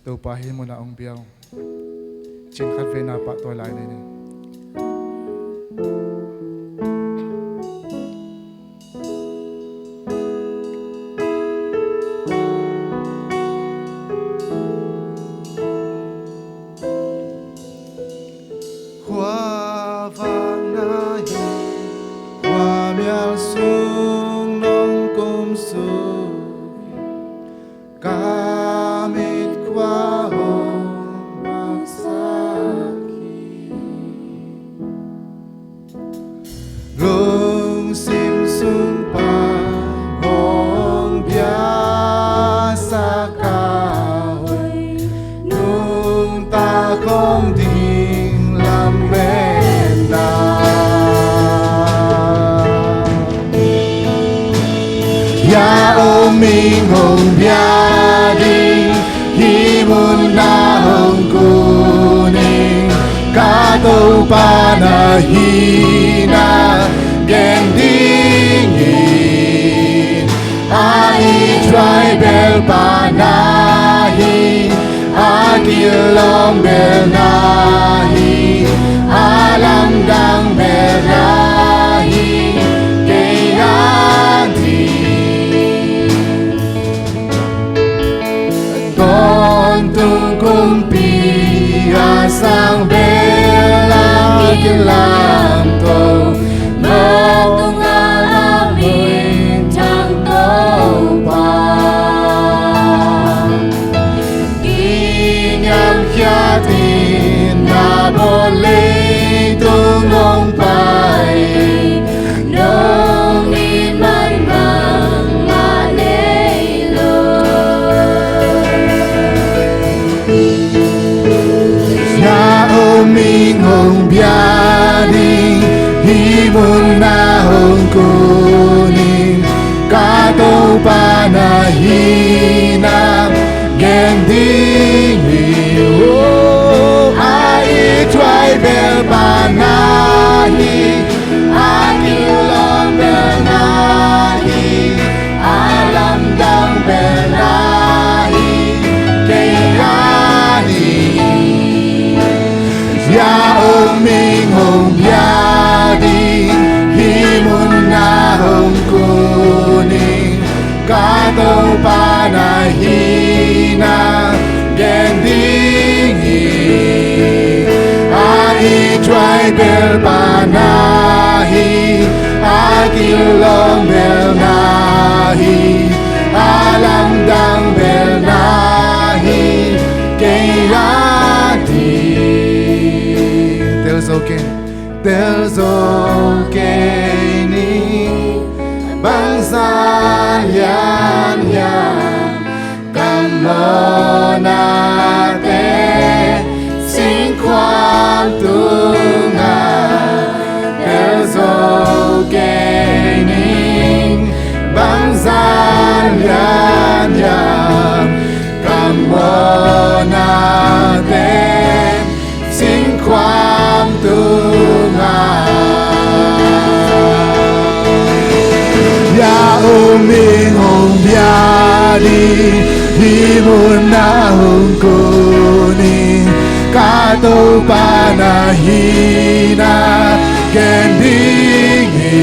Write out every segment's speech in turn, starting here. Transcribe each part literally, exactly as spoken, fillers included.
Topa hih munah hong pia uh. Cin khat vei na pahtawi lai ni. Khua vak na hi, khua mial sung nong kum suk hi, ka mit khua hong maksak hi. Lungsim sung pan hong biaksak ka hoih, nungta khong ding lametna. Ya om ing hong bia ding, hih munah hong kun ing, ka Topa na hihna gen ding hi. A i tribal pa na hi, a kilawm bel na hi, a lamdang bel na hi, kei a ding. Tawntung kumpi a sang bel a kilamto, nawk tungah a minthang Topa. Kiniamkhiat in na bawl leitung hong pai, nong it man bangmah nei lo. Ya om ing hong bia ding, hih munah hong kun ing, ka Topa na hihna gen ding hi. Oh, a i tribal pa na hi, a kilawm bel na hi, a lamdang bel na hi, kei a ding. Ya om ing hong bia ding, hih munah hong kun ing, ka Topa na hihna gen ding hi. A i tribal pa na hi, a kilawm bel na hi, a lamdang bel na hi, kei a ding. Tel zo kei. Tel zo kei ning, bangzah lian hiam, ka mawhnate singkhuam tungah. Tel zo kei ning, bangzah lian hiam, ka mawhnate singkhuam tungah. Ya om ing hong bia ding, hih munah hong kun ing, Ka Topa na hihna gen ding hi.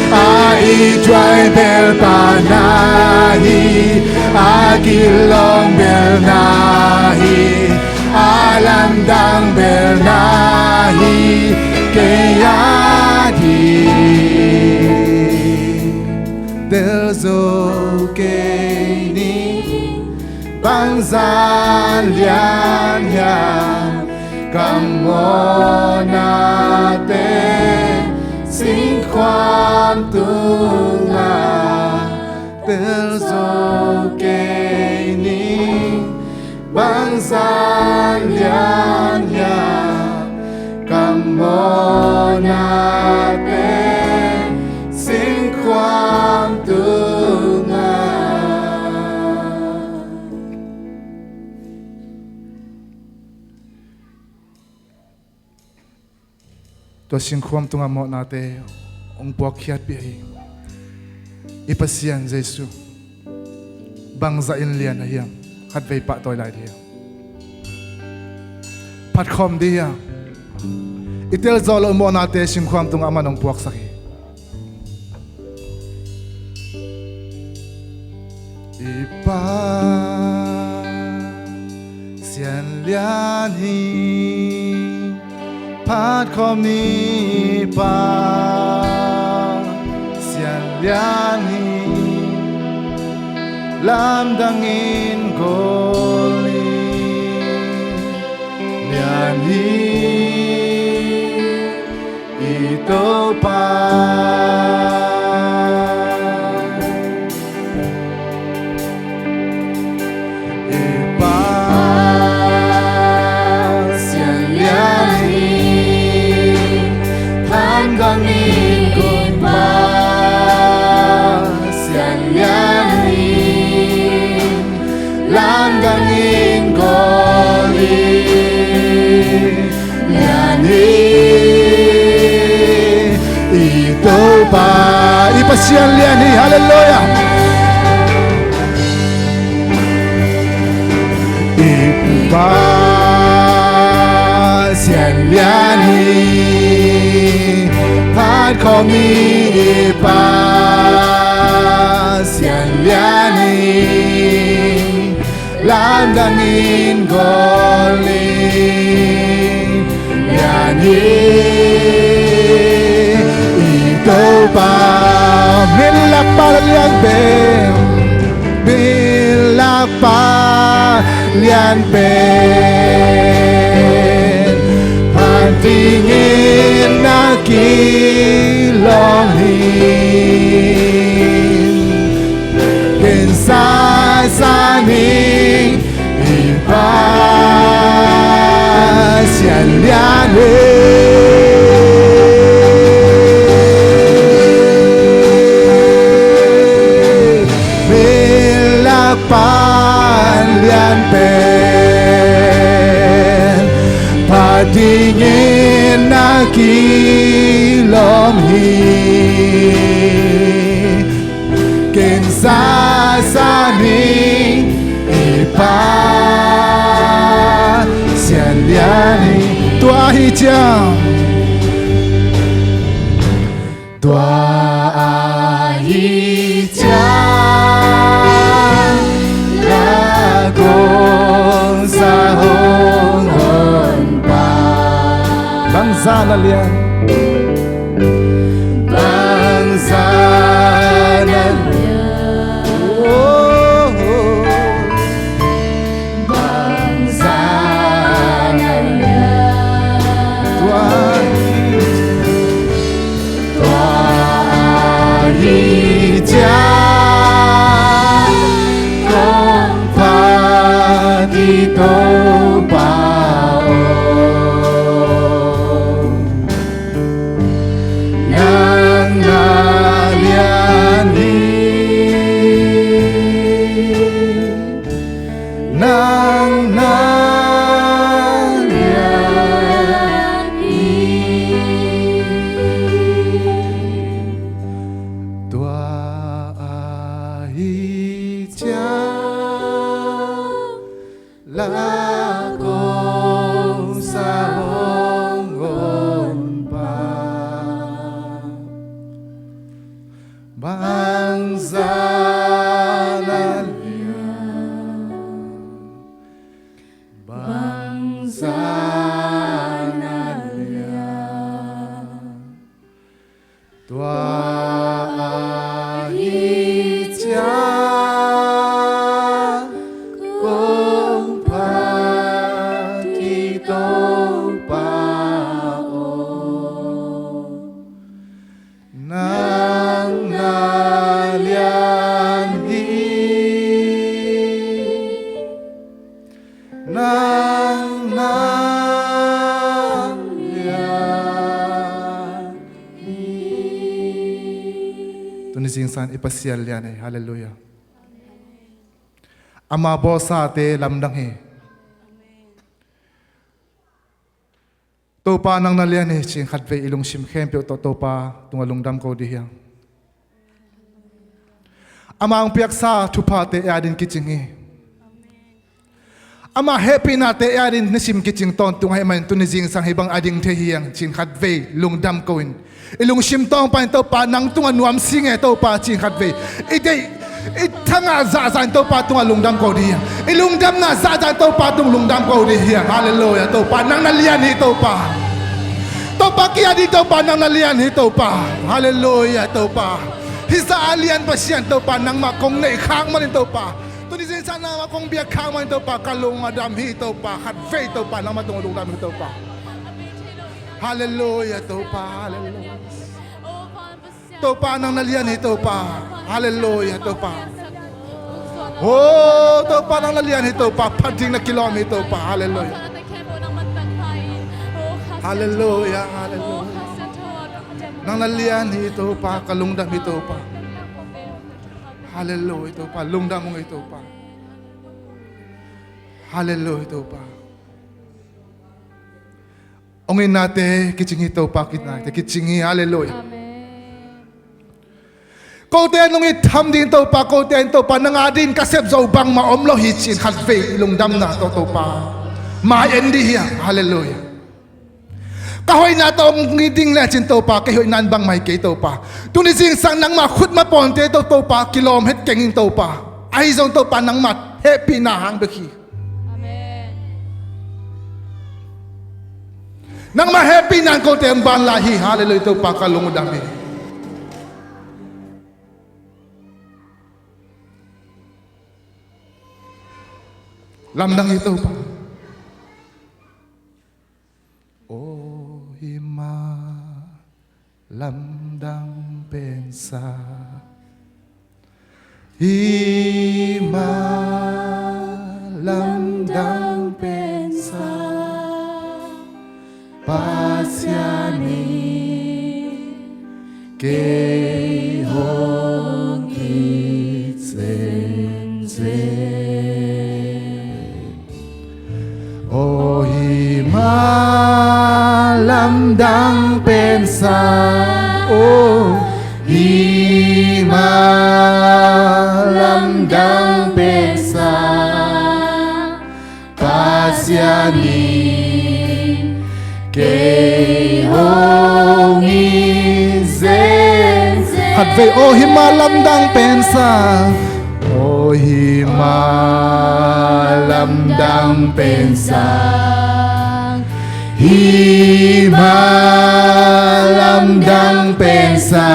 A i thuai bel pa na hi. A kilawm bel na hi. A lamdang bel na hi. Kei a ding telzo kei ning. Bangzah lian hiam ka mawhnate singkhuam tungah telzo kei ning. Bangzah lian hiam ka mawhnate singkhuam tungah. Tua singkhuam tungah mawhnate hong puakkhiatpih hi. I Pasian Jesu bangzah in lian ahi hiam? Khatvei pahtawi lai dih hiam? Phatkhawm dih hiam? I telzawh loh mawhnate singkhuam tungah aman hong puaksak hi. I Pa Sian lian hi. Phatkhawm ni Pa Sian lian hi. Lamdang in kawl ni. Lian hi i Topa. I Pa Sian lian hi. Phatkhawm ni i Pa Sian lian hi. Lamdang in kawl ni. Lian hi i Topa. I Pasian lian hi. Halleluiah. I Pa Sian lian hi. Phatkhawm ni i Pa Sian lian hi. Lamdang in kawl ni. Lian hi i Topa. Min lakpa lian pen. Min lakpa lian pen. Phat dingin na kilawm hi. Ken saisan ning i Pa Sian lian hi. Min lakpa lian pen. Phat dingin na kilawm hi. Ken saisan ning i Pa Sian lian hi. Tua ahi ciang, tua ahi ciang, na kong sa hong honpa. Bangzah na lian. Bangzah na lian. Oh, oh. Bangzah na lian. Tua, tua ahi ciang kong phat i Topa aw. Zingsang i Pasian lian hi. Halleluiah. Ama bawlsate lamdang hi. Topa nang na lian hi ci-in khatvei i lungsim khempeuh tawh Topa tungah lungdam ko dih hiang. Ama hong piaksa thuphate ei adingin kicing hi. Ama hehpihnate ei adingin nisim kicing tawntung ahih manin tuni zingsang hih bang a ding thei hiang ci-in khatvei lungdam ko-in i lungsim tawngpanin Topa nang tungah nuam sing e Topa ci-in khatvei i deih i thangah zahzah in Topa tungah lungdam ko dih hiang. I lungdamna zahzah in Topa tung lungdam ko dih hiang. Halleluiah. Topa nang na lian hi Topa. Topa kei adingin Topa nang na lian hi Topa. Halleluiah Topa. Hih zah a lian Pasian Topa nangmah kong neih khak manin Topa, tuni zingsang nangmah kong biak khak manin Topa ka lung a dam hi Topa. Khatvei Topa nangmah tungah lungdam hi Topa. Halleluiah Topa. Halleluiah. Topa nang na lian hi Topa. Halleluiah Topa. Oh Topa nang na lian hi Topa. Phat ding na kilawm hi Topa. Halleluiah. Halleluiah. Halleluiah. Nang na lian hi Topa. Ka lungdam hi Topa. Halleluiah Topa. Lungdam ung hi Topa. Halleluiah Topa. Hong itnate kicing hi Topa. Hong itnate kicing hi. Halleluiah. Amen. Kote nong it tham ding Topa, kote in Topa nang adingin ka sep zo bangmah om lo hi ci-in khatvei i lungdamna tawh Topa mai en dih hiang. Halleluiah. Ka hoihna tawh hong it ding le cin Topa kei hoihna in bangmah hi kei Topa. Tuni zingsang nangmah khut mapawnte tawh Topa kilawm het keng in Topa. Ahi zong Topa nangmah hehpihna hang bek hi. Amen. Nangmah hehpihna in kote hong ban lai hi. Halleluiah Topa ka lung uh dam hi. Lamdang hi Topa. Oh hih ma lamdang pensa. Hih ma lamdang pensa. Pasian in kei hong it zenzen. Oh hih ma lamdang pensa. Oh hih ma lamdang pensa. Pasian in kei hong it zenzen. Khatvei. Oh hih ma lamdang pensa. Oh hih ma lamdang pensa. Hih ma lamdang pensa.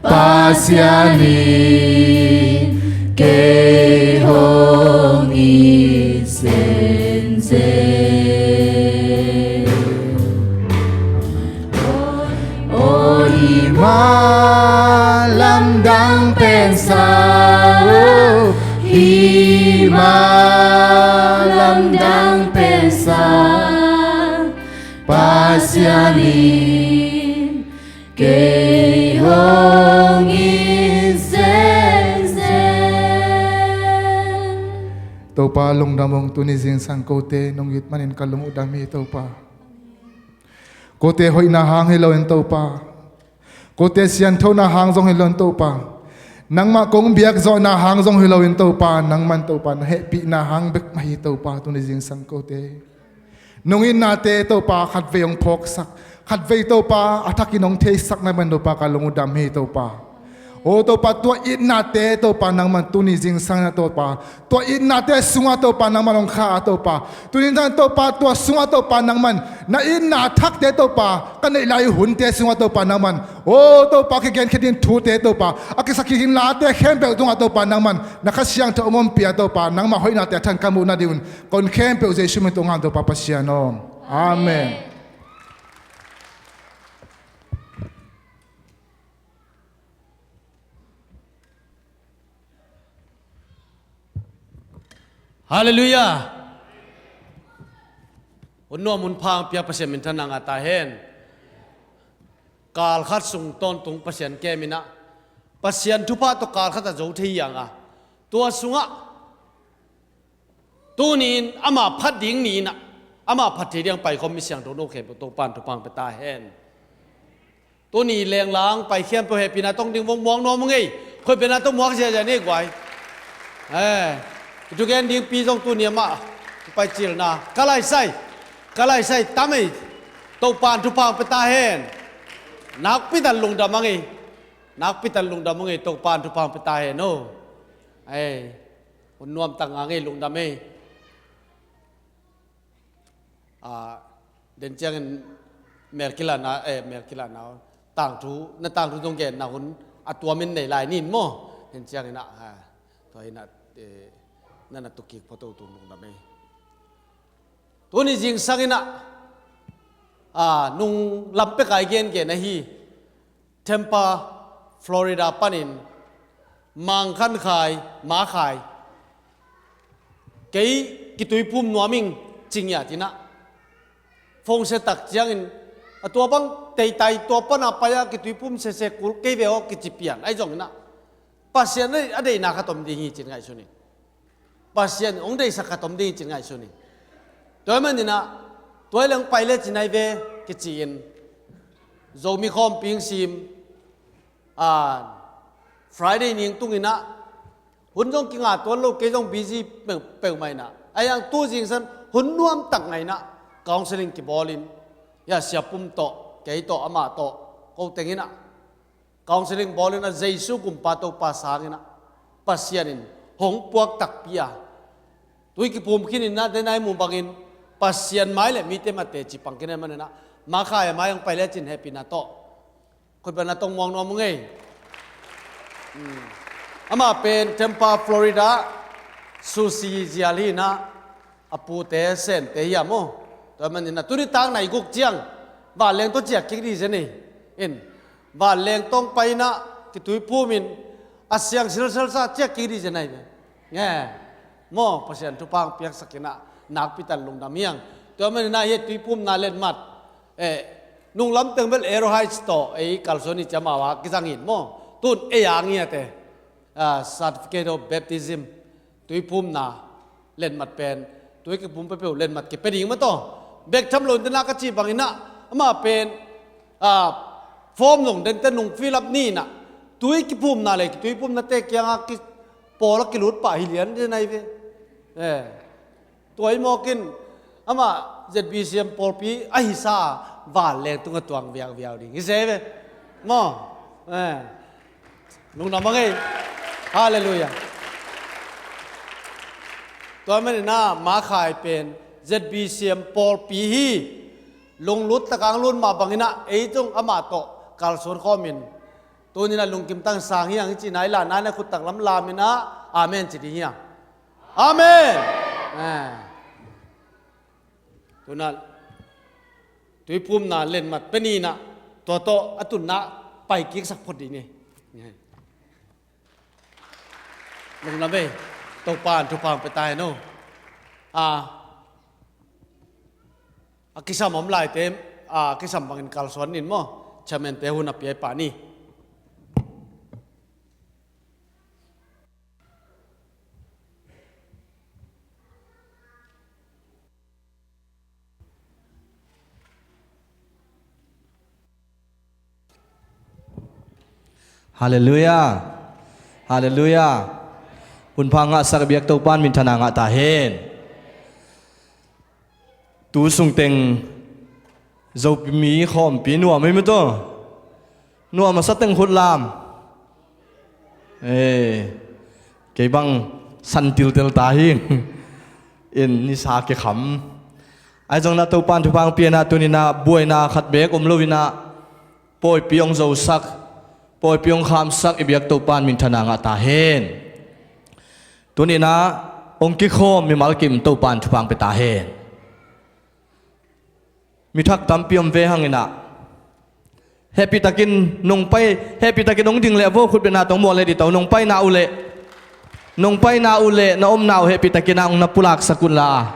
Pasian in kei hong it zenzen. Oh hih ma lamdang pensa. Oh hih ma lamdang pensa. Pasian in kei hong it zenzen. Topa lungdam ung. Tuni zingsang kote nong it manin ka lung uh dam hi Topa. Kote hoihna hang hi loin Topa, kote sianthona hang zong hi loin Topa, nangmah kong biakzawhna hang zong hi loin Topa, nangman Topa na hehpihna hang bek mah hi Topa. Tuni zingsang kote nong itnate Topa khatvei hong phawksak, khatvei Topa a thakin hong theisak na man Topa ka lung uh dam hi Topa. Oh Topa tua itnate Topa nangman tuni zingsang na Topa, tua itnate sungah Topa nangman hong kha a Topa, tuni zingsang Topa tua sungah Topa nangman na itna thakte Topa ka neih lai hunte sungah Topa nangman, oh Topa kigen khit ding thute Topa, a kisak kik ding late khempeuh tungah Topa nangman na Kha Siangtho hong ompih a Topa nangmah hoihnate a than ka muh nadingun ka hun khempeuh Jesu min tawh hong ngen Topa Pasian aw. Amen. Halleluiah. Hun nuam hun pha hong pia Pasian minthanna ngah ta hen. Kal khat sung tawntung Pasian kem in ah, Pasian thupha tawh kal khat a zo thei hi hang a, tua sungah tuni-in ama phat ding ni-in ah, ama phat thei ding paikhawm mi siangtho no khempeuh Topa'n thupha hong pia ta hen. Tuni lenglang pai khempeuh hehpihna tawh ding vong muak nuam ung ei. Khutbetna tawh muak ziahziah ni guai. Eh, i thugen dingpi zong tuni amah pai cilna ka laisai, ka laisai tam ei. Topa'n thupha hong pia ta hen. Nakpi tak lungdam hang ei. Nakpi tak lungdam hang ei, Topa'n thupha hong pia ta hen o. Ei, hun nuam tak ngang ei, lungdam ei. Ah, den ciangin mel kilahna, eh, mel kilahna, tangthu, na tangthu zong genna hun a tuamin nei lai ni maw. Den ciangin ah, ha, tua in ah, eh, na na tuk kik photo tu lungdam ei. Tuni zingsang in ah, ah, nung lam pek a i gengen ahi, Tampa, Florida panin Mangkhan Khai, Ma Khai, kei kituiphum nuam ing ci ngiat in ah, phone se tak ciangin, a tua bang teitai tua pan a pai a kituiphum sese kul kei ve aw kici pian ahi zongin ah, Pasian a deihna khat om ding hi ci-in ngaihsun ing. Pasian hong deihsak khat om ding hi ci-in ngaihsun ing. Tua ahih manin ah, tua hi leh hong pai lecin ahi ve kici-in, Zomi khawmpi hong sim, ah, Friday ni hong tung in ah, hun zong kinga tuan lo, kei zong busy peuh, peuhmah in ah, ahi hang tu zingsang hun nuam tak ngah in ah, counseling kibawl in, hia Sia Pum tawh, kei tawh, amah tawh, ko teng in ah, counseling bawl in ah, Jesu gumpa Topa sang in ah, Pasian in hong puak takpi a, tui kiphum khin in ah, den a i muh bangin Pasian mai le mite mah teci pang khin ahih manin ah, Ma Khai a mai hong pai lecin hehpihna tawh, khutbetna tawh muak nuam ung ei. Hmm. Amah pen Tampa, Florida, Susie zial hi in ah, a pute Sente hi a maw. Tua ahih manin ah, tuni tak nai guk ciang vanleng tawh ciah kik ding zen ei. In, vanleng tawh hong pai in ah, kituiphum in, a siang silsel sa ciah kik ding zen ahi ve. Nge, maw, Pasian thupha hong piaksak in ah, nakpi tak lungdam hi hang. Tua ahih manin ah, hih tuiphumna letmat, eh, nung lam teng bel Aero Heights tawh ei kalsuan hi ci a, amau a kizang hi in maw. Tun ei a ngiat e, ah, Certificate of Baptism, tuiphumna letmat pen, tui kiphum peuhpeuh letmat kipia ding mah tawh, bek tham lo in den a ka cih bangin ah, amah pen, ah, form zong den teh nung fill up ni in ah, tui kiphumna le tuiphumnate kiangah ki, pawl a kilut pah hi lian den ahi ve. Eh. Tua hi mawk in, amah Z B C M pawlpi ahi sa, vanleng tungah tuang viauviau ding hi se ve. Maw? Eh. Lungdam hang ei. Halleluiah. Tua ahih manin ah, Ma Khai pen Z B C M pawlpi hi. Lunglut tak a hong lut mah bangin ah, ei zong amah tawh kalsuan khawm in, tuni in ah lungkim tak in sang hi hang hi ci-in ah, i lahna in ah khut tak lam lam in ah, amen ci ding hi hang. Amen. Eh. Tu-in ah, tuiphumna letmat pia ni in ah, tua tawh a tunna pai kiksak phot ding hi. Lungdam ei. Topa'n thupha hong pia ta hen o. Ah, a kisam om laite, ah, kisam bangin kalsuan ni in maw. Chairman-te hun a pia pah ni. Halleluiah. Halleluiah. Hun pha ngahsak biak Topa'n minthanna ngah ta hen. Tu sungteng Zomi khawmpi nuam hi maw tawh. Nuam a sa teng khut lam. Eh, kei bang san tiltel ta hi. In nisa kikham. Ahi zongin ah Topa'n thupha hong pia in ah, tuni in ah buaina khat beek om lo in ah, pawipi hong zosak, pawipi hong khamsak i biak Topa'n minthanna ngah ta hen. Tuni in ah hong kikhawm mimal kim Topa'n thupha hong pia ta hen. Mi thak tampi om ve hang in ah, hehpihtakin nong pai, hehpihtakin hong ding leh vo, khutbetna tawh muak leh ding to, nong paina uh leh, nong paina uh leh na omna uh hehpihtakin ah hong na pulaksak un la.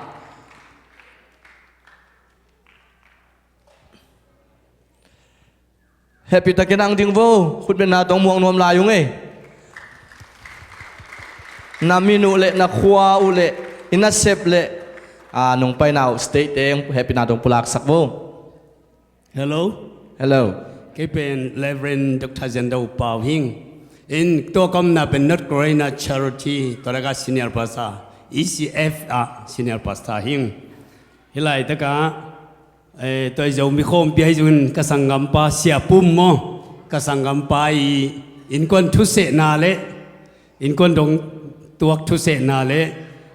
Hehpihtakin ang ding vo, khutbetna tawh muang nuam lai ung ei. Na min uh leh, na khua uh leh, i nasep leh, a, nong paina uh state te hehpihna tawh pulaksak vo. Hello. Hello. Kei pen Reverend Doctor Zendo Pau hing. In tua ka omna pen North Carolina Charity, tua laka senior pastor, E C F ah senior pastor hing. Hih laitakah, eh, tua i Zomi khawmpi ahi zongin ka sanggampa Sia Pum maw, ka sanggampa i innkuan thusehna le innkuan dong tuak thusehna le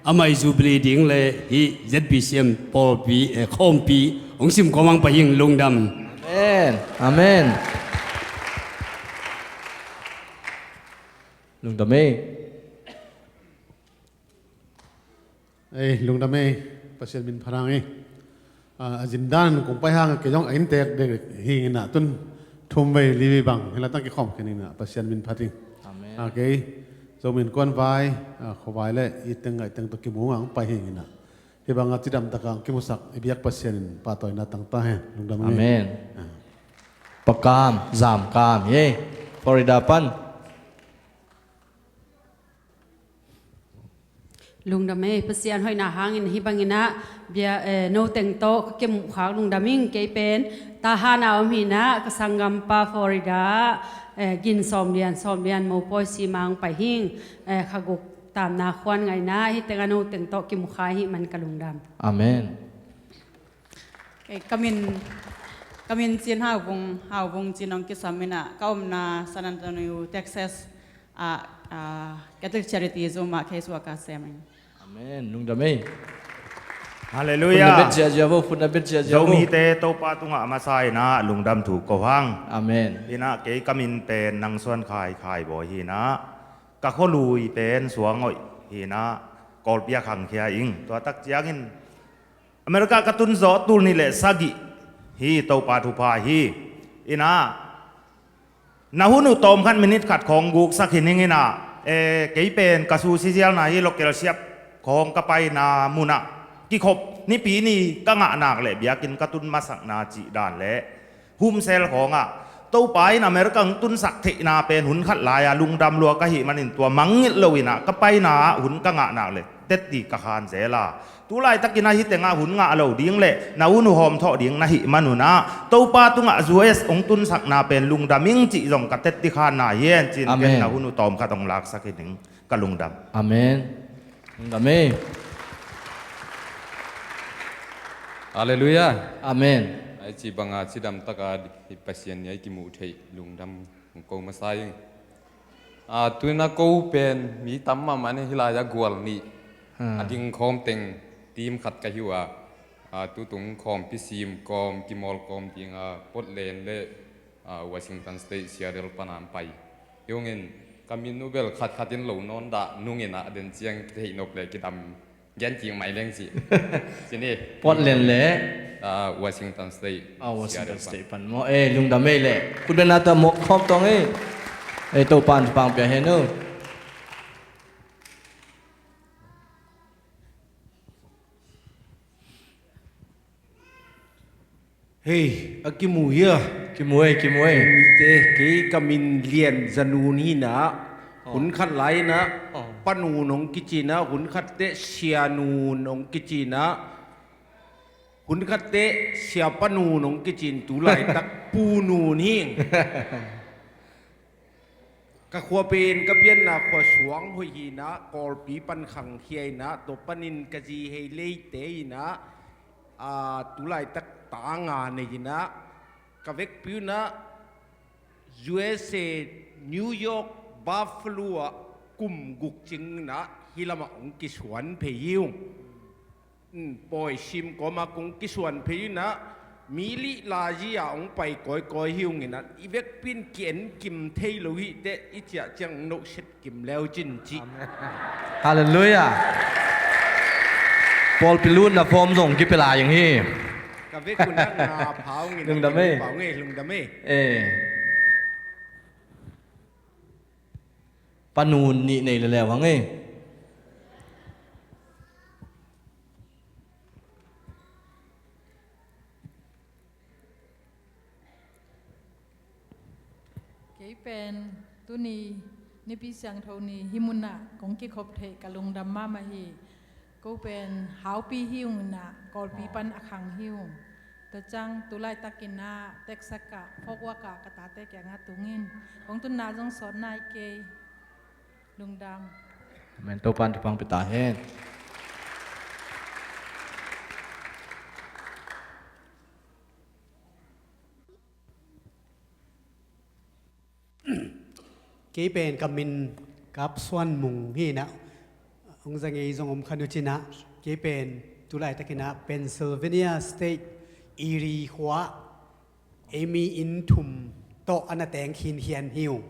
amah i Jubilee ding le hih Z B C M pawlpi, eh, khawmpi hong sim kawmang pai hing. Lungdam. Amen. Amen. Lungdam ei. Ei, lungdam ei, Pasian min phat hang ei. A, a zindan kong pai hang kei zong a inntek dek hi inah tun thum vei li vei bang hi la tang kikhawm khin inah Pasian min phat ing. Amen. A kei Zomi Innkuan vai, a, khuavai le i teng a i teng tawh kimu ngang pai hi inah. Hi bang a cidam tak a kimusak i biak Pasian in pahtawina tang ta hen. Lungdam ei. Amen. A. Pakam, zam kam ei. Florida pan. Lungdam ei, Pasian hoihna hangin hih banginah bia, eh, no teng tawh ka kimuhkhak lungdam ing. Kei pen Tahan a om hinah ka sanggampa Florida, eh, gin sawm lian, sawm lian mopawi simang pai hing, eh, kha guk tamna khuan ngainah hih tengah no teng tawh kimukhak hih man ka lungdam. Amen. Eh, ka min, ka min Cin Hauvung, Hauvung Cin hong kisam inah ka omna San Antonio, Texas ah, ah, Catholic Charity Zoom ah case worker sem ing. Amen. Lungdam ei. Halleluiah. Khut na bet ziahziah vo, khut na bet ziahziah vo. Zomite Topa tungah a masa inah lungdam thu ko hang. Amen. Inah kei ka min pen Nang Suan Khai, Khai Bawi hinah ka khualui pen Suangoih hinah Kawlpi ah khangkhia ing. Tua tak ciangin America ka tun zawh tul nih le sagih hi. Topa thupha hi. Inah na hun uh tawm khat minit khat khawng guksak hi ning inah, eh, kei pen ka susi zialna hi. Local siap khawng ka paina munah kikhop Nipi ni ka ngah nak le biakinn ka tun masakna cih dan le humsel khawngah Topa in America hong tunsak theihna pen hun khat lai-a lungdam lua ka hih manin tua mangngilh lo inah ka paina ah hun ka ngah nak le tetti ka khan zel a, tu laitakin ahi tengah hun ngah lo ding le na hun uh hawmthawh ding na hih man unah Topa tungah U S hong tunsakna pen lungdam ing cih zong ka tetti khanna hi hen. Cin ken na hun uh tawm khat hong laksak hi ning. Ka lungdam. Amen. Lungdam ei. Halleluiah. Amen. Ai ci banga cidam taka Pasian ni ai kimuh theih lungdam ko masa ing. A, tuina ko pen mi tam mahmah ni hi lai-a gual nih a ding khawm teng team khat ka hi uh a, a, tutung khawmpi sim kawm kimawl kawm dinga Portland le, a, Washington State Seattle pana an pai. Hi hungin ka min uh bel khatkhat in lo nawn dah nungin a den ciang kitheih nop le kidam gen kik mai leng ci. Ci ni. Portland le, ah, Washington State. Ah, Washington State pan maw. Eh, lungdam ei le. Khutbetna tawh mawk khawm tawng ei. Eh, Topan thupha pia hen uh. Hei, a kimu hia? Kimu ei, kimu ei. Mite, kei ka min Lian Za Nun hinah, hun khat lai inah Pa Nun hong kicinah, hun khat teh Sia Nun hong kicinah, hun khat teh Sia Pa Nun hong kicin, tu laitak Pu Nun hing. Ka khua pen ka pianna khua Suang hoih hinah, Kawlpi pan khangkhia inah, tua panin ka zi hei leite inah, a, tu laitak ta nga nei inah, ka vekpi unah U S A New York Buffalo ah kum guk cing inah hih lamah hong kisuan phei hi ung. Pawi sim kawma kong kisuan phei inah mi lih lazi-a hong pai kawikawi hi ung inah i vekpi in ki-en kim thei lo hi teh i ciah ciang hong nohset kim leu cin cih. Halleluiah. Pawlpi lutna form zong kipia lai ing hi. Ka vek unah nga pha ung inah lungdam ei. Pha ung ei, lungdam ei. Eh. Pa Nun nih nei leleu hang ei. Kei pen tuni Nipi Siangtho ni hih munah kong kikhop theih ka lungdam mahmah hi. Ko pen Haupi hi ung inah, Kawlpi pan a khang hi ung. Tua ciang tu laitakin ah Texas ah folk work ah ka tate kiangah tungin kong tunna zong sawt nai kei. Lungdam. Amen. Topan thupha pia ta hen. Kei pen ka min Kap Suan Mung hi inah, hong za ngei zong om kha nu cinah, kei pen tu laitakin ah Pennsylvania State, Erie khua, ei mi inn thum tawh a na teng khinkhian hi ung.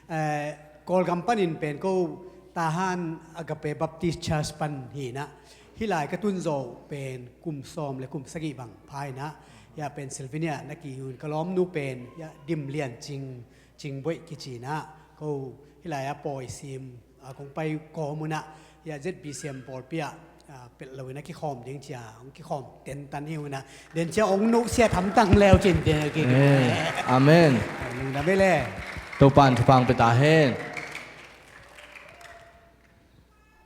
Eh, Kawlgam panin pen ko Tahan Agape Baptist Church pan hi inah, hih lai ka tun zawh pen kum sawm le kum sagih bang pha inah, hiah Pennsylvania na ki hi ung. Ka lawmnu pen hiah Dim Lian Cing, Cing Boih kici inah, ko hih lai a pawi sim, a, kong pai kawm un ah, hiah Z B C M pawlpi ah, a, pelh lo in a kikhawm ding ci a hong kikhawm tentan hi ung inah, den ciang hong nuhsiat hamtang leu cin te ki. Eh, amen. Lungdam ei le. Topan thupha pia ta hen.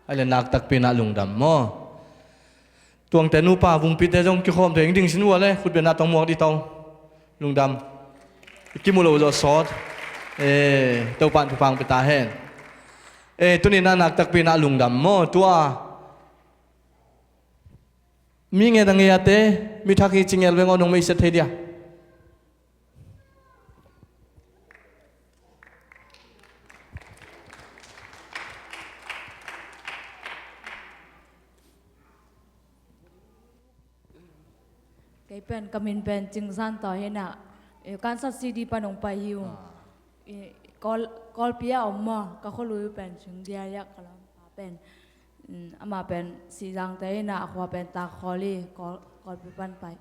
Ai le nak takpi inah lungdam maw. Tuangte nupa vungpite zong kikhawm thei ding sin uh a le, khut bengna tawh muak dih tawh. Lungdam. I kimu lo zawh sawt. Eh, Topan thupha pia ta hen. Eh, tuni inah nak takpi inah lungdam maw. Tua mi nget a nget a te, mi thak hi ci ngel veng aw, nong meisiat thei dia. Kei pen ka min pen Cing San Tawi hi inah, eh, Kansas City pan hong pai hi ung. Ah. Eh, Kawl, Kawlpi ah om maw, ka khualui pen Cing Dia, ka lawmpa pen. Mm, amah pen Sihzangte hi inah, a khua pen Takhawl hi, Kawl, Kawlpi pan pai.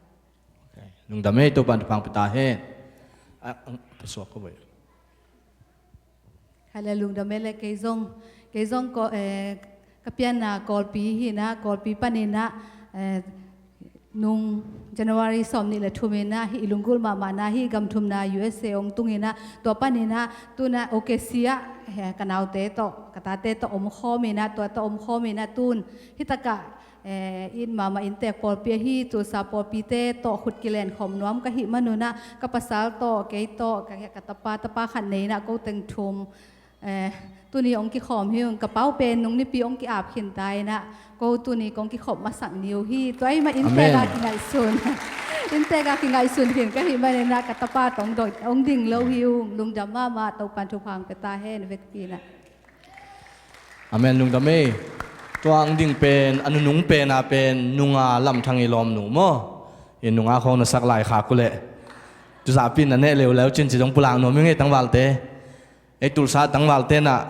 Okay. Lungdam ei, Topan thupha pia ta hen. Ah, ang, pasuak ko boy. Hai le, lungdam ei le. Kei zong, kei zong ko, eh, ka pianna Kawlpi hi inah, Kawlpi pan inah, eh, nung January sawm nih le thum inah, hih i lunggulh mahmahna hih gam thumna U S A hong tung inah, tua pan inah, tu inah O K C ah, eh, ka naute tawh, ka tate tawh om khawm inah, tua tawh om khawm inah, tun hih takah, eh, it mahmah inntek pawlpi ahi Tulsa pawlpite tawh khut kilen khawm nuam ka hih man un ah, ka pasal tawh, kei tawh, ka, ka tapa, tapa khat nei inah, ko teng thum, eh, tuni hong kikhawm hi ung. Ka pau pen nung nipi hong ki-ap khin ta inah, ko tuni kong kikhop masak ni uh hi. Tua ahih man inntek ah, amen, kingaihsun. Inntek ah kingaihsun khin ka hih man inah, ka tapa tawh hong ding lo hi ung. Lungdam mahmah, Topan thupha pia ta hen, vekpi inah. Amen, lungdam ei. Tua hong ding pen, a nunung pen a pen, nunga Lam Thang i lawmnu maw. I nunga khawng na sak lai khak uh leh, tuzahpi in na neh leuleu cin ci zong pulak nuam ing ei tangvalte. Ei Tulsa tangvalte inah,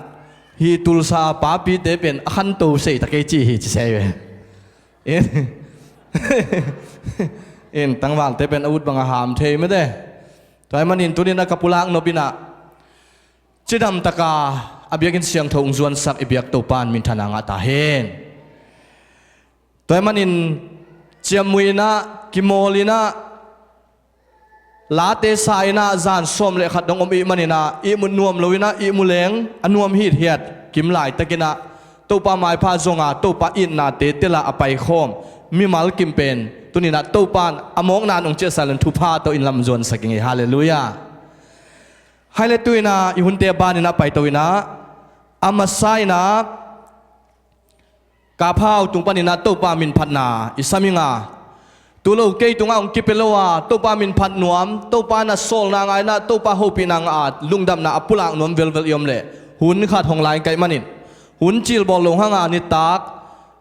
hih Tulsa papite pen a khanto sei ta kei ci hi ci sei ve. In, in tangvalte pen a ut bang a ham thei mete. Tua ahih manin tuni inah ka pulak nop inah, cidam taka a biakinn siangtho hong zuansak i biak Topan minthanna ngah ta hen. Tua ahih manin ciamnuih inah, kimawl inah, late sa inah, zan sawm le khat dong om i hih man inah, ihmut nuam lo inah, ihmu leng a nuam hithiat kim laitakin ah, Topa maipha zong a, Topa itnate tel a a paikhawm mimal kim pen tuni inah Topan a mawkna in hong ciahsak leh thupha tawh in lam zuansak ing ei. Halleluiah. Hai le, tu inah i hunte ban inah paito inah, a masa inah Kaphau tung pan inah Topa minphatna i sam ing a, tu lo kei tungah hong kipia lo a, Topa minphat nuam, Topa na sawlna ngah inah, Topa hopihna ngah a, lungdamna a pulak nuam velvel i om leh, hun khat hong lai kaih manin, hun cilbawl lo hang a, nitak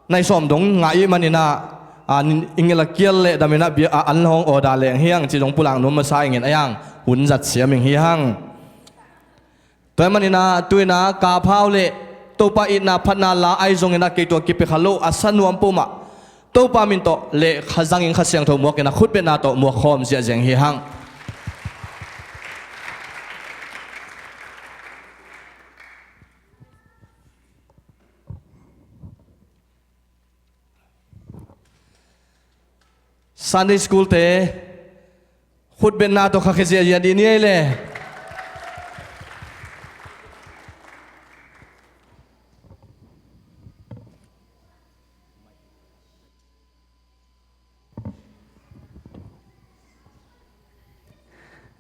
nai sawm dong ngah i hih man inah, a, i ngilh a kial leh dam inah bia, a, an hong order leng hi hang ci zong pulak nuam masa ing in, a yang hun zat siam ing hi hang. Tua ahih man inah, tu inah Kaphau le Topa itna phatna la ahi zong inah, kei tungah kipia kha lo a sa nuam peuhmah, Topa min tawh leh Kha zangin Kha Siangtho muak inah, khut bengna tawh muak khawm ziahziah hi hang. Sunday school te, khut bengna tawh khakhia ziahziah dih ni ei le.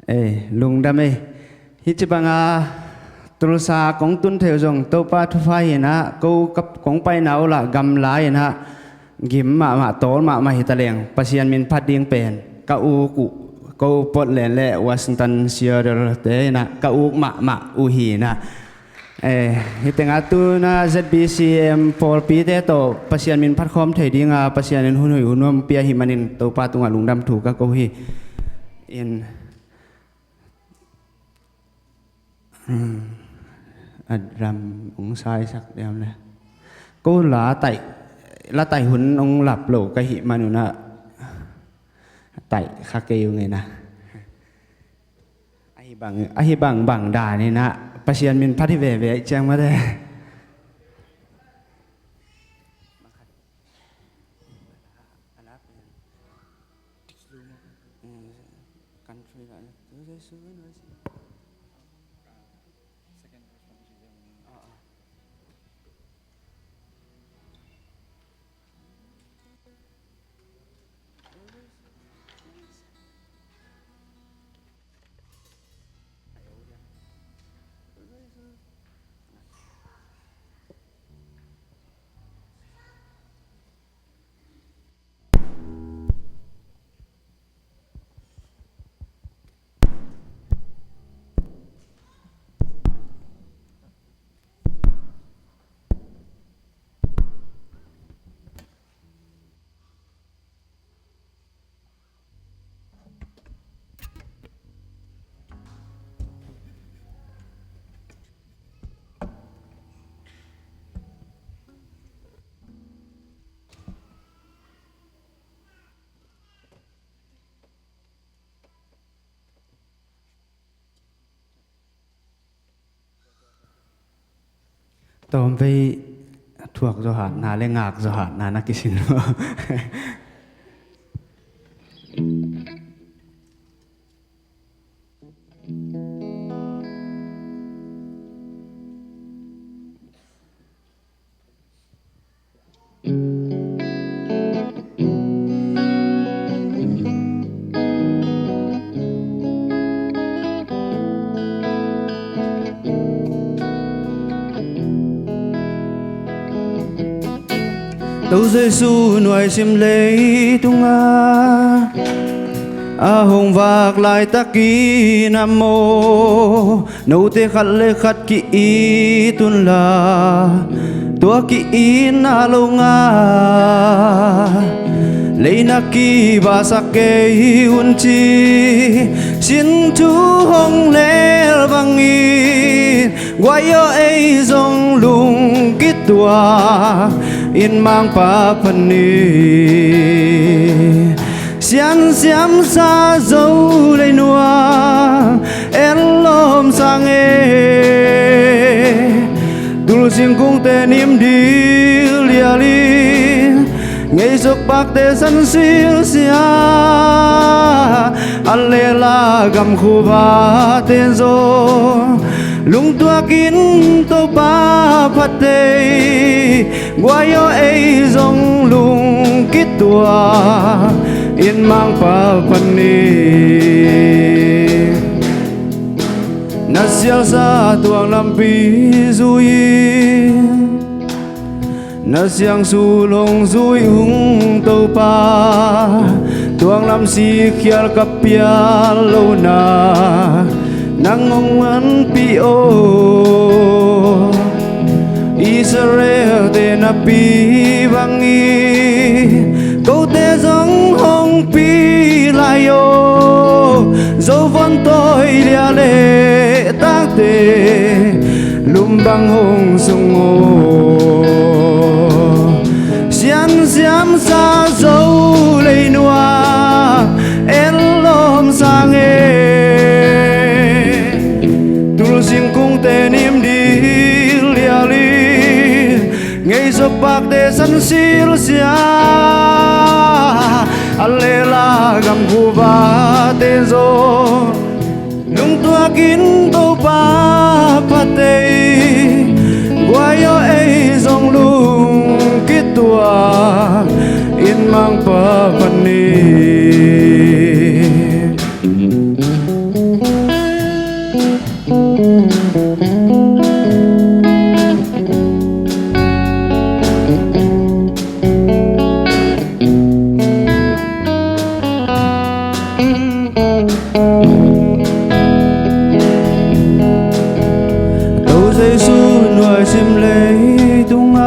Ei, lungdam ei. Hih ci banga Tulsa kong tun thei uh zong Topa thupha hi inah, ko ka kong paina uh lah gamla inah gim mahmah, tawl mahmah hi ta leng, Pasian min phat ding pen ka uk uh, ko Portland le Washington, Seattle te inah ka uk mahmah uh hi inah. Eh, hih tengah tu-in ah Z B C M pawlpite tawh Pasian min phat khawm thei dinga Pasian in hun hoih hun nuam pia hi manin Topa tungah lungdam thu ka ko hi. In, hmm, a ram ong saisak diam le. Ko la taih, la taih hun ong lap lo ka hih manun ah taih kha kei ung ei na. Ahi bang, ahi bang bang dan inah Pasian min phat hi veve ciang mate. Tawmvei thuak zawhatna le ngak zawhatna na kisin lo. Topa Jesu nuaisim leitungah a hong vak laitakin a maw, note khat le khat ki-it unla, tua ki-itna lo ngah leina kibahsak kei un ci, sin thu hong lel bangin guai aw, ei zong lungkituak in Mangpa phat ni. Siansiamsa Zo leinuam en lawm sang e. Tul singkungte nim dil dialin, ngeisuk pakte san silsia, a lela gam khuvate zaw, lungtuakin Topa phat ei. Guai aw, ei zong lungkituak in Mangpa phat ni. Na sialsa tuang lampi zui-in, na siangsul hong zui ung Topa, tuang lam sikkhial ka pial lohna nang hong manpih aw. Israel-te napi bangin kote zong hong pih lai aw. Zo vun tawi lia le tangte lum bang hong sung aw. Siansiamsa Zo leinuam en lawm sang e. Tul singkungte nim dil dialin, ngeisuk pakte san silsia, a lela gam khuvate zaw, lungtuakin Topa phat ei. Guai aw, ei zong lungkituak in Mangpa phat ni. To Jesu nuai sim leitungah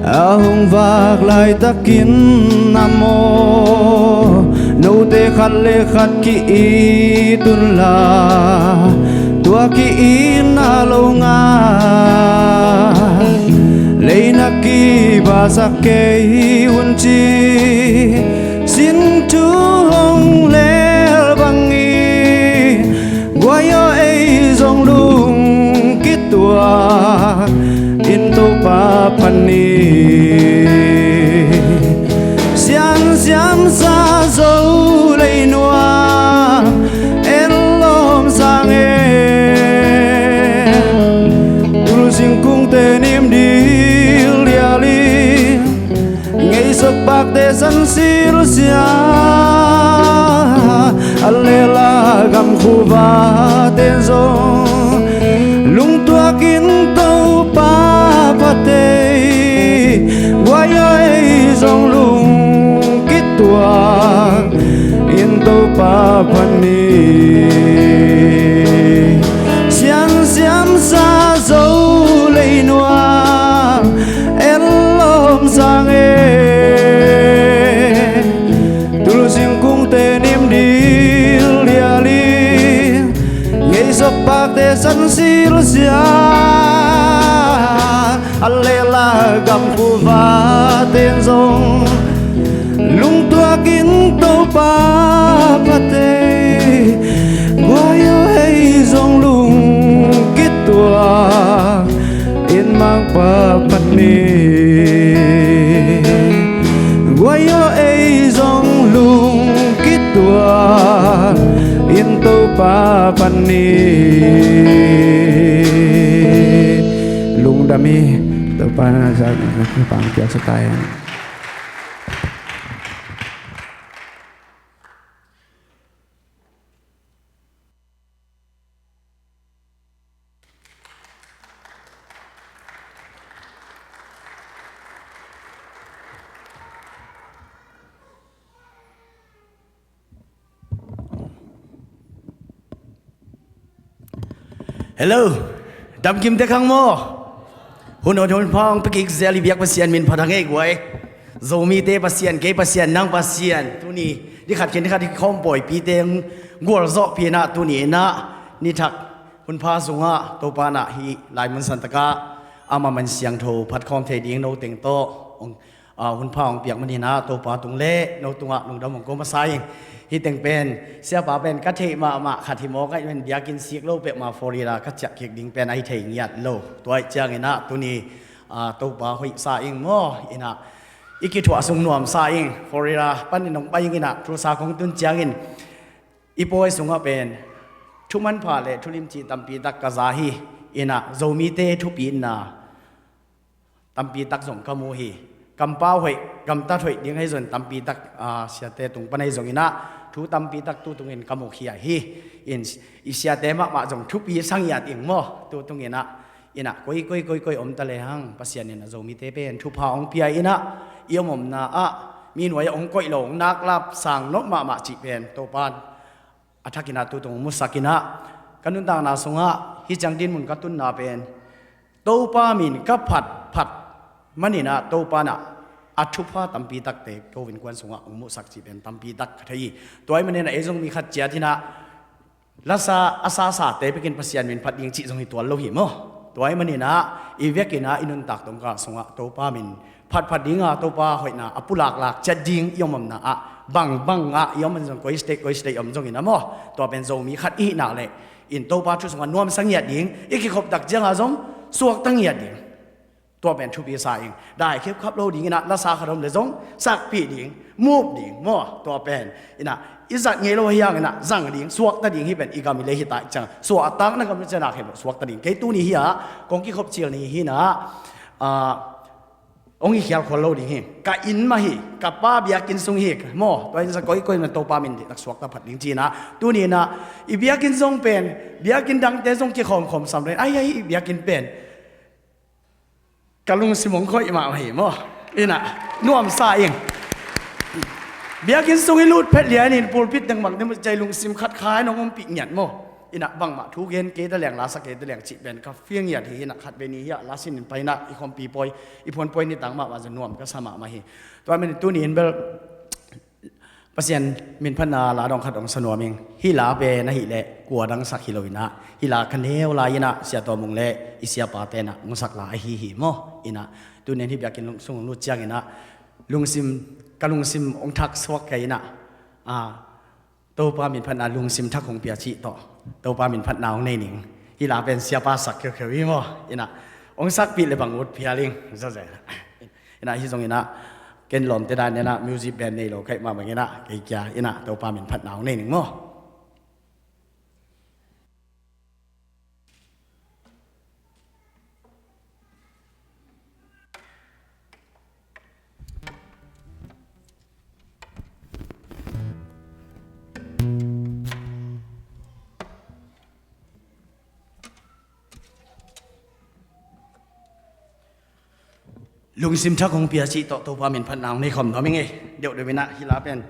a hong vak laitakin a maw, note khat le khat ki-it unla, tua ki-itna lo ngah, leina kibaksak kei un ci, sin thu hong lel bangin, guai aw ei zong lungkituak in Topa phat ni. Siansiamsa Zo leinuam en lawm sang e, tul singkungte nim dil dialin, ngeisok pakte san silsia, a lela gam khuvate zong lungtuakin Topa phat ei, guai aw ei zong lungkituak in Topa phat ni. Siansiamsa Zo leinuam en lawm sang e, tul singkungte nim dil dialin, ngeisok pakte san silsia, a lela gam khuvate zong lungtuakin Topa phat ei, guai aw ei zong lungkituak in Mangpa phat ni. Guai aw ei zong lungkituak in Topa phat ni. Lungdam hi. Topa na sa, na pang piak sa tayo. Hello. Damkim tek hang maw? Hun hong hun pha hong pia kik zel i biak Pasian min phat hang ei guai. Zomite Pasian, kei Pasian, nang Pasian. Tuni ni khat khin ni khat i khawm pawipite hong gualzawhpih inah tuni inah ni thak hun pha sungah Topa inah hih lai mun santakah ama man siangtho phat khawm thei ding no teng tawh hong, ah, hun pha hong piak maninah Topa tung le no tungah lungdam hong ko masa ing. Hih teng pen siapa pen ka theih mahmah khat hi mawk ahih pen biakinn sik lo peuhmah Florida ka ciah kik ding pen ahi thei ngiat lo. Tua ahih cianginah tuni, ah, Topa hoihsa ing maw inah i kithuah sung nuamsa ing. Florida panin hong pai ing inah Tulsa kong tun ciangin i pawi sungah pen thu manpha le thulimci tampi tak ka za hi. Inah Zomite thupitna tampi tak zong ka mu hi. Kampau hoih, gamtat hoih ding ahi zong tampi tak, ah, siate tung pan ahi zong inah thu tampi tak tu tungin ka mukhia hi. In i siate mahmah zong thupi sa ngiat ing maw tu tung inah. Inah koi koi koi koi om ta lehang Pasian inah Zomite pen thupha hong pia inah i om omna ah mi nuai ah hong koih lo hong naklap sang nop mahmah cih pen Topa a thak inah tu tung musak inah ka nuntakna sungah hih ciang dinmun ka tunna pen Topa min ka phat phat maninah Topa inah a thupha tampi takte ko innkuan sungah hong musak cih pen tampi tak ka thei hi. Tua ahih maninah ei zong mi khat ciat inah lasa a sasate bekin Pasian min phat ding cih zong hi tuan lo hi maw? Tua ahih maninah i vekinah i nuntak tongkal sungah Topa min phatphat dinga Topa hoihna a pulaklak ciat ding i om omna ah bangbangah i om zong koi state koi state om zongin a maw? Tua pen Zomi khat i hihna le in Topa thu sungah nuamsa ngiat ding i kikhop tak cianga zong suakta ngiat ding. Tua pen thupi sa ing. Dai khipkhap lo ding inah lasa khat om le zong sakpih ding, mup ding maw? Tua pen inah i zat ngei lo hiang inah zang ding, suakta ding hi pen i gam i lei hi ta i ciang suahtakna gam le cianah khempeuh suakta ding. Kei tuni hi ah kong kikhop cil ni hi inah, ah, hong hi khial khual lo ding hi. Ka inn mah hi, ka pa biakinn sung hi maw? Tua in sa koi koi na Topa min diktak suakta phat ding ci inah tuni inah i biakinn zong pen biakinn dangte zong kikhawmkhawm sam lo in ai ai i biakinn pen ka lungsim hong khoih mahmah hi maw? Inah nuamsa ing. Biakinn sung i lut phet lian in pulpit dengmang dengmang cai lungsim khat khai nong ompih ngiat maw? Inah bangmah thu gen kei ta leng, la sa kei ta leng cih pen ka feel ngiat hi. Inah khat vei ni hiah la sin in pai inah i khompi pawi, i phuan pawi nitak mahmah zong nuam ka sa mahmah hi. Tua manin tuni in bel Pasian minphatna la dong khat hong sa nuam ing. Hih la pen ahih leh kua dang sak hi lo inah, hih la ka neu lai inah Sia Tua Mung le i siapa tenah hong sak la ahi hi maw? Inah tuni in hih biakinn sung hong lut ciang inah lungsim, ka lungsim hong thak suak kei inah, a, Topa minphatna lungsim thak hong pia cih tawh Topa minphatna hong nei ning. Hih la pen siapa sak kheukheu hi maw? Inah hong sakpih le bang ut phial ing. Zaza inah hih zong inah ken lawmte dan inah music band nei lo kaih mah bang inah kei kia inah Topa minphatna hong nei ning maw? Lungsim thak hong pia cih tawh Topa minphatna hong nei khawm nuam ing ei. Deuhdeuh inah hih la pen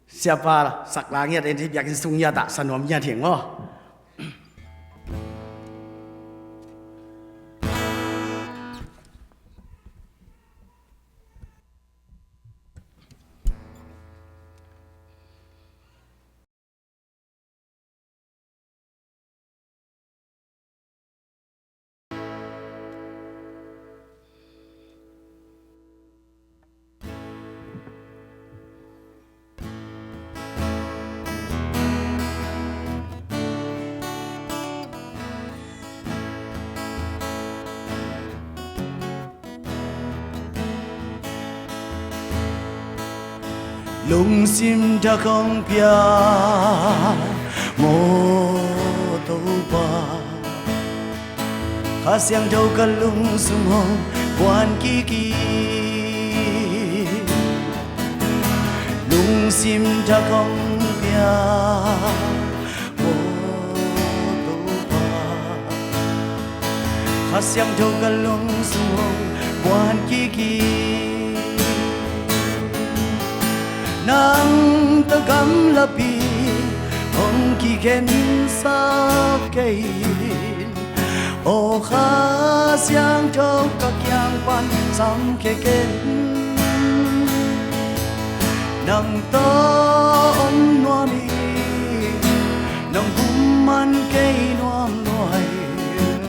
siapa sak la ngiat in hih biakinn sung ngiat ah sa nuam ngiat hi maw? Lungsim thak hong pia maw Topa, Kha Siangtho ka lungsung hong puan kik in. Lungsim thak hong pia maw Topa, Kha Siangtho ka lungsung hong puan kik in. Nang tawh gamlapi hong kikhensap kei in. Aw Kha Siangtho ka kiang pan samkhia ken. Nang tawh om nuam ing, nong kum man kei nuam lua ing.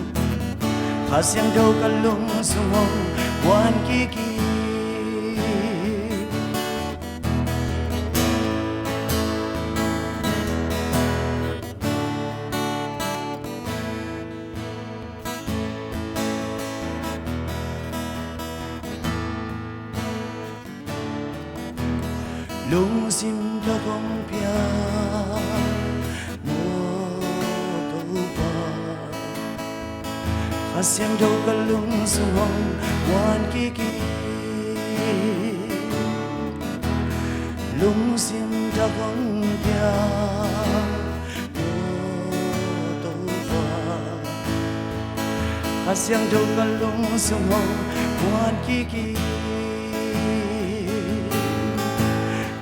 Kha Siangtho ka lungsung hong puan kik in. Lungsim thak hong pia maw Topa, Kha Siangtho ka lungsung hong puan kik in. Lungsim thak hong pia maw Topa, Kha Siangtho ka lungsung hong puan kik in.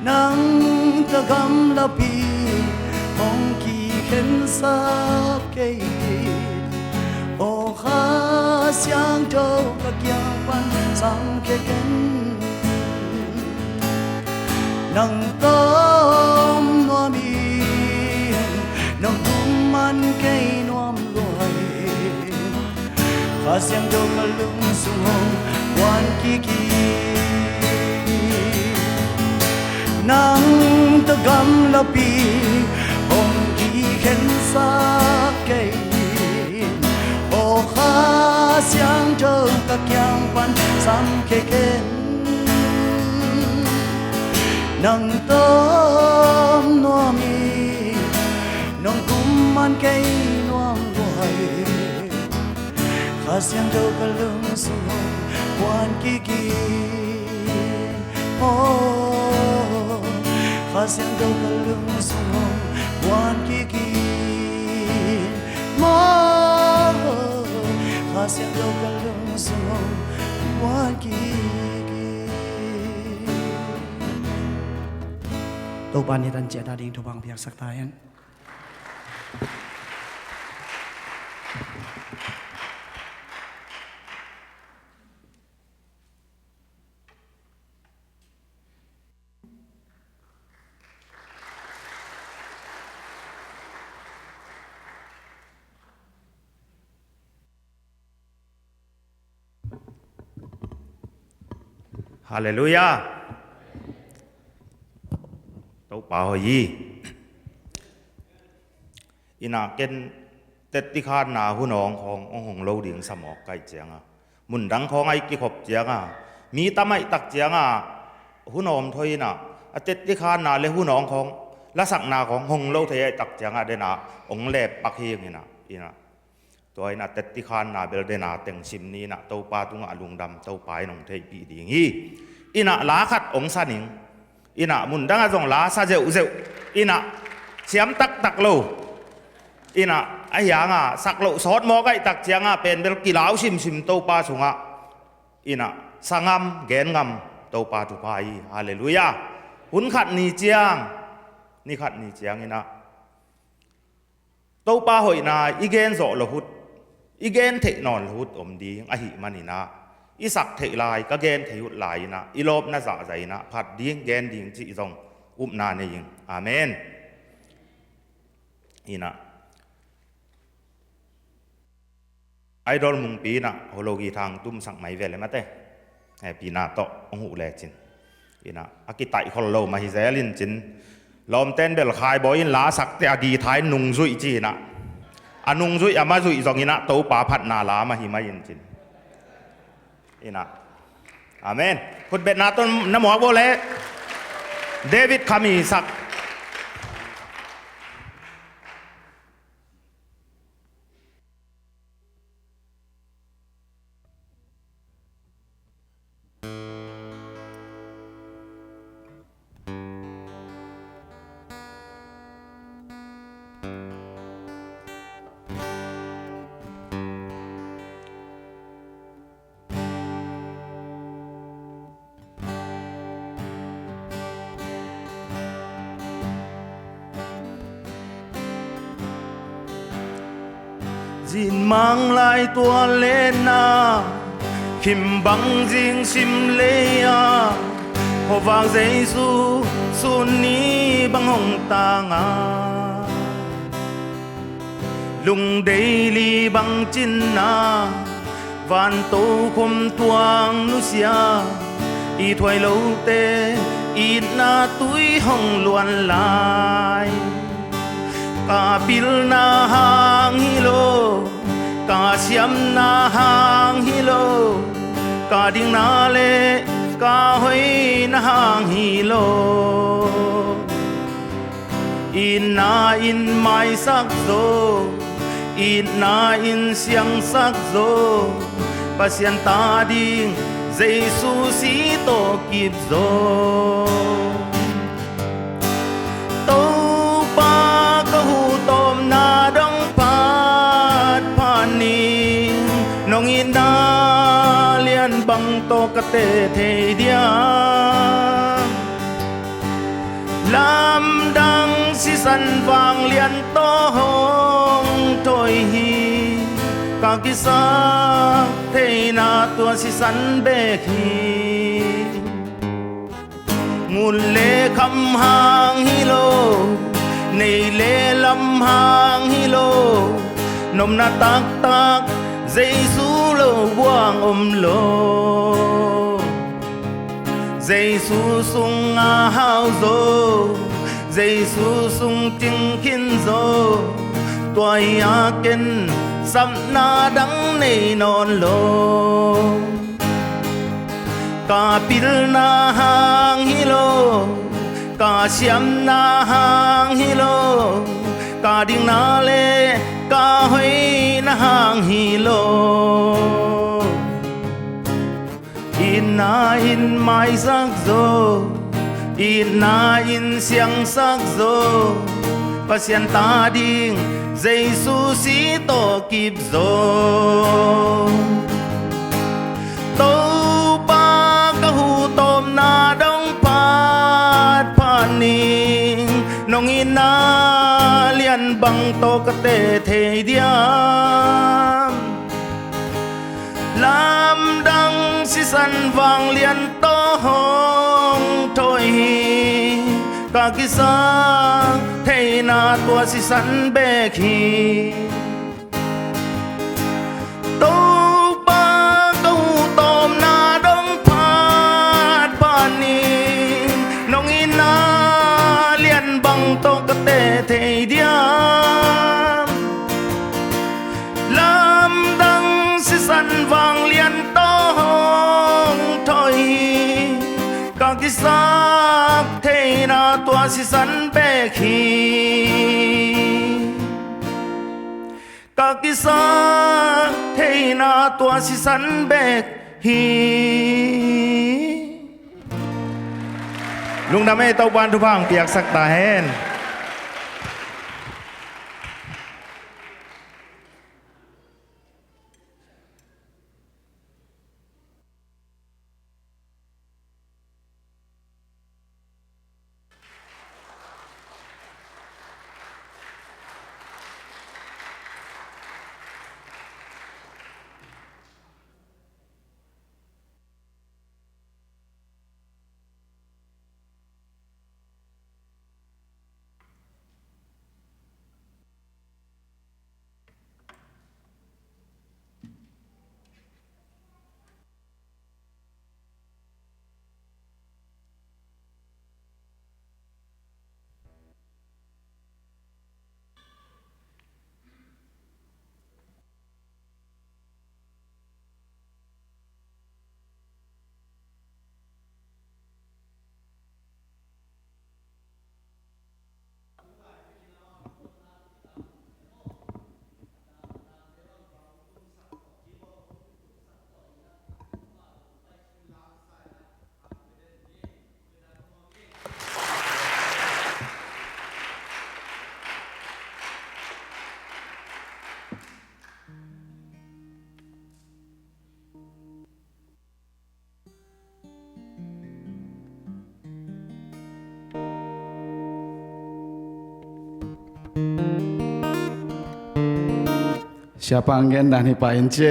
Nang tawh gamlapi hong kikhensap kei in. Aw Kha Siangtho ka kiang pan samkhia ken. Nang tawh om nuam ing, nong kum man kei nuam lua ing. Kha Siangtho ka lungsung hong puan kik in. Nang tawh gamlapi hong kikhensap kei in. Aw Kha Siangtho ka kiang pan samkhia ken. Nang tawh om nuam ing, nong kum man kei nuam lua ing. Kha Siangtho ka lungsung hong puan kik in. Aw Kha Siangtho ka lungsung hong puan kik in. Maw Kha Siangtho ka lungsung hong puan kik in. Topa nitan ciah nading thupha piaksak ta hen. Halleluiah. Topa hoih hi. Ina ken tetti khanna hun awng khawng hong hong lo ding sa mawk ka hih cianga, mundang khawng a i kikhop cianga, mi tam ahih tak cianga hun awm thoi ina, a tetti khanna le hun awng khawng lasakna khawng hong lo thei ahih tak cianga dena hong lep pak hi ing ina, ina. Tua ina tetti khanna bel dena teng sim ni ina, Topa tungah lungdam, Topa in hong theihpih ding hi. Ina la khat hong sa ning. Ina mundangah zong la sa zeuhzeuh. Ina siam taktak lo. Ina a hianga sak loh sawt mawk ahih tak cianga pen bel kilau simsim Topa sungah. Ina sa ngam, gen ngam, Topa thupha hi. Halleluiah. Hun khat ni ciang, ni khat ni ciang ina Topa hoihna i gen zawh loh ut, i gen theih nawn loh ut om ding ahih maninah, i sak theih lai, ka gen thei ut lai inah, i lawpna zahzah inah phat ding, gen ding cih zong upna nei ing. Amen. Inah Idol Mungpi inah holo guitar tumsak mai ve le mate. Eh, pina tawh hong huh lecin. Inah a kitaih khol lo mah hi zel in cin. Lawmten bel khaibawi in la sakte a guitar in nungzuih ci inah. A nungzuih a mazuih zong inah Topa phatna la mah hi mai in cin. Inah. Amen. Khutbetna tawh na muak bo le. David Khami sak. Zin mang lai tual lena, khim bang zing sim leia, khuavak Jesu sun ni bang hong tanga. Lungdei li bang cinna, van tokhom tuang nusia, i thuai lote itna tui hong luan lai. Ka pilna hang hi lo, ka siamna hang hi lo, ka dingna le ka hoihna hang hi lo. Itna in maisak zo, itna in siangsak zo, Pasian ta ding Jesu si tawh kip zo. Topa ka huh tawpna dong phat phat ni, nong itna lian bang tawh ka teh thei diam. Lamdang sisan vanglian tawh hong thawi hi, ka kisap theihna tua sisan bek hi. Ngun le kham hang hi lo, nei le lam hang hi lo, nopna taktak Jesu lo buang om lo. Jesu sung a hau zo, Jesu sung cing khin zo, tua hi a ken sapna dang nei nawn lo. Ka pilna hang hi lo, ka siamna hang hi lo, ka dingna le ka hoihna hang hi lo. Itna in maisak zo, itna in siangsak zo, Pasian ta ding Jesu si tawh kip zo. Topa ka huh tawpna dong phat phat ni, Nang in a lian bang tawh ka teh thei diam? Lamdang sisan vanglian tawh hong thawi hi. Ka kisak theihna tua sisan bek hi. Topa, ka huhtawmna dong phat phanin, nong in a lian bang tawh ka teh thei diam? Lamdang sisan vanglian tawh hong thawi hi. Ka kisak theihna tua sisan bek hi. Ka kisak theihna tua sisan bek hi. Lungdam ei, Topa'n thupha hong piaksak ta hen. Siapa hong gen dan hi pah in ci.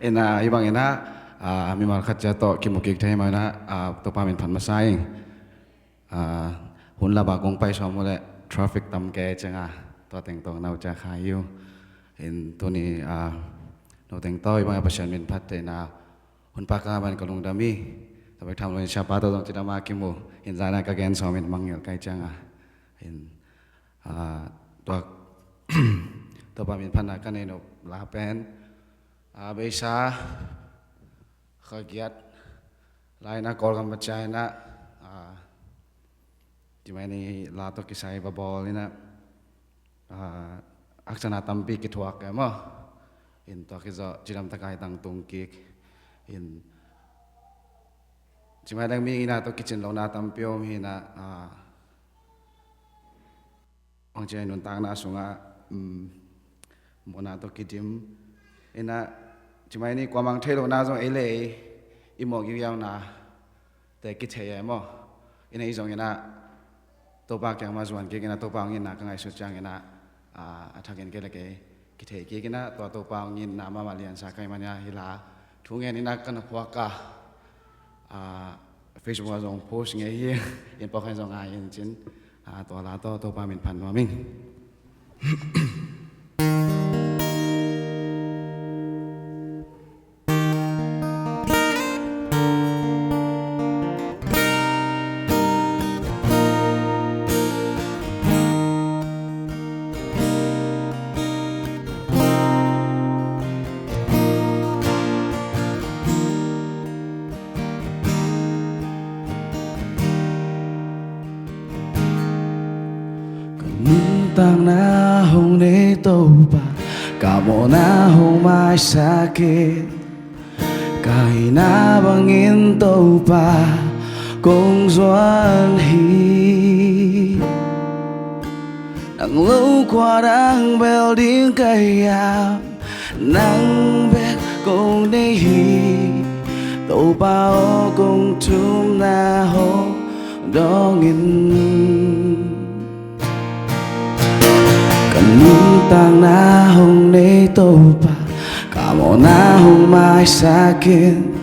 Ina, hih bangin ah, ah, mimal khat ciat tawh kimu kik thei mah ina, ah, Topa min phat masa ing. Ah, hun lap ah kong pai sawm uh leh traffic tam kei ciang a, tua teng tawh nau ciah kha hi uh. In tuni, ah, no teng tawh hih bang a Pasian min phat theihna hun pha ka ngah man ka lungdam hi. Tua bek tham lo in siapa tawh zong cidam a kimu in, zan a ka gen sawm in mangngilh kei ciang a. In, ah, tua, Topa min phatna ka nei nop la pen, ah, beisa kha giat lai-in ah Kawlgam va ciah in ah, ah, cimai ni la tawh kisai va bawl in ah, ah, haksatna tampi kithuak e maw. In tua khit zawh cidam tak a i tangtung kik. In cimai dang mi in ah tawh kicin lohna tampi om hi in ah, ah, bangci a i nuntakna sungah, um, mawhna tawh kidim. In ah cimai ni kuamah thei lohna zong ei le ei i mawh giugiauna te kithei e maw. In ah i zong in ah Topa kiang mah zuan kik in ah Topa hong itna ka ngaihsut ciang in ah, ah, a thakin kei le kei kithei kik in ah, tua Topa hong itna mahmah liansa ka hih man in ah hih la thu ngen in ah ka na phuak a, ah, Facebook ah zong post ngei hi. In pawlkhat in zong ngai in cin, ah, tua la tawh Topa min phat nuam ing. Ka nuntakna hong nei Topa, ka mawhna hong maisak in, ka hihna bangin Topa kong zuan hi. Nang lo kua dang bel ding ka hiam, nang bek kong deih hi. Topa aw, kong thumna hong dawng in. Nuntakna hong nei Topa, ka mawhna hong maisak in,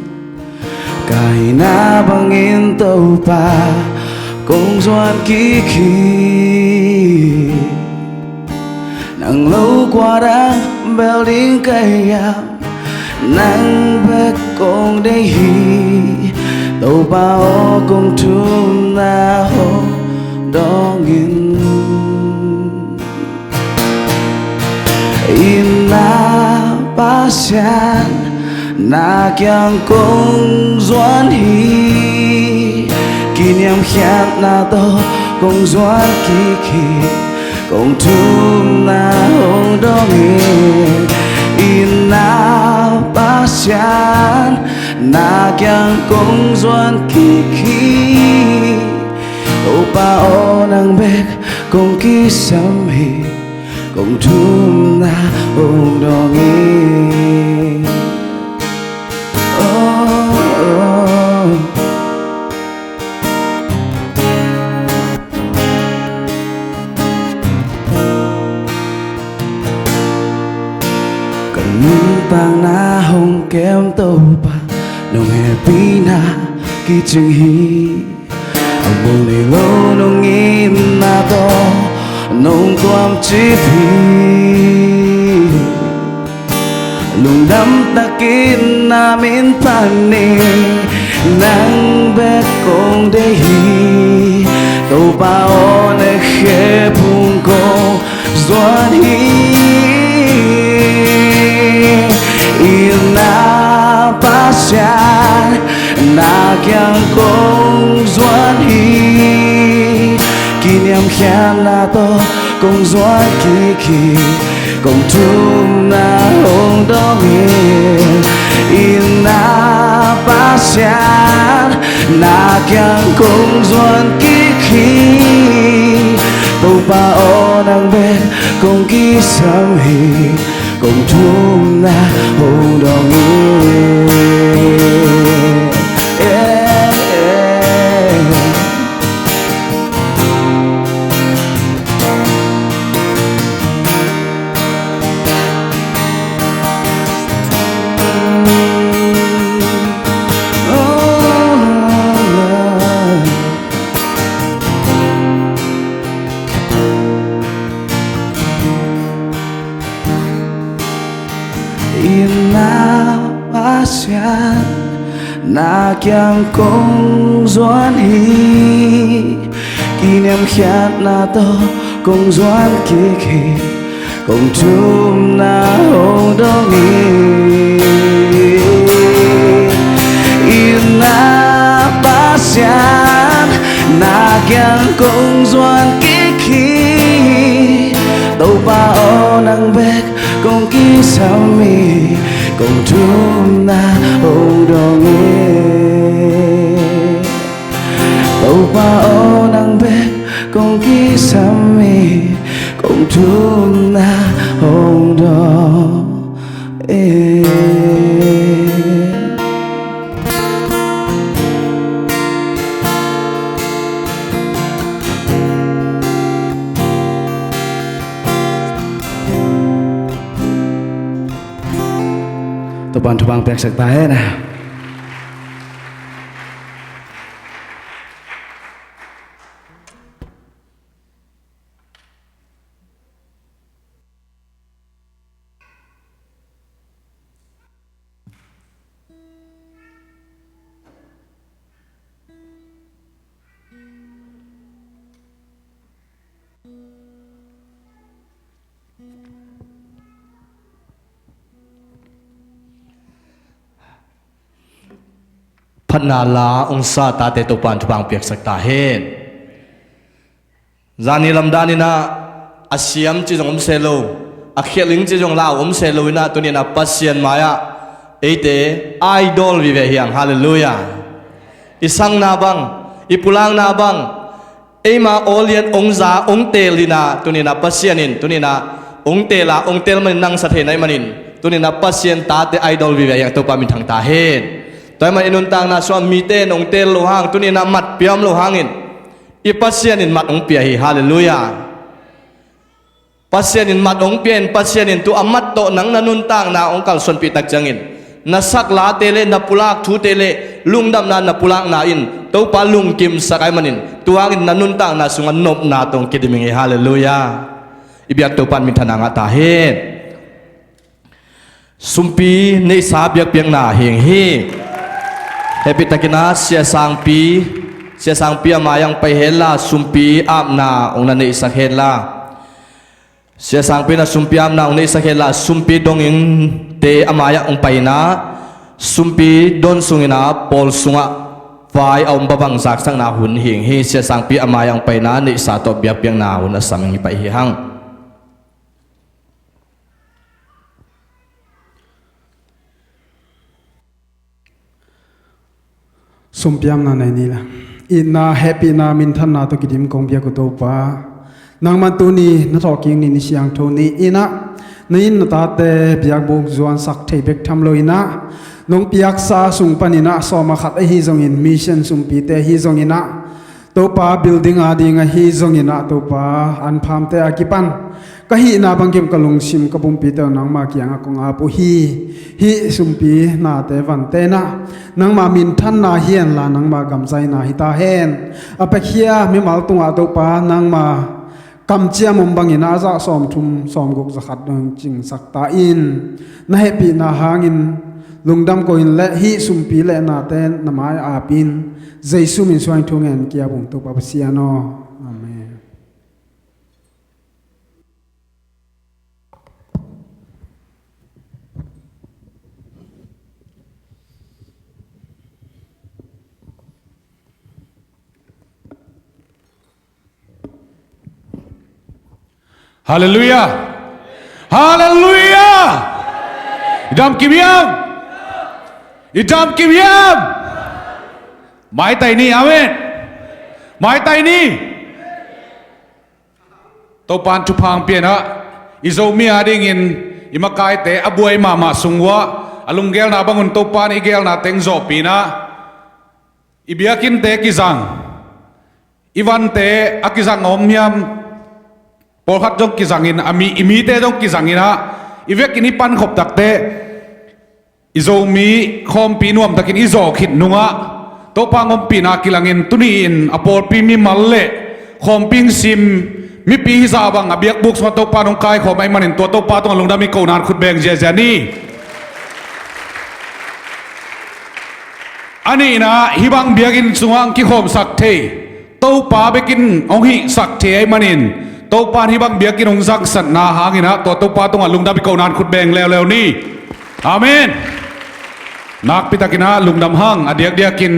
ka hihna bangin Topa kong zuan kik hi. Nang lo kua dang bel ding ka hiam, nang bek kong deih hi. Topa aw, kong thumna hong dawng in. Inn ah Pasian, na kiang kong zuan hi. Kiniamkhiatna tawh kong zuan kik hi. Kong thumna hong dawng hi. Inn ah Pasian, na kiang kong zuan kik hi. Topa aw, nang bek kong kisam hi. Kong thumna hong dawng hi. Oh, oh. Ka nuntakna hong kem Topa, nong hehpihna kicing hi. A mong nei lo nong itna tawh nong tuamcip hi. Lungdam takin na min panin, nang bek kong deih hi. Topa aw, na khe phung kong zuan hi. Inn ah Pasian, na kiang kong zuan hi. Kiniamkhiatna tawh kong zuan kik hi. Kong thumna hong dawng hi. Inn ah Pasian, na kiang kong zuan kik hi. Topa aw, nang bek kong kisam hi. Kong thumna hong dawng hi. Eh, eh. Inn ah Pasian, na kiang kong zuan hi. Kiniamkhiatna tawh kong zuan kik hi. Kong thumna hong dawng hi. Inn ah Pasian, na kiang kong zuan kik hi. Topa aw, nang bek kong kisam hi. Kong thumna hong dawng hi. Topa aw, nang bek kong kisam hi. Kong thumna hong dawng hi. Topa'n thupha piaksak ta hen. Phatna la ong sa tate Topa'n thupha piaksak ta hen. Zani lam dan in ah a siam ci zong om se lo, a khialh ing ci zong lau om se lo in ah, tuni in ah Pasian mai-ah eite idol vive hi hang. Halleluiah. I sangna bang, i pulakna bang, eima aw lian ong za, ong teel hi in ah, tuni in ah Pasian in, tuni in ah ong teel a, ong teel manin nang sa thei na hih manin, tuni in ah Pasian tate idol vive hi hang. Topa minthang ta hen. Tua ahih manin i nuntakna sungah mite in ong teel loh hang, tuni in ah mat pia om loh hangin, i Pasian in mat ong pia hi. Halleluiah. Pasian in mat hong pia in, Pasian in tu a mat tawh nang na nuntakna hong kalsuanpih tak ciangin, na sak late le na pulak thute le lungdamna na pulakna in Topa lungkimsak ahih manin, tua hangin na nuntakna sungah nopna tawh hong kidim ing ei. Halleluiah. I biak Topa in minthanna ngah ta hen. Sumpi neihsa biakpiakna hi ing hi. Hehpihtakin ah Sia Sangpi, Sia Sangpi a mai-ah hong pai henla, sumpi apna hong na neihsak henla. Sia Sangpi in ah sumpi apna hong neihsak henla, sumpi dongingte a mai-ah hong pai in ah, sumpi don sungin ah pawl sungah vai a om bangbang zaksakna hun hi ing hi. Sia Sangpi a mai-ah hong pai in ah neihsa tawh biakpiakna hun a sam ing, i pai hi hang. Sumpi apna nei ni la. Itna, hehpihna, minthanna tawh kidim kong biak uh Topa, nangman tuni na thawhkik ni, ni siangtho ni in ah, na in na tate biakbuk zuansak thei bek tham lo in ah, nong piaksa sung panin ah sawm ah khat ahi zongin, mission sumpite ahi zongin ah, Topa, building ading ahi zongin ah, Topa, an phamte a kipan ka hihna bangkim ka lungsim ka pumpite uh nangma kiangah kong ap uh hi. Hih sumpi nate vante in ah nangma minthanna hi henla, nangma gamzaina hi ta hen. A piakhia mimal tungah, Topa, nangma kamciam om bangin ah a zah sawmthum sawmguk zakhat dong cingsak ta in. Na hehpihna hangin lungdam ko in le hih sumpi le nate na mai-ah ap in, Jesu min suangin thu ngen ka ap ung, Topa Pasian aw. Amen. Halleluiah. Halleluiah. I dam kim hiam? I dam kim hiam? Maitai ni. Amen. Maitai ni. Topa in thupha hong pia in ah, i Zomi adingin i makaite a buai mahmah sung uah a lunggelna bangun Topa in i gelna teng zawhpih in ah, i biakinnte kizang, i vante a kizang a om hiam? Pawlkhat zong kizangin, a mi, i mite zong kizangin ah, i vekin i pankhop takteh, i Zomi khawmpi nuamtakin i zawh khit nungah, Topa hong ompihna kilangin tuni-in a pawlpi mimal le khawmpi hong sim mipi hizah bang a biakbuk sungah Topa in hong kaikhawm ahih manin, tua Topa tungah lungdam i kohna in khut beng ziahziah ni. A nihna, hih bang biakinn sungah hong kikhawmsak thei Topa bekin hong hihsak thei ahih manin, Topa in hih bang biakinn hong zangsatna hangin ah, tua Topa tungah lungdam i kohna in khut beng leuleu ni. Amen. Nakpitakin ah lungdam hang, a diakdiakin,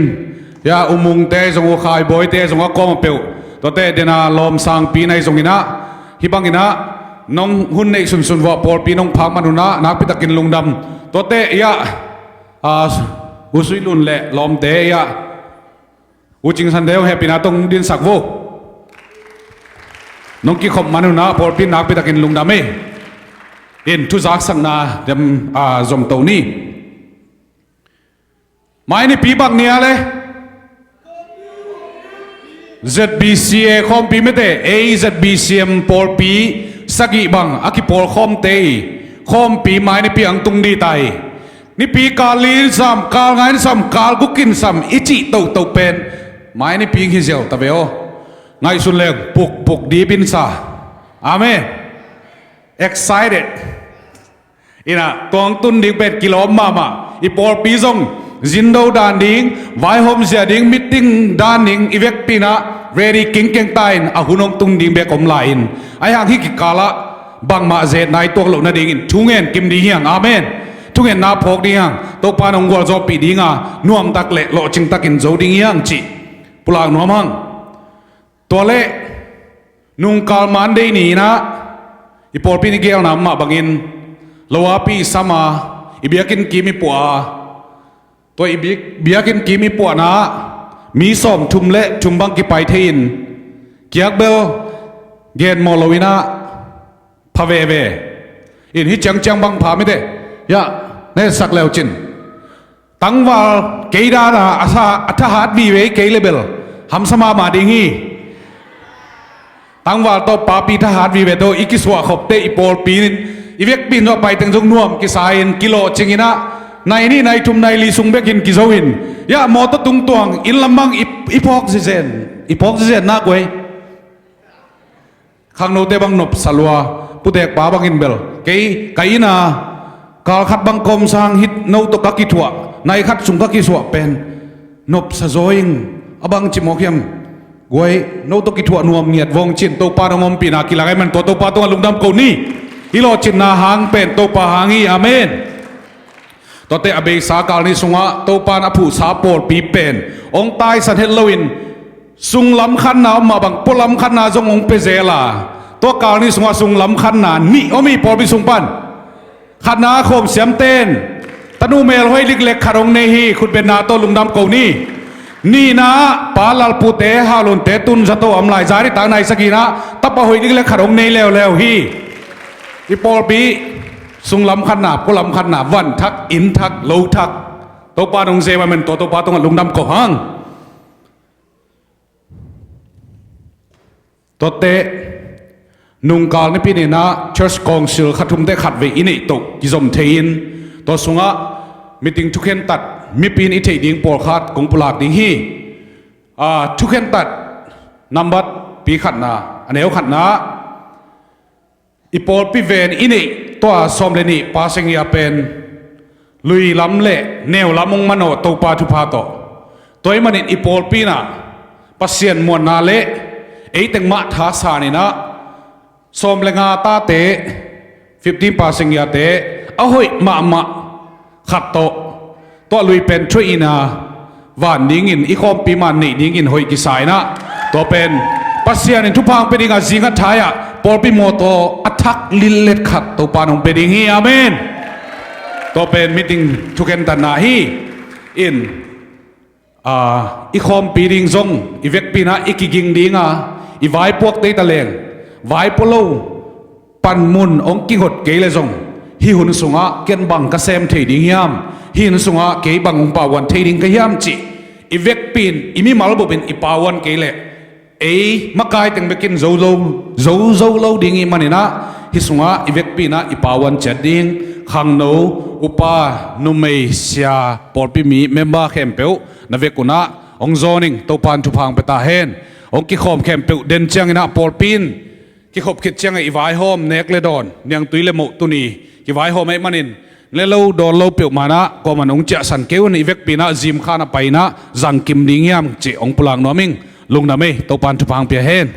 ya, U Mungte zong, U Khai Bawite zong a kawm a peuh, tuate dena lawm sangpi na hi zongin ah, hih bangin ah nong hun neih sunsun vua pawlpi nong phak man un ah nakpitakin lungdam. Tuate, ya, a, U Sui Lun le lawmte, ya, U Cing Sante hong hehpihna tawh hong dinsak vo. Nong kikhop man un ah pawlpi in nakpitakin lungdam ei. In thu zaksakna dem, a, zom to ni. Mai nipi bang ni a le? Z B C A khawmpi mete, ei Z B C M pawlpi sagih bang a kipawlkhawmte i khawmpi mai nipi hong tung dih ta hi. Nipi kal li in sam, kal nga in sam, kal guk in sam i cih tohtoh pen mai nipi hi ziau ta ve aw. Ngaihsun leng pukpuk dip in sa. Amen. Excited. Inah, tua hong tun ding pen kilawm mahmah. I pawlpi zong zindo dan ding, vaihawm zia ding, meeting dan ding, i vekpi inah ready kengkeng ta in, a hun hong tung ding bek om lai in. Ahi hang hih kikalah bangmah zetna i tuak loh nadingin thungen kim ding hi hang. Amen. Thungetna phawk ding hi hang. Topa in hong gualzawhpih ding a, nuamtak le lawhcingtakin zo ding hi hang cih pulak nuam hang. Tua leh nungkal Monday ni inah i pawlpi in i gelna mah bangin lo api i sam a, i biakinn kim i puah a, tua i biak-, biakinn kim i puahna ah mi sawmthum le thum bang kipai thei in, kiakbel genmawh lo inah pha veve in. Hih ciangciang bang pha mite, ya, na hetsak leu cin. Tangval kei dana a sa, a thahat vive kei le bel hamsa mahmah ding hi. Tangval tawh papi thahat vive tawh i kisuah khopte i pawlpi in i vekpi in tawh paiteng zong nuam kisa in kilawhcing inah nai nih nai thum nai li sung bekin kizo in yah mawtaw tungtuang inn lam bang i, i phawk zizen, i phawk zizen nak uai. Khangnote bang nopsa lua, putekpa bangin bel kei ka ina kal khat bang kawmsang hit no tawh ka kithuah nai khat sung ka kisuah pen nopsa zaw ing. A bang cimawk hiam? Guai, no tawh kithuah nuam ngiat vawng cin Topa nong ompihna kilang ai man tua Topa tungah lungdam ko ni. I lawhcinna hang pen Topa hang hi. Amen. Tuate a beisa kal ni sungah Topa na phuhsa pawlpi pen hong taisan het loin sunglam khatna om mah bang pualam khatna zong hong pia zel a, tua kal ni sungah sunglam khatna nih om hi pawlpi sung pan. Khatna khawm siamten tanu melhoih liklek khat hong nei hi. Khutbetna tawh lungdam ko ni. Nihna pa lalpute haulunte tun zato a om lai zari tak nai sakinah tapa hoih liklek khat hong nei leuleu hi. I pawlpi sunglam khatna pualam khatna van thak inn thak lo thak Topa nong zema men tua Topa tungah lungdam ko hang. Tuate nungkal nipi ninah church council khathumte khatvei i neih toh kizom thei in tua sungah meeting thukhentat mipi in i theih ding pawlkhat kong pulak ding hi. Ah, thukhentat nambat pi khatna a neu khatna i pawlpi ven i neih tua sawm le nih pa seng ia pen lui lam le neu lam hong manawh Topa thupha tawh. Tua ih manin i pawlpi inah Pasian muanna le eiteng mah thasan inah sawm le nga tate fifteen pa seng iate a hoih mahmah khat tawh tua lui pen thuaina van dingin i khawmpi man neih dingin hoih kisa inah tua pen Pasian in thupha hong pia dingah zingat thai-ah pawlpi mawtaw a thak lillet khat Topa nong pia ding hi. Amen. Tua pen meeting thukhentatna hi. In a, i khawmpi ding zong i vekpi inah i kiging dinga i vaipuak tei taleng vaipua lo panmun hong kihot kei le zong hih hun sungah ken bang ka sem thei ding hiam? Hih hun sungah kei bang hong pauan thei ding ka hiam cih i vekpi in i mimal bupin i pauan kei leh ei makai teng bekin zo lo, zo zo lo ding ih maninah hih sungah i vekpi inah i pauan ciat ding khangno upa numei sia pawlpi mi member khempeuh na vek unah hong zawning Topan thupha hong pia ta hen. Hong kikhawm khempeuh den cianginah pawlpi in kikhop khit ciangah i vaihawm nek le dawn niangtui le moh tuni kivaihawm ahih manin ne lo dawn lo peuhmah inah kuaman hong ciahsan kei un. I vekpi inah zimkhan a pai inah zangkim ding hiam cih hong pulak nuam ing. Lungdam ei. Topan thupha hong pia hen.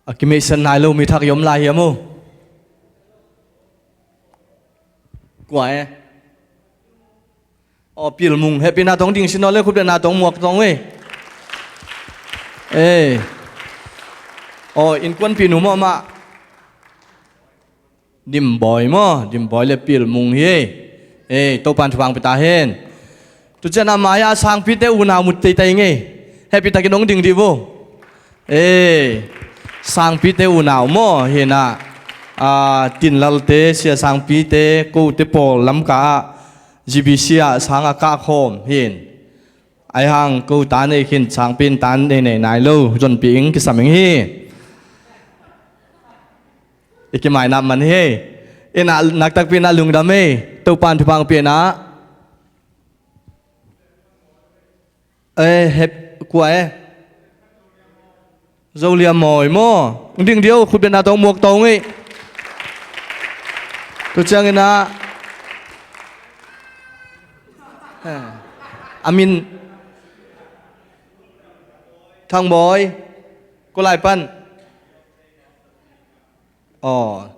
A kimeihsan nai lo mi thak i om lai hiam aw? Kua e? Aw, Pilmung, hehpihna tawh ding sin aw le khutbetna tawh muak tawh ei. Ei. Aw, innkuanpih nu mawh mah. Dimbawi maw, Dimbawi le Pilmung hi ei. Ei, Topan thupha hong pia ta hen. Tu cianah mai-ah sangpite unau mu teitei ngei. Hehpihtakin hong ding dih vo. Ei, sangpite unau maw hinah, a, Tinlalte, sia sangpite, kote pawl Lamka ah G B C ah sang a kah khawm hin. Aihang ko ta nei khin sangpi in ta nei nei nai lo, zonpih ing, kisam ing hi. I kimainap man hi ei. Inah naktakpi inah lungdam ei. Topan thupha hong pia inah. Eh, hep, kua e? Zoliam Mawi maw? Ding dih o, khutbetna tawh muak tawh ei. Tu cianginah, eh, a min Thangbawi. Kua lai pan? Aw.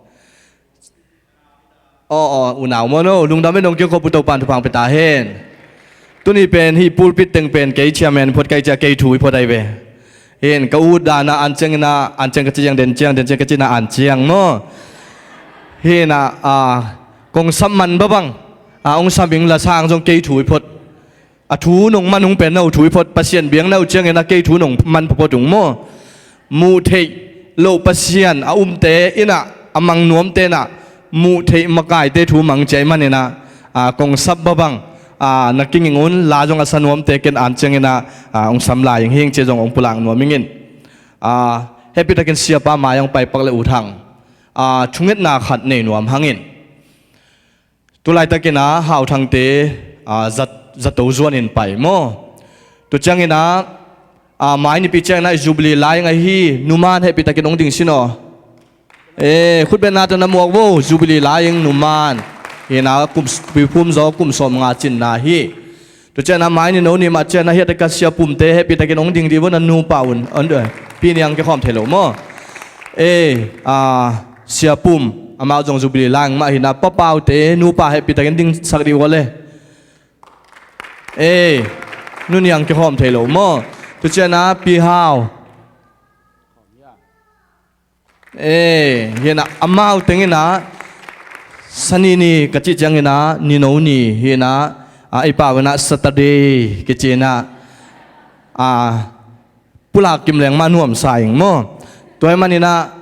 Aw, aw, unau maw no, lungdam in hong kikhop uh, Topan thupha hong pia ta hen. Tuni pen hih pulpit teng pen kei chairman phot ka hih ciah kei thu i phot ahi ve. Hin ka ut dan ah an ciang inah, an ciang ka ci ciang den ciang, den ciang ka ci inah an ciang maw. Hi inah, a, kong sap man babang, a, hong sap ing, lasang zong kei thu i phot. A thu nong man hong pen no thu i phot, Pasian biak no ciangin a kei thu nong man phot ung maw. Muh theih loh Pasian a umte inah, a mang nuamte inah, muh theih makaite thu mang ciai man inah, a, kong sap babang, a, na kinging un, la zong a sa nuamte ken an ciangin ah, a, hong sam lai ing, hing cia zong hong pulak nuam ing in. A, hehpihtakin siapa mai hong pai pak le U Thang, a, thungetna khat nei nuam hang in. Tulaitakin ah Hau Thangte, a, zat, zato zuan in pai maw. Tu ciangin ah, a, mai nipi ciangin ah Jubilee lai ing ahi, numan hehpihtakin hong ding sin aw. E, khutbetna tawh na muak vo, Jubilee lai ing numan. Hi inah kum, pi phum zaw kum sawm nga cinna hi. Tu ciangin ah mai ni no ni mah ciangin ah hiah taka Sia Pumte hehpihtakin hong ding dih vo, na nupa un. An, eh, Pi Niang kikhawm thei lo maw. E, a, Sia Pum, amau zong Jubilee lai ing mah hi inah, Pa Paute nupa hehpihtakin dingsak dih vo le. E, Nu Niang kikhawm thei lo maw. Tu ciangin ah Pi Hau. E, hi inah amau teng inah, Sani ni ka cih ciangin ah, ni no ni hi inah, a, ei pau inah Saturday kici inah, a, pulak kim leng mah nuamsa ing maw. Tua ahih man inah,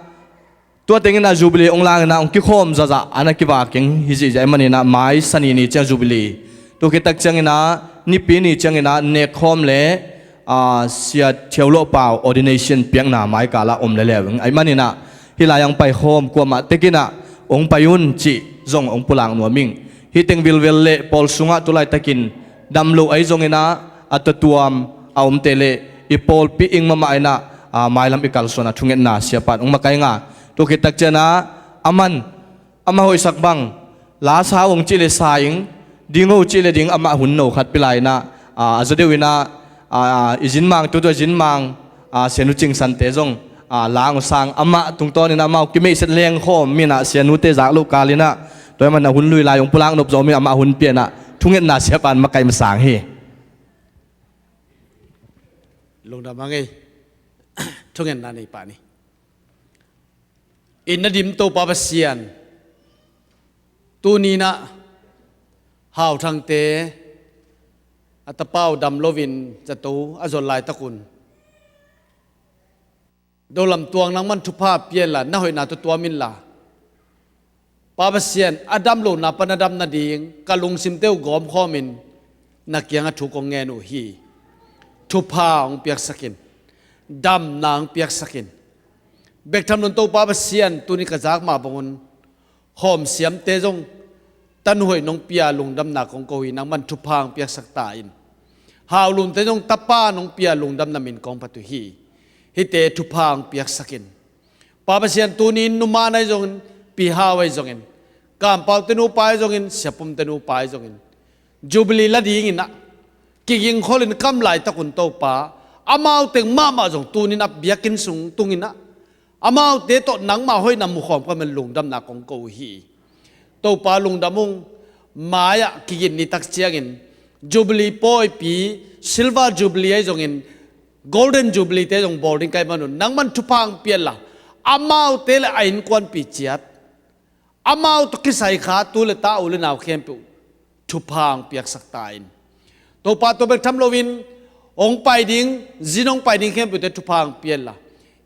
tua teng inah Jubilee hong lang inah hong kikhawm zahzah a na kivak ing hi zihziah ahih man inah mai Sani ni ciang Jubilee. Tua khit tak ciangin ah, nipi ni ciangin ah nekkhawm le, a, Sia Thiau Lawh Pau ordination piakna mai kal ah om leuleu ing. Ahih man inah hih lai ah hong paikhawm kuamah tek inah hong pai un cih zong hong pulak nuam ing. Hih teng vilvel le pawl sungah tulaitakin dam lo ahi zongin ah, a tuamtuam a omte le i pawlpi ing mahmah inah, a, mailam i kalsuan a thungetna siapa in hong makaih nga. Tua khit tak ciangin ah, a man amah hoihsak bang, la sa hong cih le sa ing, ding ho cih le ding, amah hun no khat pia lai inah, a, a zaw deuh inah, a, i zinmang, tutu i zinmang, a, Sianu Cing Sante zong, a, la hong sang, amah tungtawn inah amau kimeihset lengkhawm inah, Sianute zak loh kal inah, tua ahih man a hun lui lai hong pulak nop zaw mi, amah hun pia inah, thungetna siapa in makaih masang hi. Lungdam hang ei. Thungetna nei pah ni. In na dim Topa Pasian, tuni inah Hau Thangte a tapau dam loin zato a zon laitak un, dolam tuang nangman thupha pia inla, na hoihna tuamtuam inla, Pa Pasian, a dam lona pan a dam nading ka lungsimte uh gawmkhawmin na kiangah thu kong ngen uh hi. Thupha hong piaksak in. Damna hong piaksak in. Bek tham lo in Topa Pasian, tuni ka zak mah bangun hawmsiamte zong tanu hoih nong pia lungdamna kong ko hi, nangman thupha hong piaksak ta in. Haulunte zong tapa nong pia lungdamna min kong phat uh hi. Hihte thupha hong piaksak in. Pa Pasian, tuni in numan ahi zongin, Pi Hau ahi zongin, Kampaute nupa ahi zongin, Sia Pumte nupa ahi zongin, Jubilee la dingin ah kigingkholin kam laitak un Topa, amau teng mahmah zong tuni in ah biakinn sung tungin ah, amaute tawh nangmah hoihna mukhawm kawmin lungdamna kong ko uh hi. Topa lungdam ung, mai-ah kigin ni tak ciangin Jubilee pawipi, Silver Jubilee ahi zongin, Golden Jubilee te zong bawl ding ka hih manun nangman thupha hong pia inla, amaute le a innkuanpih ciat, amau tawh kisai kha tu le ta u le nau khempeuh thupha hong piaksak ta in. Topa, tua bek tham loin hong pai ding, zin hong pai ding khempeuhte thupha hong pia inla,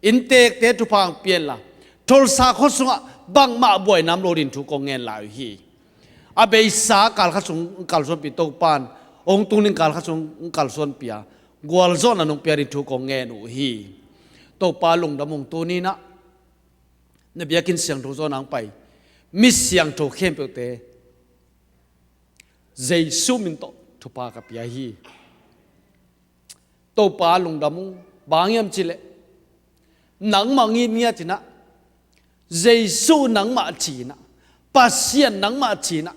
innteekte thupha hong pia inla, Tulsa khua sungah bangmah buaina om lo ding thu kong ngen lai uh hi. A beisa kal khat sung hong kalsuanpih Topa in, hong tung ding kal khat sung hong kalsuanpih a, gualzawhna nong pia ding thu kong ngen uh hi. Topa lungdam ung, tuni in ah na biakinn siangtho zawn ah hong pai mi siangtho khempeuhte Jesu min tawh thupha ka pia hi. Topa lungdam ung, bang hiam cih leh nangmah ngitngiat in ah, Jesu nangmah ci in ah, Pasian nangmah ci in ah,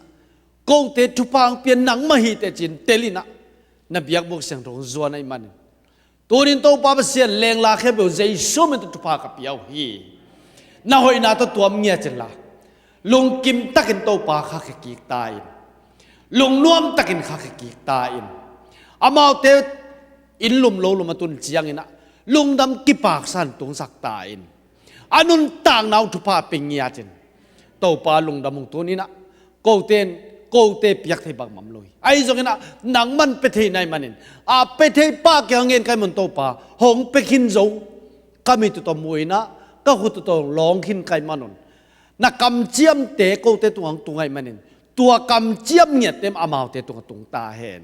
kote thupha hong pia nangmah hi teh ci-in tel in ah, na biakbuk siangtho hong zuan ahih manin, tuni in Topa Pasian, lengla khempeuh Jesu min tawh thupha ka pia uh hi. Na hoihna tuamtuam ngiat inla, lungkim takin Topa kha khia kik ta in, lungnuam takin kha khia kik ta in, amaute inn lum lo lum a tun ciangin ah lungdam kipaksa in tungsak ta in, a nuntakna uh thupha pia ngiat in, Topa lungdam ung. Tuni-in ah kote in kote piak thei bangmah om lo hi. Ahi zongin ah nangman pia thei na hih manin, a pia thei pa kiang ngen ka hih manin Topa hong pia khin zo, ka mit tawh mu-in ah ka khut tawh lawng khin ka hih man un, na kamciamte kote tungah hong tung ahih manin, tua kamciam ngiatte amaute tungah tung ta hen.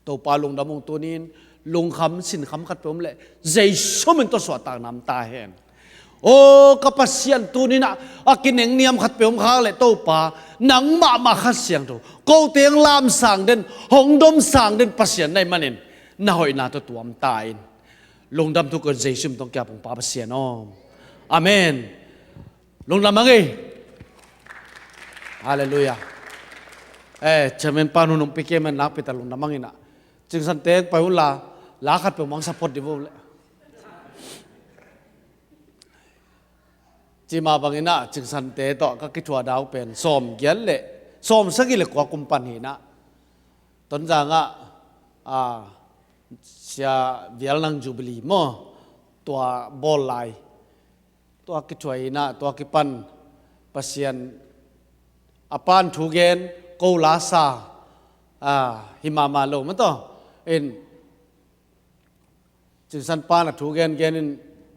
Topa lungdam ung. Tuni-in lungkham sinkham khat peuh om leh Jesu min tawh suahtakna om ta hen. Aw ka Pasian, tuni-in ah a kinengniam khat peuh om khak leh Topa, nang mahmah Kha Siangtho, kote hong lamsang den, hong domsang den Pasian na hih manin, na hoihna tawh tuam ta in. Lungdam thu ko Jesu min tawh kiap ung Pa Pasian aw. Amen. Lungdam hang ei. Halleluiah. Eh, chairman pan hun hong pia kei man nakpi tak lungdam hang in ah, Cingsan teng pai un la, la khat peuh mang support dih vo leh. Cima bangin ah Cingsan te tawh ka kithuah dau pen sawm giat le sawm sagih le kua kum pan hi in ah, Tonzang ah, ah, Sia Vial Nang Jubilee maw, tua bawl lai. Tua kithuah in ah, tua kipan Pasian a pan thu gen, ko la sa, ah, hi mahmah lo maw taw. In Cingsan pan a thu gengen in,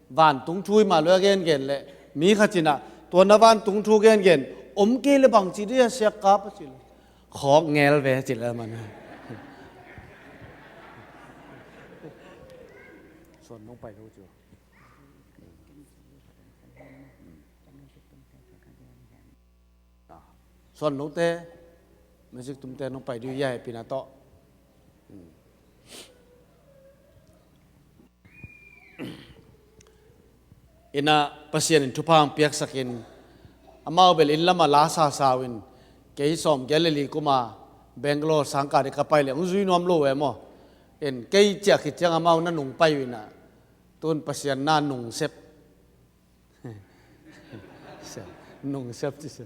vantung thu hi mah lo a gengen leh, mi khat in ah, tua na vantung thu gengen om kei leh bang ci dih a, Sia Kap a ci leh, khawk ngel ve ci leh man. Suan nong pai lo ci. Suan lote, music tumte nong pai dih uh hia, pina tawh. In ah Pasian in thupha hong piaksak in, amau bel inn lamah la sasa uh in, kei sawm giat le li kum a Bangalore sangkah ding ka pai leh hong zui nuam lo uh e maw. In kei ciah khit ciang amau na nung pai uh in ah, tun Pasian na nung sep. Nung sep ci se.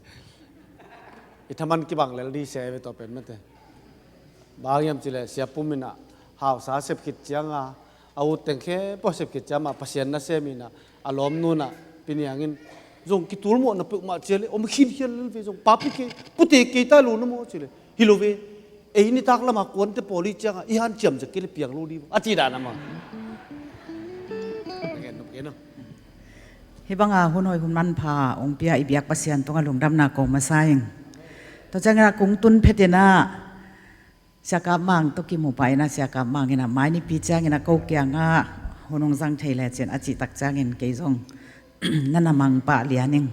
I thaman kibang lel dih se ve tawh pen mate. Bang hiam ci leh Sia Pum in ah hausa sep khit ciang a, a ut teng khempeuh sep khit ciang mah Pasian nasem in ah, a lawmnu in ah, Pi Niang in zong kitul mawh na peuhmah ci leh om khinkhian lel ve zong, papi kei, pute kei ta lo na maw ci leh, hi lo ve. Ei nitak lamah kuante pawl i ciangah i hanciam zek kei le piang lo dih a ci dan a maw. Hih banga hun hoih hun manpha hong pia i biak Pasian tungah lungdamna ko masa ing. Tua ciangin ah kong tun phet in ah Sia Kap Mang tawh kimu pah in ah, Sia Kap Mang in ah mai nipi ciangin ah ko kiangah hun hong zang thei lecin a cih tak ciangin kei zong na na mang pah lian ing.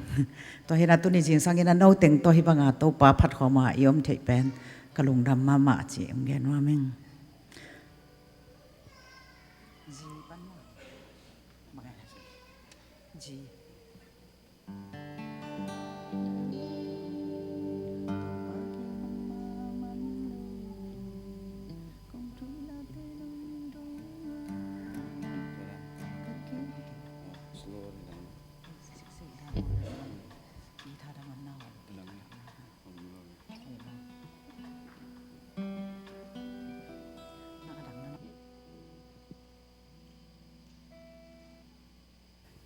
Tua hi in ah tuni zingsang in ah no teng tawh hih banga Topa phat khawm a i om theih pen ka lungdam mahmah a ci hong gen nuam ing.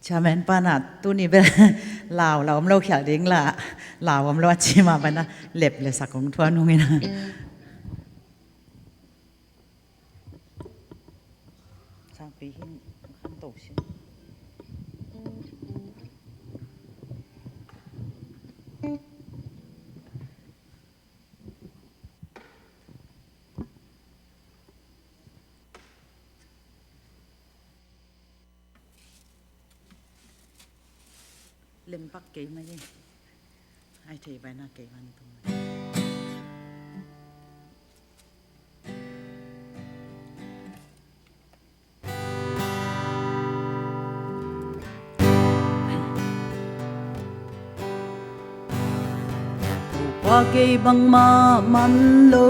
Chairman pan ah tuni bel lau la om lo khial ding la, lau om lo a ci mah bang a lep le sak hong thuah nung in ah. Sangpi hin khan to sin. Lempak kei mai e. Ai thei bai na kei man tung mai. Topa kei bangmah man lo,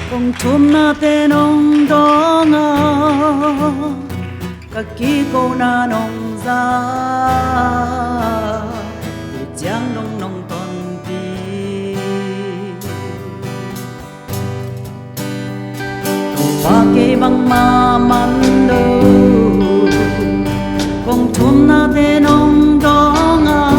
kong thumnate nong dawng a, ka kikona nong za, tua ciang dong nong tonpih. Topa kei bangmah man lo, kong thumnate nong dawng a,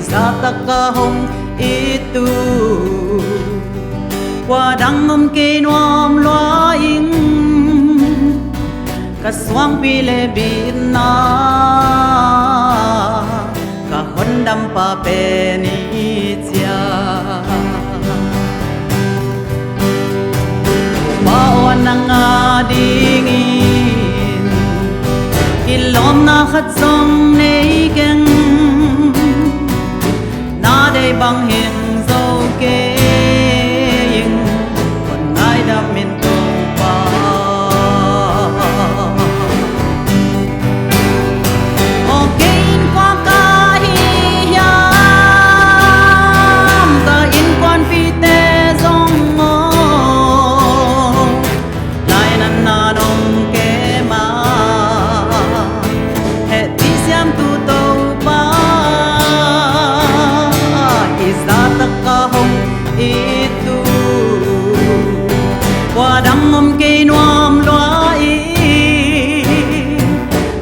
Zahtak ka hong it uh, kua dang om kei nuam lua ing. Ka suangpi le bitna, ka hondampa pen i cia. Pa aw, nang a dingin kilawmna khat zong nei keng. Na deih bang hing zo kei ing, hon ngaidam in Topa. Aw, kei in kua ka hi hiam, ka innkuanpihte zong aw, lainatna nong kem a, hehpih siamtu Topa, i zahtak ka hong it uh, kua dang om kei nuam lua ing.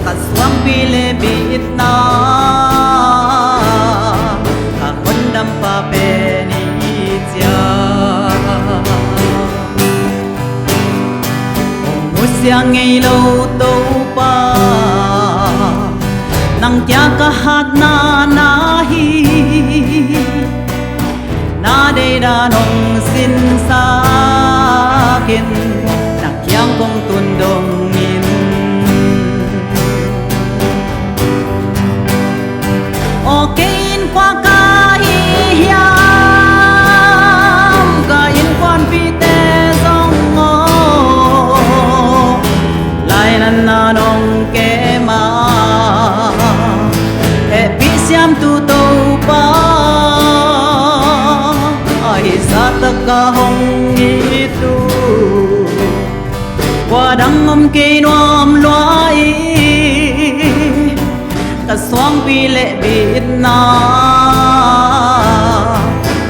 Ka suangpi le bitna, ka hondampa pen i cia. Hong nusia ngei lo Topa, nang kia ka hatna na hi. Na deihdan hong sinsak in, na kiang kong tun dongin. Aw, kei in kua ka hi hiam, ka innkuanpihte zong aw, lainatna nong kem a, hehpih siamtu Topa, i zahtak ka hong it uh, kua dang om kei nuam lua ing. Ka suangpi le bitna,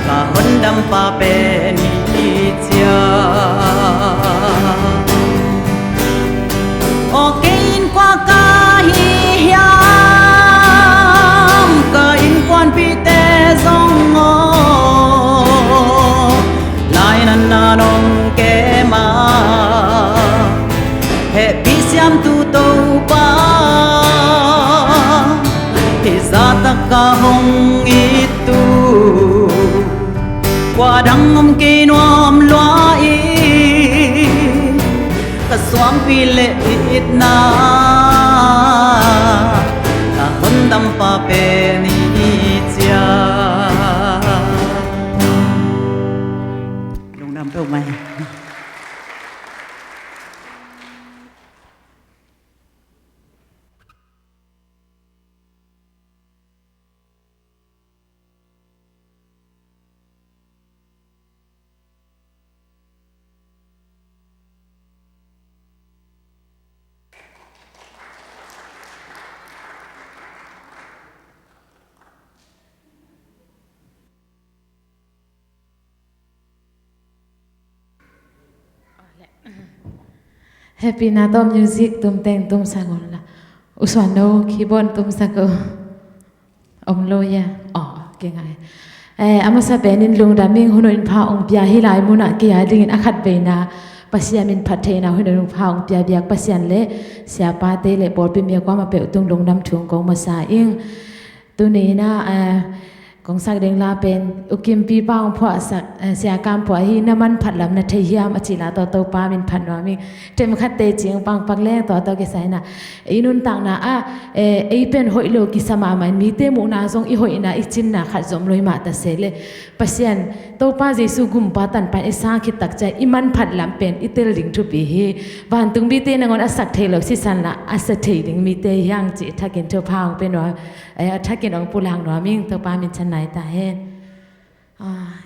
ka hondampa pen i cia. Aw, kei in kua ka hi hiam, ka innkuanpihte zong aw, lainatna nong kem a, hehpih siamtu Topa, i zahtak ka hong it uh, kua dang om kei nuam lua ing. Ka suangpi le itna, ka hondampa pen i cia. Lungdam peuhmah hi. Hehpihna tawh music tumteng tumsak un la. U Suan No, keyboard tumsak un. Om lo hia? Aw, kei ngai. Eh, a masa penin lungdam ing, hun hoih in pha hong pia, hih lai munah kei a dingin a khat veina Pasian min phat theihna hun hoih in pha hong pia biak Pasian le siapate le pawlpi mi a kuamah peuh tung lungdam thu kong masa ing. Tuni in ah, eh, kong sak ding la pen U Kimpi pa hong phuahsak, eh, Sia Kam Phuah hi. Na manphat lam na thei hiam a cih la tawh Topa min phat nuam ing. Themkhatte cing pangpak leng tawh tawh kisai in ah, i nuntakna ah, eh, ei pen hoih lo kisa mahmah in, mite muhna zong i hoihna i cinna khat zom lo hi mah ta se le, Pasian Topa Jesu gumpa tanpa in i sang khit tak ciang i manphat lam pen i tel ding thupi hi. Vantung mite nangawn a sak thei lo sisan la a sa thei ding mite hi hang cih thakin thupha hong pia nuam, eh, a thakin hong pulak nuam ing. Topa min thang nai ta hen. Ah.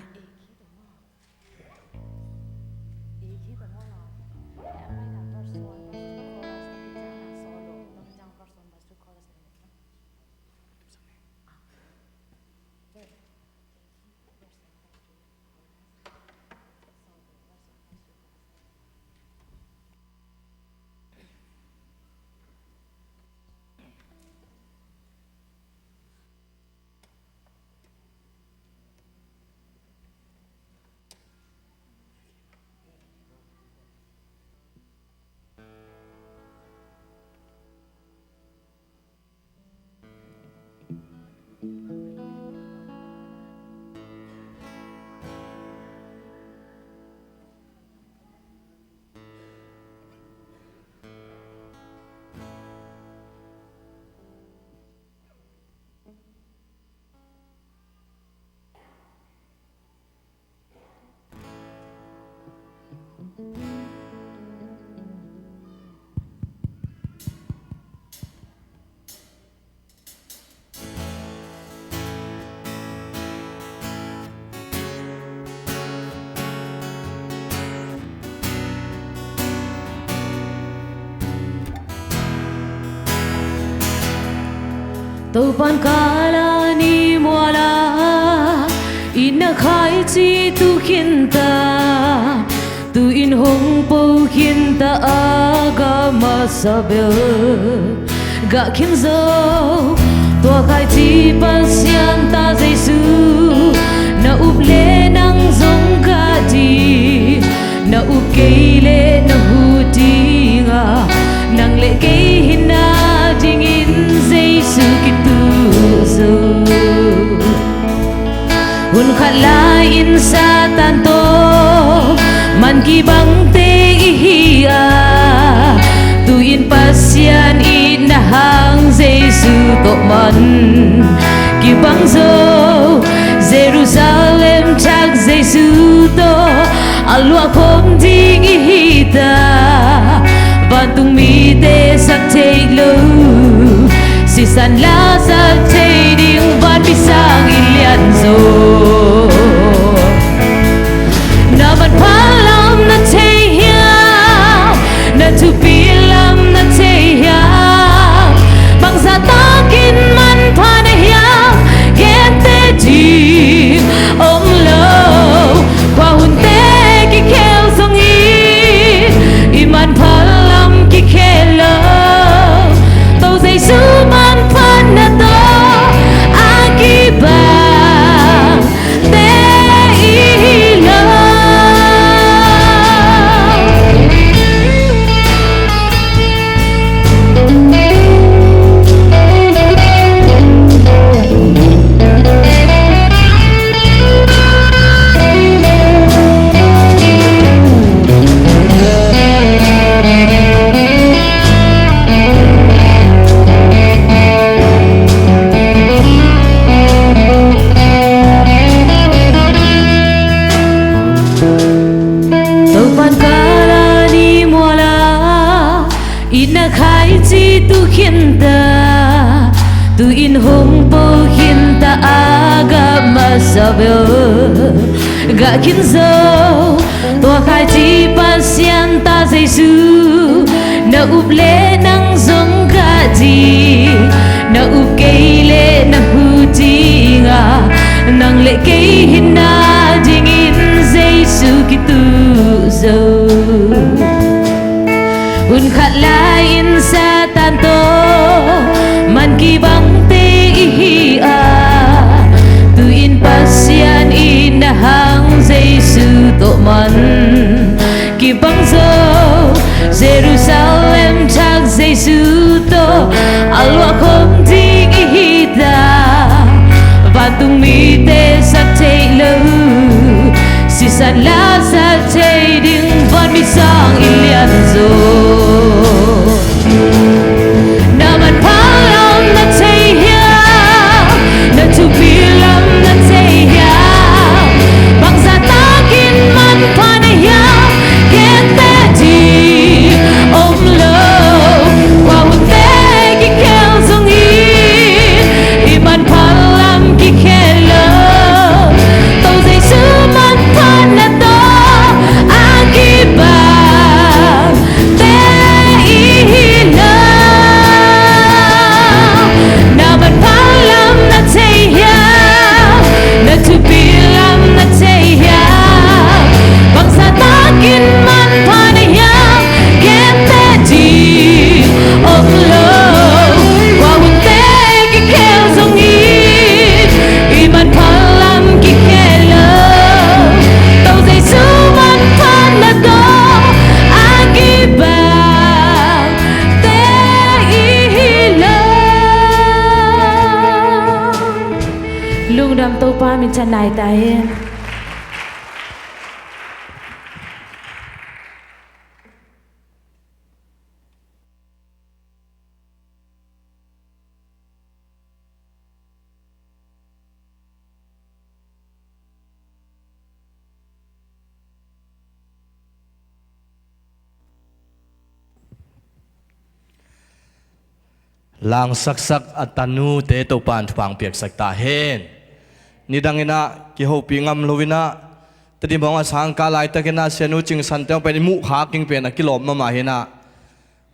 Topan kala ni muala, i na khaici tu khinta, tu-in hong po khinta a gah masa bel gah khin zo. Tua khaici Pasian ta Jesu, na up le nang zong gah ding, na up kei le na hu dinga, nang le kei hina dingin Jesu kitu zo. Hun khat lai-in Satan tawh man kibangte i hi a, tu-in Pasian itna hang Jesu tawh man kibang zo. Jerusalem thak Jesu tawh a luahkhawm ding i hi ta, vantung mite sak thei lo, sisan la sak thei ding vanmi sang i lian zo. Na manpha lam na thei hiam? Na thupi lam na thei hiam? Bangzah takin manpha na hiam? Gente ding om lo. Khua hunte kikhel zongin i manpha lam kikhel lo. To Jesu manphatna tawh a kibang te i hi lo. Topan kala ni muala, i na khaici tu khinta, tu-in hong po khinta a gah masa bel gah khin zo. Tua khaici Pasian ta Jesu, na up le nang zong gah ding, na up kei le na hu dinga, nang le kei hina dingin Jesu kitu zo. Hun khat lai-in Satan tawh man kibangte i hi a, tu-in Pasian itna hang Jesu tawh man kibang zo. Jerusalem thak Jesu tawh a luahkhawm ding i hi ta, vantung mite sak thei lo, sisan la sak thei ding vanmi sang i lian zo. Na manpha lam na thei hiam? Na thupi lam na thei hiam? Bangzah takin manpha na hiam? Gente ding om lo. Khua hunte kikhel zongin i manpha lam kikhel lo. To Jesu manphatna tawh a kibang te i hi lo. Na manpha lam na thei hiam? Na thupi lam na thei hiam? Bangzah takin manpha na hiam? Gente ding om lo. Khua hunte kikhel zongin i manpha lam kikhel lo. To Jesu manphatna tawh a kibang te i hi lo. Lungdam, Topa minthanna hi ta hen. Langsaksak a tanute Topan thupha piaksak ta hen. Nidang inah kihopih ngam lo inah, Tedim hong a sangkah laitakinah sianu Cing San te hong pen i muh kha king pen a kilawm mahmah hinah.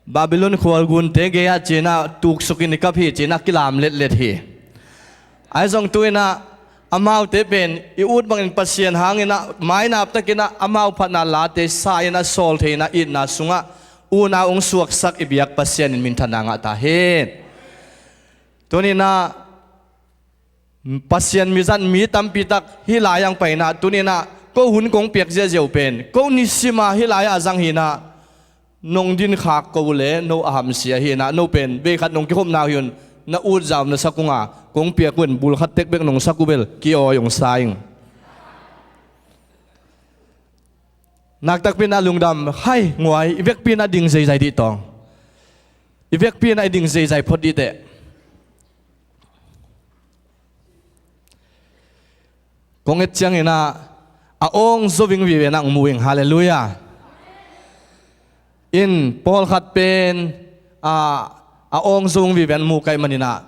Babylon khualgunte gei-ah cinah tuksukin i kap hi, cinah kilam letlet hi. Ahi zong tu-inah amaute pen i ut bangin Pasian hanginah mainaptakinah amau phatna late sa-inah sawl thei-inah itna sungah unau hong suaksak i biak Pasian in minthanna ngah ta hen. Tuninah Pasian mizat mi tampi tak hih lai-ah hong pai inah, tuninah ko hun kong piak ziahziah uh pen ko nisima hih lai-ah a zang hinah, nong dinkhak ko uh le no a hamsia hinah, no pen veikhat nong kikhopna uh hi un, na ut zaum na sak unga kong piak un bulkhat tek bek nong sak uh bel ki-awi hong sa ing. Naktakpi inah lungdam hai nguai, i vekpi inah ding zeizai dih tawng. I vekpi inah i ding zeizai phot dih teh. Kong et cianginah a awng zo vingvive nak mu ing. Halleluiah. In pawlkhat pen a, a awng zo vingvive an mu kaih maninah,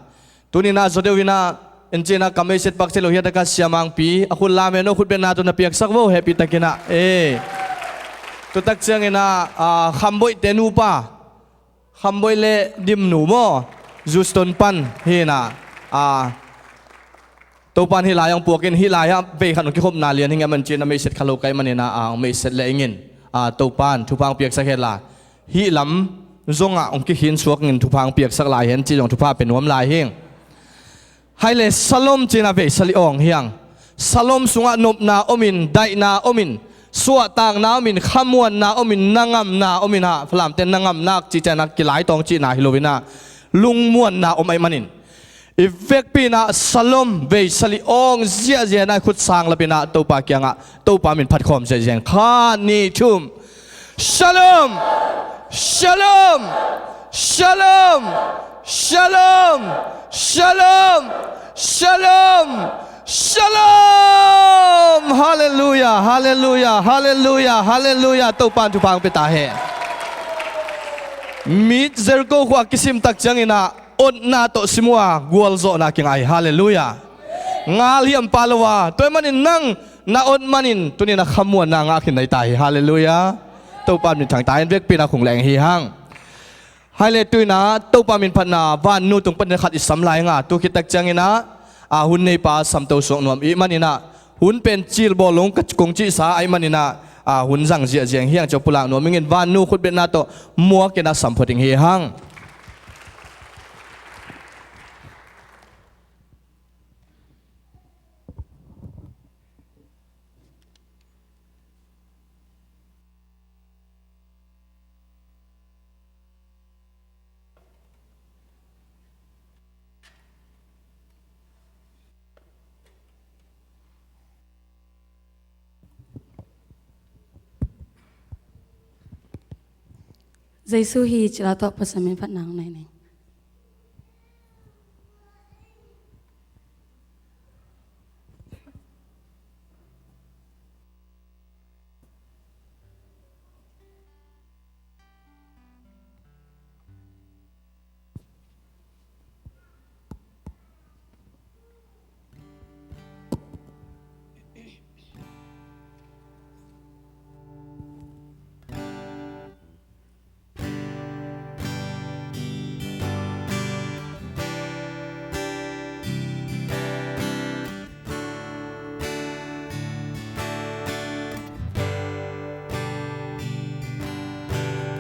tuninah zo deuh inah en cinah ka meiset pak thei lo hiataka siamangpi a khut lam en aw, khutbetna tawh na piaksak vo hehpihtakinah e. Tutak cianginah a, Khamboihte nupa, Khamboih le Dimnu maw, Houston pan hinah a, Topan hih lai-ah hong puakin hih lai-ah veikhat hong kikhopna lian hing a man cinah meiset kha lo kaih maninah a, hong meiset le ingin a, Topan thupha hong piaksak henla, hih lam zongah hong kikhin suak ingin thupha hong piaksak lai hen ci zong thupha pe nuam lai hing. Hai le Shalom cinah veisali awng hiang. Shalom sungah nopna omin, daihna omin, suahtakna omin, khamuanna omin, nangamna omin ah, Falamte nangamnak cih cianah kilaitawng cihna hi loinah lungmuanna om aih manin, i vekpi inah Shalom veisali awng ziahziah inah i khut sang lapinah Topa kiangah Topa min phatkhawm ziahziah ing. Kha, nih, thum. Shalom! Shalom! Shalom! Shalom! Shalom! Shalom! Shalom! Halleluiah! Halleluiah! Halleluiah! Halleluiah! Topan thupha hong pia ta hen. Mit Jericho khua kisim tak cianginah otna tawh sim uh a gualzawhna kinga hi. Halleluiah. Ngal hiam pah lo a, tua ahih manin nang na ot manin tuninah khamuanna ngah khin nai ta hi. Halleluiah. Topan min thang ta hen. Vekpi inah khung leng hi hang. Hai le tuinah Topa min phatna vannu tung panin khat i sam lai nga, tu khit tak cianginah a, hun neipa samto suak nuam i hih maninah hun pen cilbawl lo kong cihsa ahih maninah a, hun zang ziahziah ing. Hiang ciah pulak nuam ingin vannu khutbetna tawh muakinah sam phot ing hi hang. Jesu hi cih la tawh Pasian min phatna hong nei ning.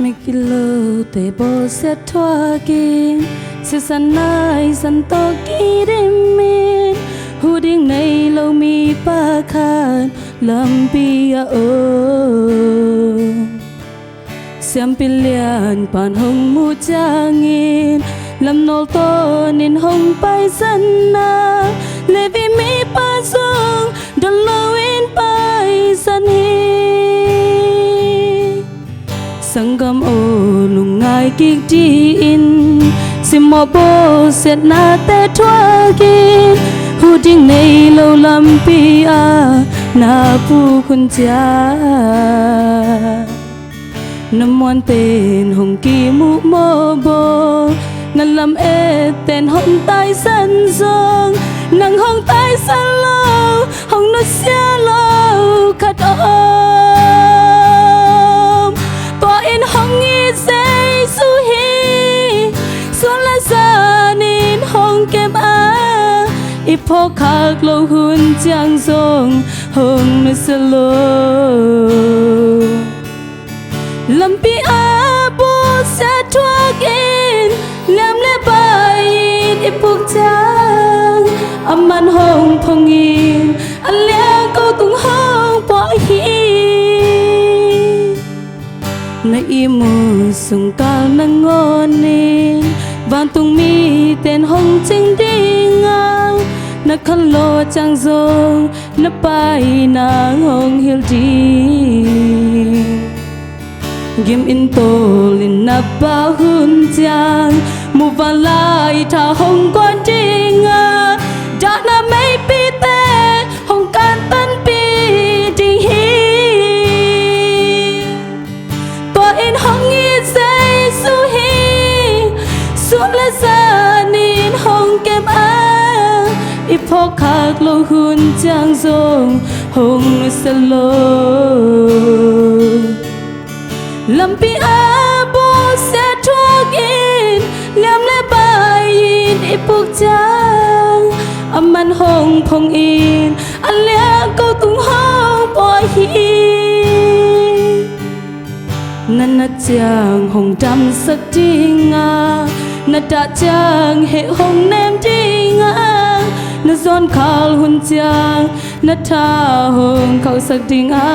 Migilote bawlsiat thuakin, sisan naisan tawh kidimin, hu ding nei lo mipa khat lampi ah om. Siampi lianpa'n hong muh ciangin, lamnawl tawnin hong paisan a, Levi mipa zong dot loin paisan hi. Sanggam aw, lungngai kik dih in, simmawh bawlsiatnate thuakin, hu ding nei lo lampi ah na puk hun ciang. Na muante'n hong kimuh mawh baw, na lamette'n hong taisan zong, nang hong taisan lo, hong nusia lo khat om. Tua in hong it Jesu Phawk khak loh hun ciang zong hong nusia lo. Lampi ah bawlsia thuakin liam le bai in i puk ciang, aman hong phong in a liang ko tung hong puah hi. Na ihmu sungkal nangawn in vantung mite in hong cing ding a, na khanlawh ciang zong na paina hong hilh ding. Gim in tawl in na pha hun ciang, muvanlai tha hong guan ding a, dahna meipite hong kantanpih ding hi. Tua in hong it Jesu hi, sun le zan in hong kem a, i phawk khak loh hun ciang zong hong nusia lo. Lampi ah bawlsia thuakin liam le bai in i puk ciang, aman hong phong in a liang ko tung hong puah hi. Na nat ciang hong damsak ding a, na dah ciang heh hong nem ding a, na zawnkhal hun ciang na tha hong khauhsak ding a,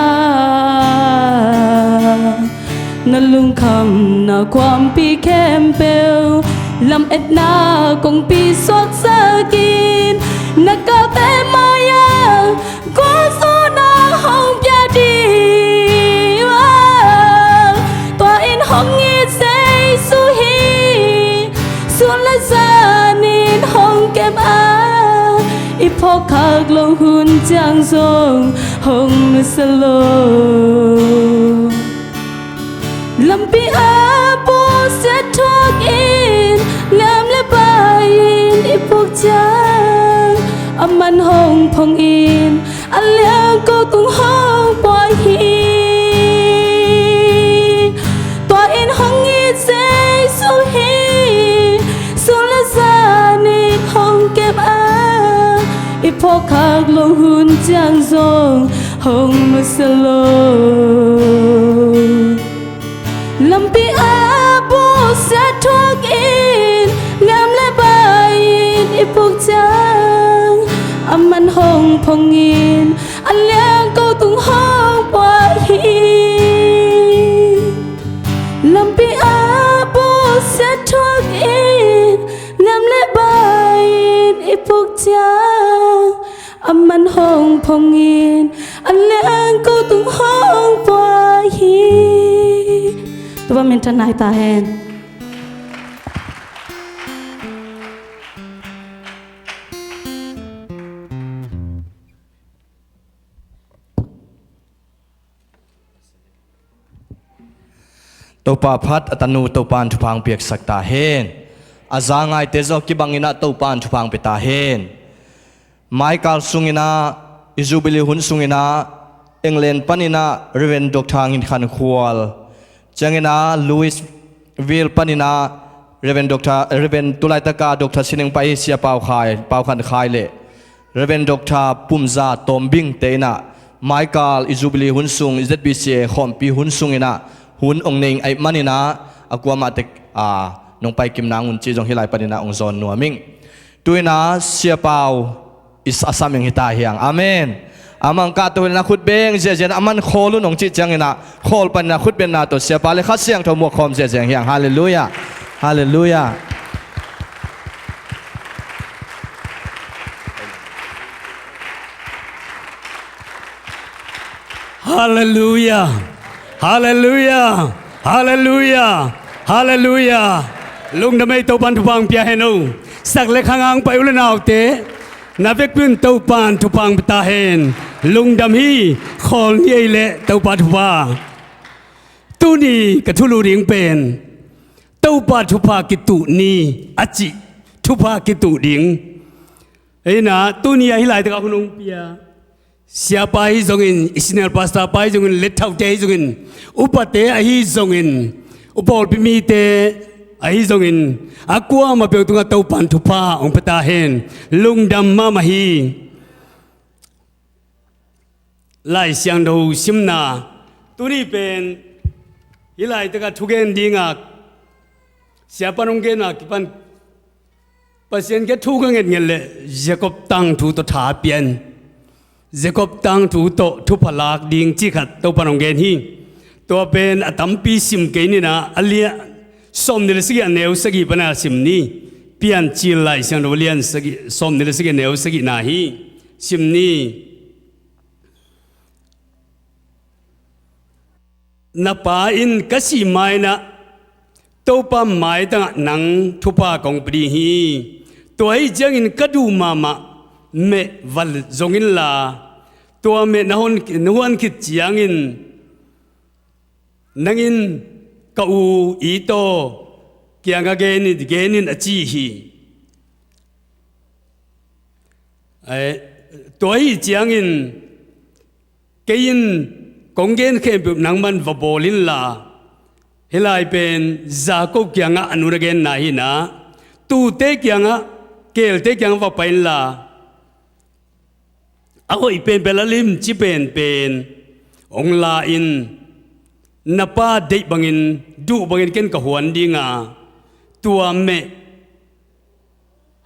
na lungkhamna khuampi khempeuh lametna kongpi suaksak in, na galte mai-ah gualzawhna hong pia ding a. Tua in hong it Jesu hi, sun le zan in hong kem a, i phawk khak loh hun ciang zong hong nusia lo. Lampi ah bawlsia thuakin liam le bai in i puk ciang, aman hong phong in a liang ko tung hong puah hi. Tua in hong it Jesu hi, sun le zan in hong kem a, i phawk khak loh hun ciang zong hong nusia lo. Lampi ah bawlsia thuakin liam le bai in i puk ciang, aman hong phong in a liang ko tung hong puah hi. Lampi ah bawlsia thuakin liam le bai in i puk ciang, aman hong phong in a liang ko tung hong puah hi. Topa minthan nai ta hen. Topa phat, a tanu Topa in thupha piaksak ta hen. A za ngaite zong kibang in ah Topa in thupha pia ta hen. Maikal sung in ah, i Jubilee hun sung in ah, England pan in ah Reverend Doctor Ngin Khan Khual, ciang in ah Louisville pan in ah Reverend Doctor, Reverend tulaitak a Doctor Sining pai Sia Pau Khai, Pau Khan Khai le Reverend Doctor Pum Za Tawm Bing te in ah, maikal i Jubilee hun sung, i Z B C A khawmpi hun sung in ah, hun ong nei ahih man in ah, a kuamah tek, a, nong pai kim nang un ci zong hih lai pan in ah ong zawn nuam ing. Tu in ah Sia Pau i s-, a sam ing hi ta hi hang. Amen. Amah ong kahto in ah khut beng ziahziah in ah, aman khawl un ong cih ciang in ah, khawl pan in ah khut bengna tawh Sia Pau le Kha Siangtho muak khawm ziahziah hi hang. Halleluiah. Halleluiah. Halleluiah. Halleluiah. Halleluiah. Halleluiah. Lungdam ei, Topa in thupha pia hen o. Sak le khang a ong pai u le naute, na vekpi un Topa in thupha pia ta hen. Lungdam hi. Khawl ni ei leh Topa thupha. Tuni ka thulu ding pen Topa thupha kituh ni a cih thupha kituh ding. Ei in ah tuni a hih laitak a hun ong pia Siapa hi zongin, i senior pastor pa hi zongin, lethaute hi zongin, upate ahi zongin, upawlpi mite, Ahi zongin a kuamah peuh tungah Topan thupha hong pia ta hen. Lungdam mahmah hi. Lai Siangtho simna tuni pen hih laitakah thugen dingah siapan hong genna kipan Pasian kiang thu ka ngetnget leh Jacob tangthu tawh tha pian, Jacob tangthu tawh thupha lak ding cih khat Topan hong gen hi. Tua pen a tampi sim kei ning a, a lian sawmnih le sagih a neu sagih pana sim ni. Piancil Lai Siangtho a lian sagih, sawmnih le sagih a neu sagihna hi. Sim ni. Na pa in ka sih ma-in ah Topa maitangah nang thupha kong pia ding hi. Tua ahih ciangin ka duh mahmah meh va zong inla, tua meh na hon, na huan khit ciangin nang in ka u Esau kiangah gen in, gen in a ci hi. Eh, tua ahih ciangin kei in kong gen khempeuh nangman va bawl inla, hih lai pen Jacob kiangah a nu na genna hi-in ah, tuute kiangah, keelte kiangah va pai inla, a hoih penpen, a limci penpen hong la in, na pa deih bangin, duh bangin ken ka huan ding a, tua meh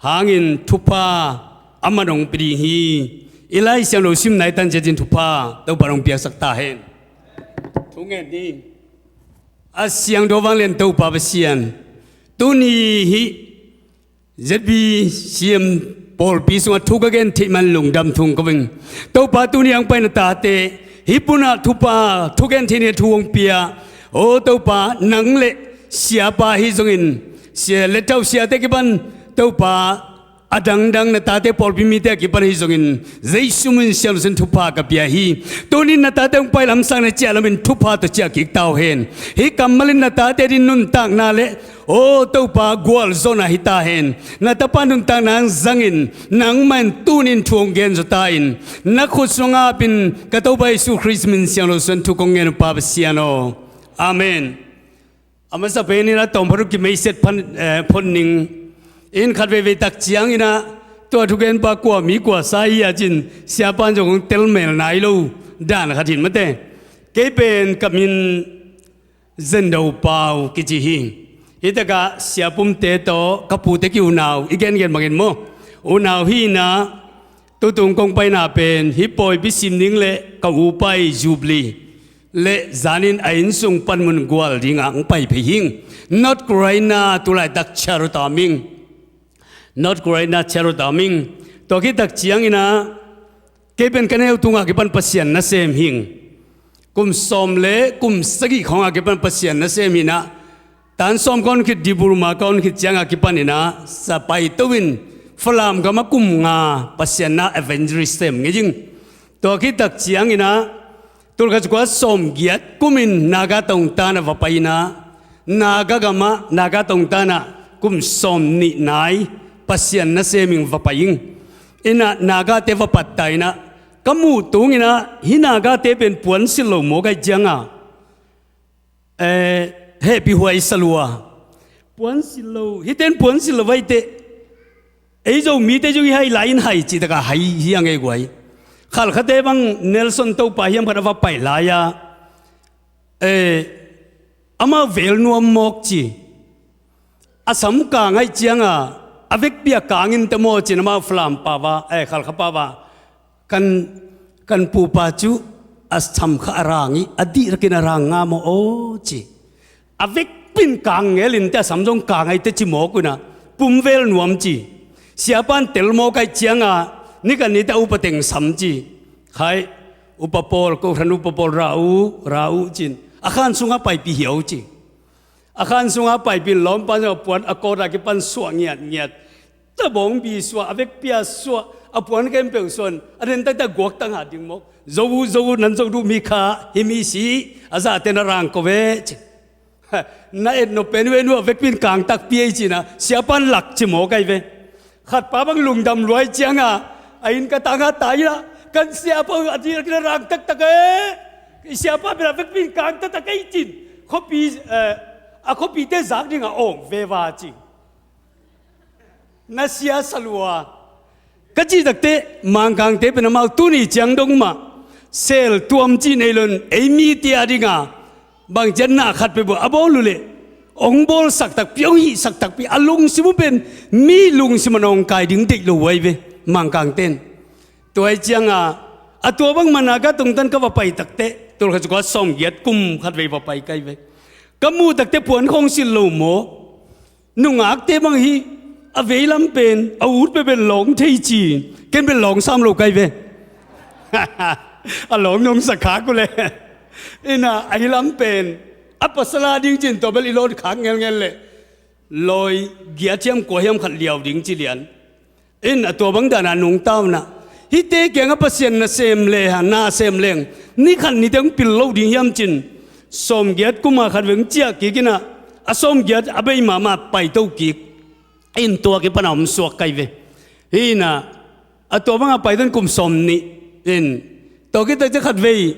hangin thupha aman hong pia ding hi. I Lai Siangtho simna i tan ciangin thupha Topan hong piaksak ta hen. Thu ngen ni. A siangtho vanglian Topa Pasian, tuni hih Z B C M pawlpi sungah thu ka gen theih man lungdam thum ko ing. Topa, tuni hong pai na tate hih punah thupha thugen theih ni thu hong pia. O Topa, nang le siapa hi zongin, sia le thau siate kipan, Topa, a dangdang na tate pawlpi mite a kipan hi zongin, Jesu min siangtho suang thupha ka pia hi. Tuni na tate hong pai lamsang na ciah lamin thupha tawh ciah kik ta uh hen. Hih kammal in na tate ading nuntakna le, o Topa, gualzawhna hi ta hen. Na tapa nuntakna hong zangin, nangmah in tuni in thu hong gen zaw ta in, na khut sungah ap in ka Topa Jesu Khrist min siangtho suang thu kong ngen uh Pa Pasian aw. Amen. A masa pen in a tawm pharuk ki meiset phan, eh, phon ning. In khat veivei tak ciangin ah tua thugenpa kua mi kua sa hi a cin siapan zong hong tel mel nai lo dan khat hin mate. Kei pen ka min Zendo Pau kici hi. Hih takah siapumte tawh ka pute ki unau i gengen bangin maw, unau hi-in ah, tutung kong paina pen hih pawipi sim ding le ka upa i Jubilee le zanin a innsung panmun gual dingah hong pai phei hing. North Carolina, tulaitak Charlotte a ming. North Carolina, Charlotte a ming. Tua khit tak ciangin ah kei pen ka neu tungah kipan Pasian nasem hing. Kum sawm le kum sagih khawngah kipan Pasian nasem hi-in ah, tan sawm ka hon khit, diploma ka hon khit ciangah kipan in ah, sa paito in Falam gamah kum nga Pasian na evangelist sem ngei ing. Tua khit tak ciangin ah, tul khat za kua sawm giat kumin Naga tongtan ah va pai in ah, Naga gamah, Naga tongtan ah kum sawm nih nai Pasian nasem in va pai ing. In ah Nagate va patta in ah, ka muh tungin ah hih Nagate pen puan silh lo mawk ahih ciangah, eh, hehpih huai sa lua. Puan silh lo, hihte in puan silh lo vai teh, ei Zomite zong i hai lai in hai cih takah hai hi a ngei guai. Khalkhate bang Nelson Topa hiam khat a va pai lai-a, eh, amau vel nuam mawk ci. A sam kang ahih ciangah a vekpi-a kang in teh maw ci-in amau Falam pau ah, eh, Khalkha pau ah, kan, kan pupa cu a sam kha a rang ih a dihrakin a rang nga maw aw ci. A vekpi in kang ngel in teh a sam zong kang ahi teh ci mawk uh in ah pum vel nuam ci. Siapan tel mawk ahih ciangah ni khat ni teh a upa teng sam ci. Khai, upa pawl, kohran upa pawl ra uh, ra uh ci-in a khan sungah paipih hiau ci. A khan sungah paipih in lawmpa zong a puan a kawt a kipan suah ngiatngiat. Tabawngbi suah, a vekpi-a suah, a puan khempeuh suah in a den taktak guak tang ha ding mawk. Zo uh, zo uh, nan zo duh mi kha hih mi si, a zahte na rang ko ve ci. Na et nop pen uh, en uh, a vekpi in kang takpi ei ci-in ah siapan lak ci mawk ahi ve. Khatpa bang lungdam lua ahih ciangah a inn ka tang ah tai in ah, kan siapa uh a dihrakin a rang taktak e. I siapa pen a vekpi in kang taktak ei ci-in khuapi, eh, A khuapite zak dingah awng veva ci. Na sia salua ka cih takteh Mangkangte pen amau tuni ciang dong mah sel tuam cih nei loin ei mite a dinga bangci a na khat peuhpeuh a bawl uh leh hong bawlsak takpi, hong hihsak takpi, a lungsim uh pen mi lungsim a nawngkai ding deih lo uh ahi ve Mangkangte in. Tua ahi cianga a tua bangmah Naga tungtan ka va pai takteh tul khat za kua sawmgiat kum khatvei va pai ka hi ve. Ka muh takteh puan khawng silh lo maw? Nungakte bang hi a veilam pen a ut peuh pen lawng thei ci. Ken pen lawng sam lo ka hi ve. A lawng nong sa khak uh leh ina ahi lam pen a pasal a ding cin tua bel i lawn khak ngelngel leh lawi giat hiam kua hiam khat liau ding ci lian. In a tua bang dana nungta unah hihte kiangah Pasian nasem le ha nasem leng ni khat nite hong pil lo ding hiam cin sawmgiat kuma khat veng ciah kik inah a sawmgiat a bei mahmah paito kik. In tua kipana om suak kai ve. Hi inah a tua banga paito in kum sawmnih in tua kitak ciah khat vei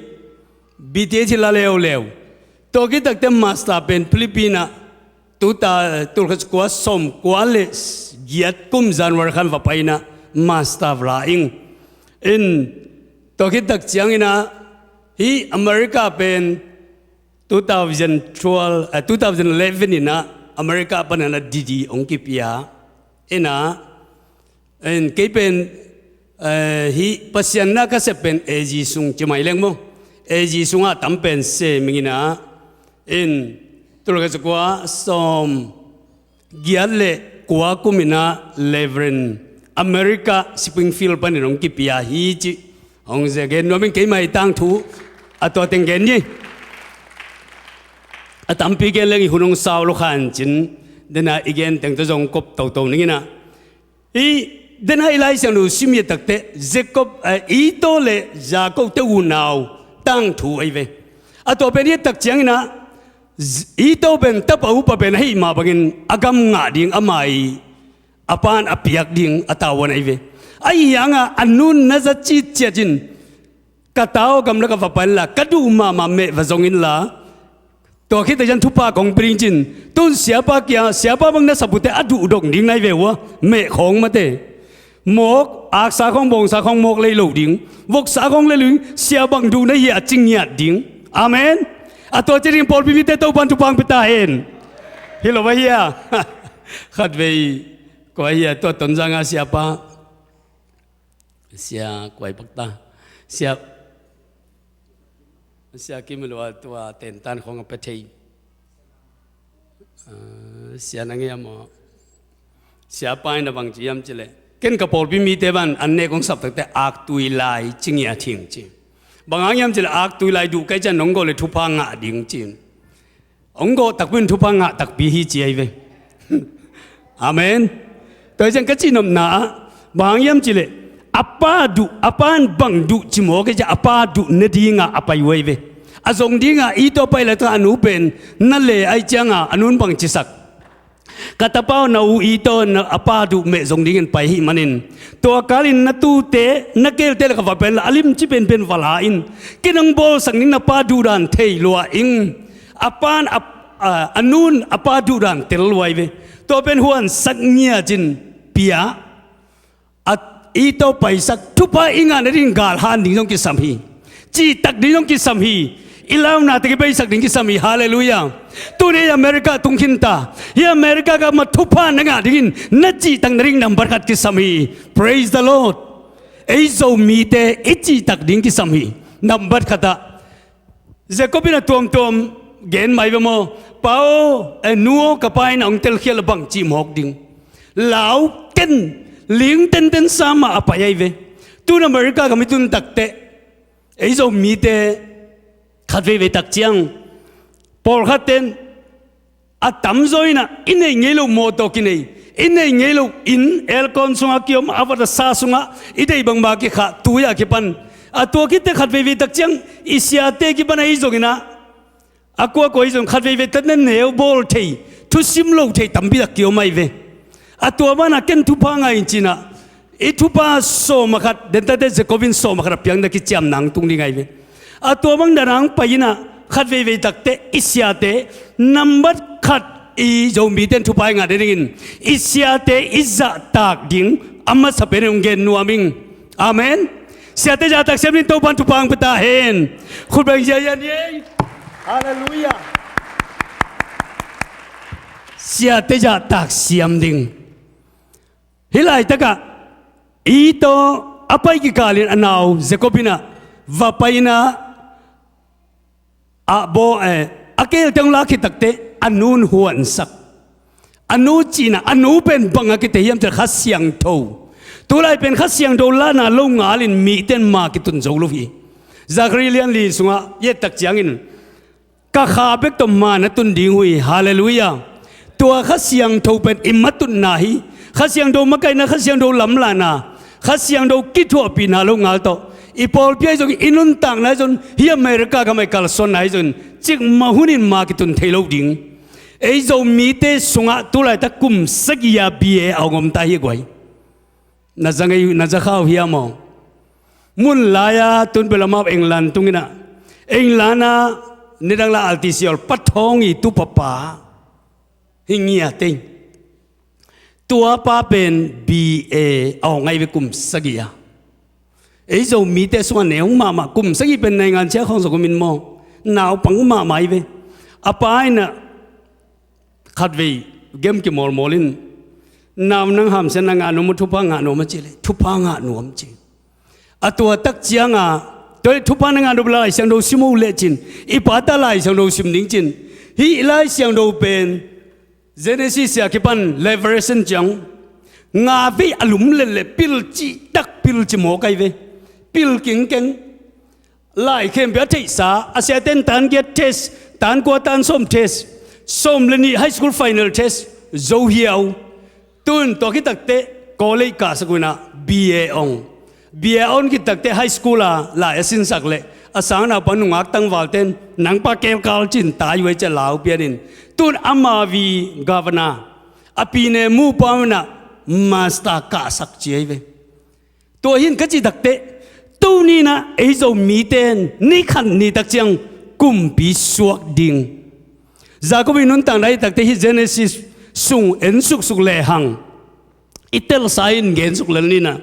B T H hi la leuleu. Tua kitakte master pen Philippine ah tuta tul khat za kua sawmkua le giat kum January khan va pai inah master va la ing. In tua kitak cianginah hih America pen two thousand twelve, eh, two thousand eleven inah America panin a didi hong kipia. Inah in kei pen, eh, hih Pasian na ka sep pen A G sung ci mai leng maw? A G sungah tam pen se ming inah in tul khat za kua sawm giat le kua kum inah Reverend America Springfield panin hong kipia hi ci. Hong zia gen nuam in kei mai tangthu a tua teng gen ni. A tampi gen leng i hun hong sau lo khan cin dena i gen teng tawh zong kop toto ning inah. I dena i Lai Siangtho sim i a takteh Jacob, eh, Esau le Jacob te unau tangthu ahi ve. A tua pen i a tak cianginah Esau pen tapa upa pen ahi mah bangin a gam ngah ding ama i a pan a piak ding a tavuan ahi ve. Ahi hangah a nun na za citciat in ka ta aw gamlak a va pai inla ka duh mahmah meh va zong inla tua khit ciang thupha kong pia ding cin tun siapa kia siapa bang na sap uh teh a duh dong ding nai ve uh a meh khawng mate. Mawk aksa khawng bawngsa khawng mawk lei lo ding voksa khawng lei lo ding sia bang duh na hi a ci ngiat ding. Amen. A tua ci ding pawlpi mite Topan thupha hong pia ta hen. Hi lo va hia? Khatvei kua hia tua Tonzanga siapa. Sia kuai bak ta. Sia, sia kim lua tua tentan khong a pe thei. Ah, sia na ngiam aw. Sia pai na bang ci hiam ci leh ken ka pawlpi mite ban an nek hong sap takte aktui lai ci ngia thing ci. Bang hang hiam ci leh aktui lai duh kai cian nong gawh le thupha ngah ding ci. Hong gawh takpi in thupha ngah takpi hi ci ahi ve. Amen. Tua hi ciang ka cihnopna ah bang hang hiam ci leh a pa duh a pa in bang duh ci mawk hi ciang a pa duh na dingah a pai uh ahi ve. A zong dingah i tua pai laitak a nu pen na le ahi cianga a nun bang cisak. Ka tapa aw na u i tua na a pa duh meh zong dingin pai hi manin tua kalin na tute na kelte le ka va pen la a limci penpen va la in ken hong bawlsak ning na pa duh dan thei lua ing. A pan a, a, a nun a pa duh dan tel luai ve. Tua pen huan sak ngia cin pia. A i to paisak thupha i ngah na ding gal han ding zong kisam hi. Cihtak ding zong kisam hi. I launa te kibeisak ding kisam hi. Halleluiah. Tuni America tung khin ta hi. America gam ah thupha na ngah dingin na cihtak na ding nambat khat kisam hi. Praise the Lord. Ei Zomite i cihtak ding kisam hi. Nambat khat ah Jacob in a tuamtuam gen mai ve maw? Pa aw, eh, nu aw, ka pa in a hong telkhial a bang cih mawk ding. Lau ken ling tenten sa mah a pai ahi ve. Tun America ka mi tun takteh ei Zomite khat veivei tak ciang pawlkhat ten a tamzaw inah i neih ngei loh mawtaw kinei, i neih ngei loh inn aircon sungah kiom, a vat a sa sungah i deih bangmah kikhah, tui-ah kipan. A tua khit teh khat veivei tak ciang i siate kipan ahi zonginah a kuakua ahi zong khat veivei tak na neu bawl thei, thusim lo thei tampi tak kiom ahi ve. A tua banah ken thupha ngah in cinah i thupha sawm a khat, den tate Jacob in sawm a khat a piang na kiciam nang tung ding ahi ve. A tua bang danang pai inah Khat veivei takte i siate, nambat khat i Zomite in thupha i ngah nadingin i siate i zahtak ding a masa pen hong gen nuam ing. Amen. Siate zahtak siam ding Topa'n thupha hong pia ta hen. Khut beng ziahziah ni ei. Halleluiah. Siate zahtak siam ding. Hih laitakah Esau a pai kikalin a nau Jacob in ah va pai in ah, a baw, eh, a keelte hong lak khit takte a nu'n huansak. A nu cihna, a nu pen bang a kithei hiam cih leh Kha Siangtho. Tulai pen Kha Siangtho lahna lo ngalin mite in ma kitun zo lo hi. Zakhari lian li sungah i et tak ciangin, ka kha bek tawh ma na tun ding uh hi. Halleluiah. Tua Kha Siangtho pen i matutna hi. Kha Siangtho makaihna, Kha Siangtho lamlahna, Kha Siangtho kithuahpihna lo ngal tawh i pawlpi ahi zong, i nuntakna ahi zong, hih America gam ah i kalsuanna ahi zong, cikmah hunin ma kitun thei lo ding. Ei Zomite sungah tulaitak kum sagih a B A a hong om ta hi guai. Na za ngei, na za kha uh hiam aw? Mun lai-a tun bel amau England tung in ah, England ah nidang lai R T C awl pathawng i tupapa hi ngiat ei. Tua pa pen B A a hong ngai ve kum sagih a. Ei Zomite sungah neu mahmah, kum sagih pen naingan cia khawng zong om in maw, naupang mahmah hi ve. A pa in ah khatvei game kimawlmawl in, "Nau, nang hamsia na ngah nuam maw, thupha ngah nuam maw?" ci leh, "Thupha ngah nuam," ci. A tua tak cianga, "Tua leh thupha na ngah nuam leh Lai Siangtho sim o leh," ci-in, i pa ta Lai Siangtho sim ding ci-in, hih Lai Siangtho pen Genesis a kipan Revelation ciang nga vei a lum lel leh pil cihtak, pil ci mawk ahi ve. Pil kingkeng. Lai khempeuh a theihsa, a siate'n tan giat test, tan kua, tan sawm test, sawm le nih high school final test zo hiau. Tun tua khit takteh college kahsak uh in ah B A ong. B A ong khit takteh high school a lai a sinsak leh a sang naupang nungak tangvalte'n, "Nang pa kelkal," ci-in tai uh ei, ci-a lau pianin. Tun ama vi governor, a pine mupa un ah master kahsak ci ahi ve. Tua hi in ka cih takteh, tuni in ah ei Zomite'n ni khat ni tak ciang kumpi suak ding. Jacob i nuntakna i et takteh hih Genesis sung en suksuk lehang, i telsa in gen suk lel ni in ah.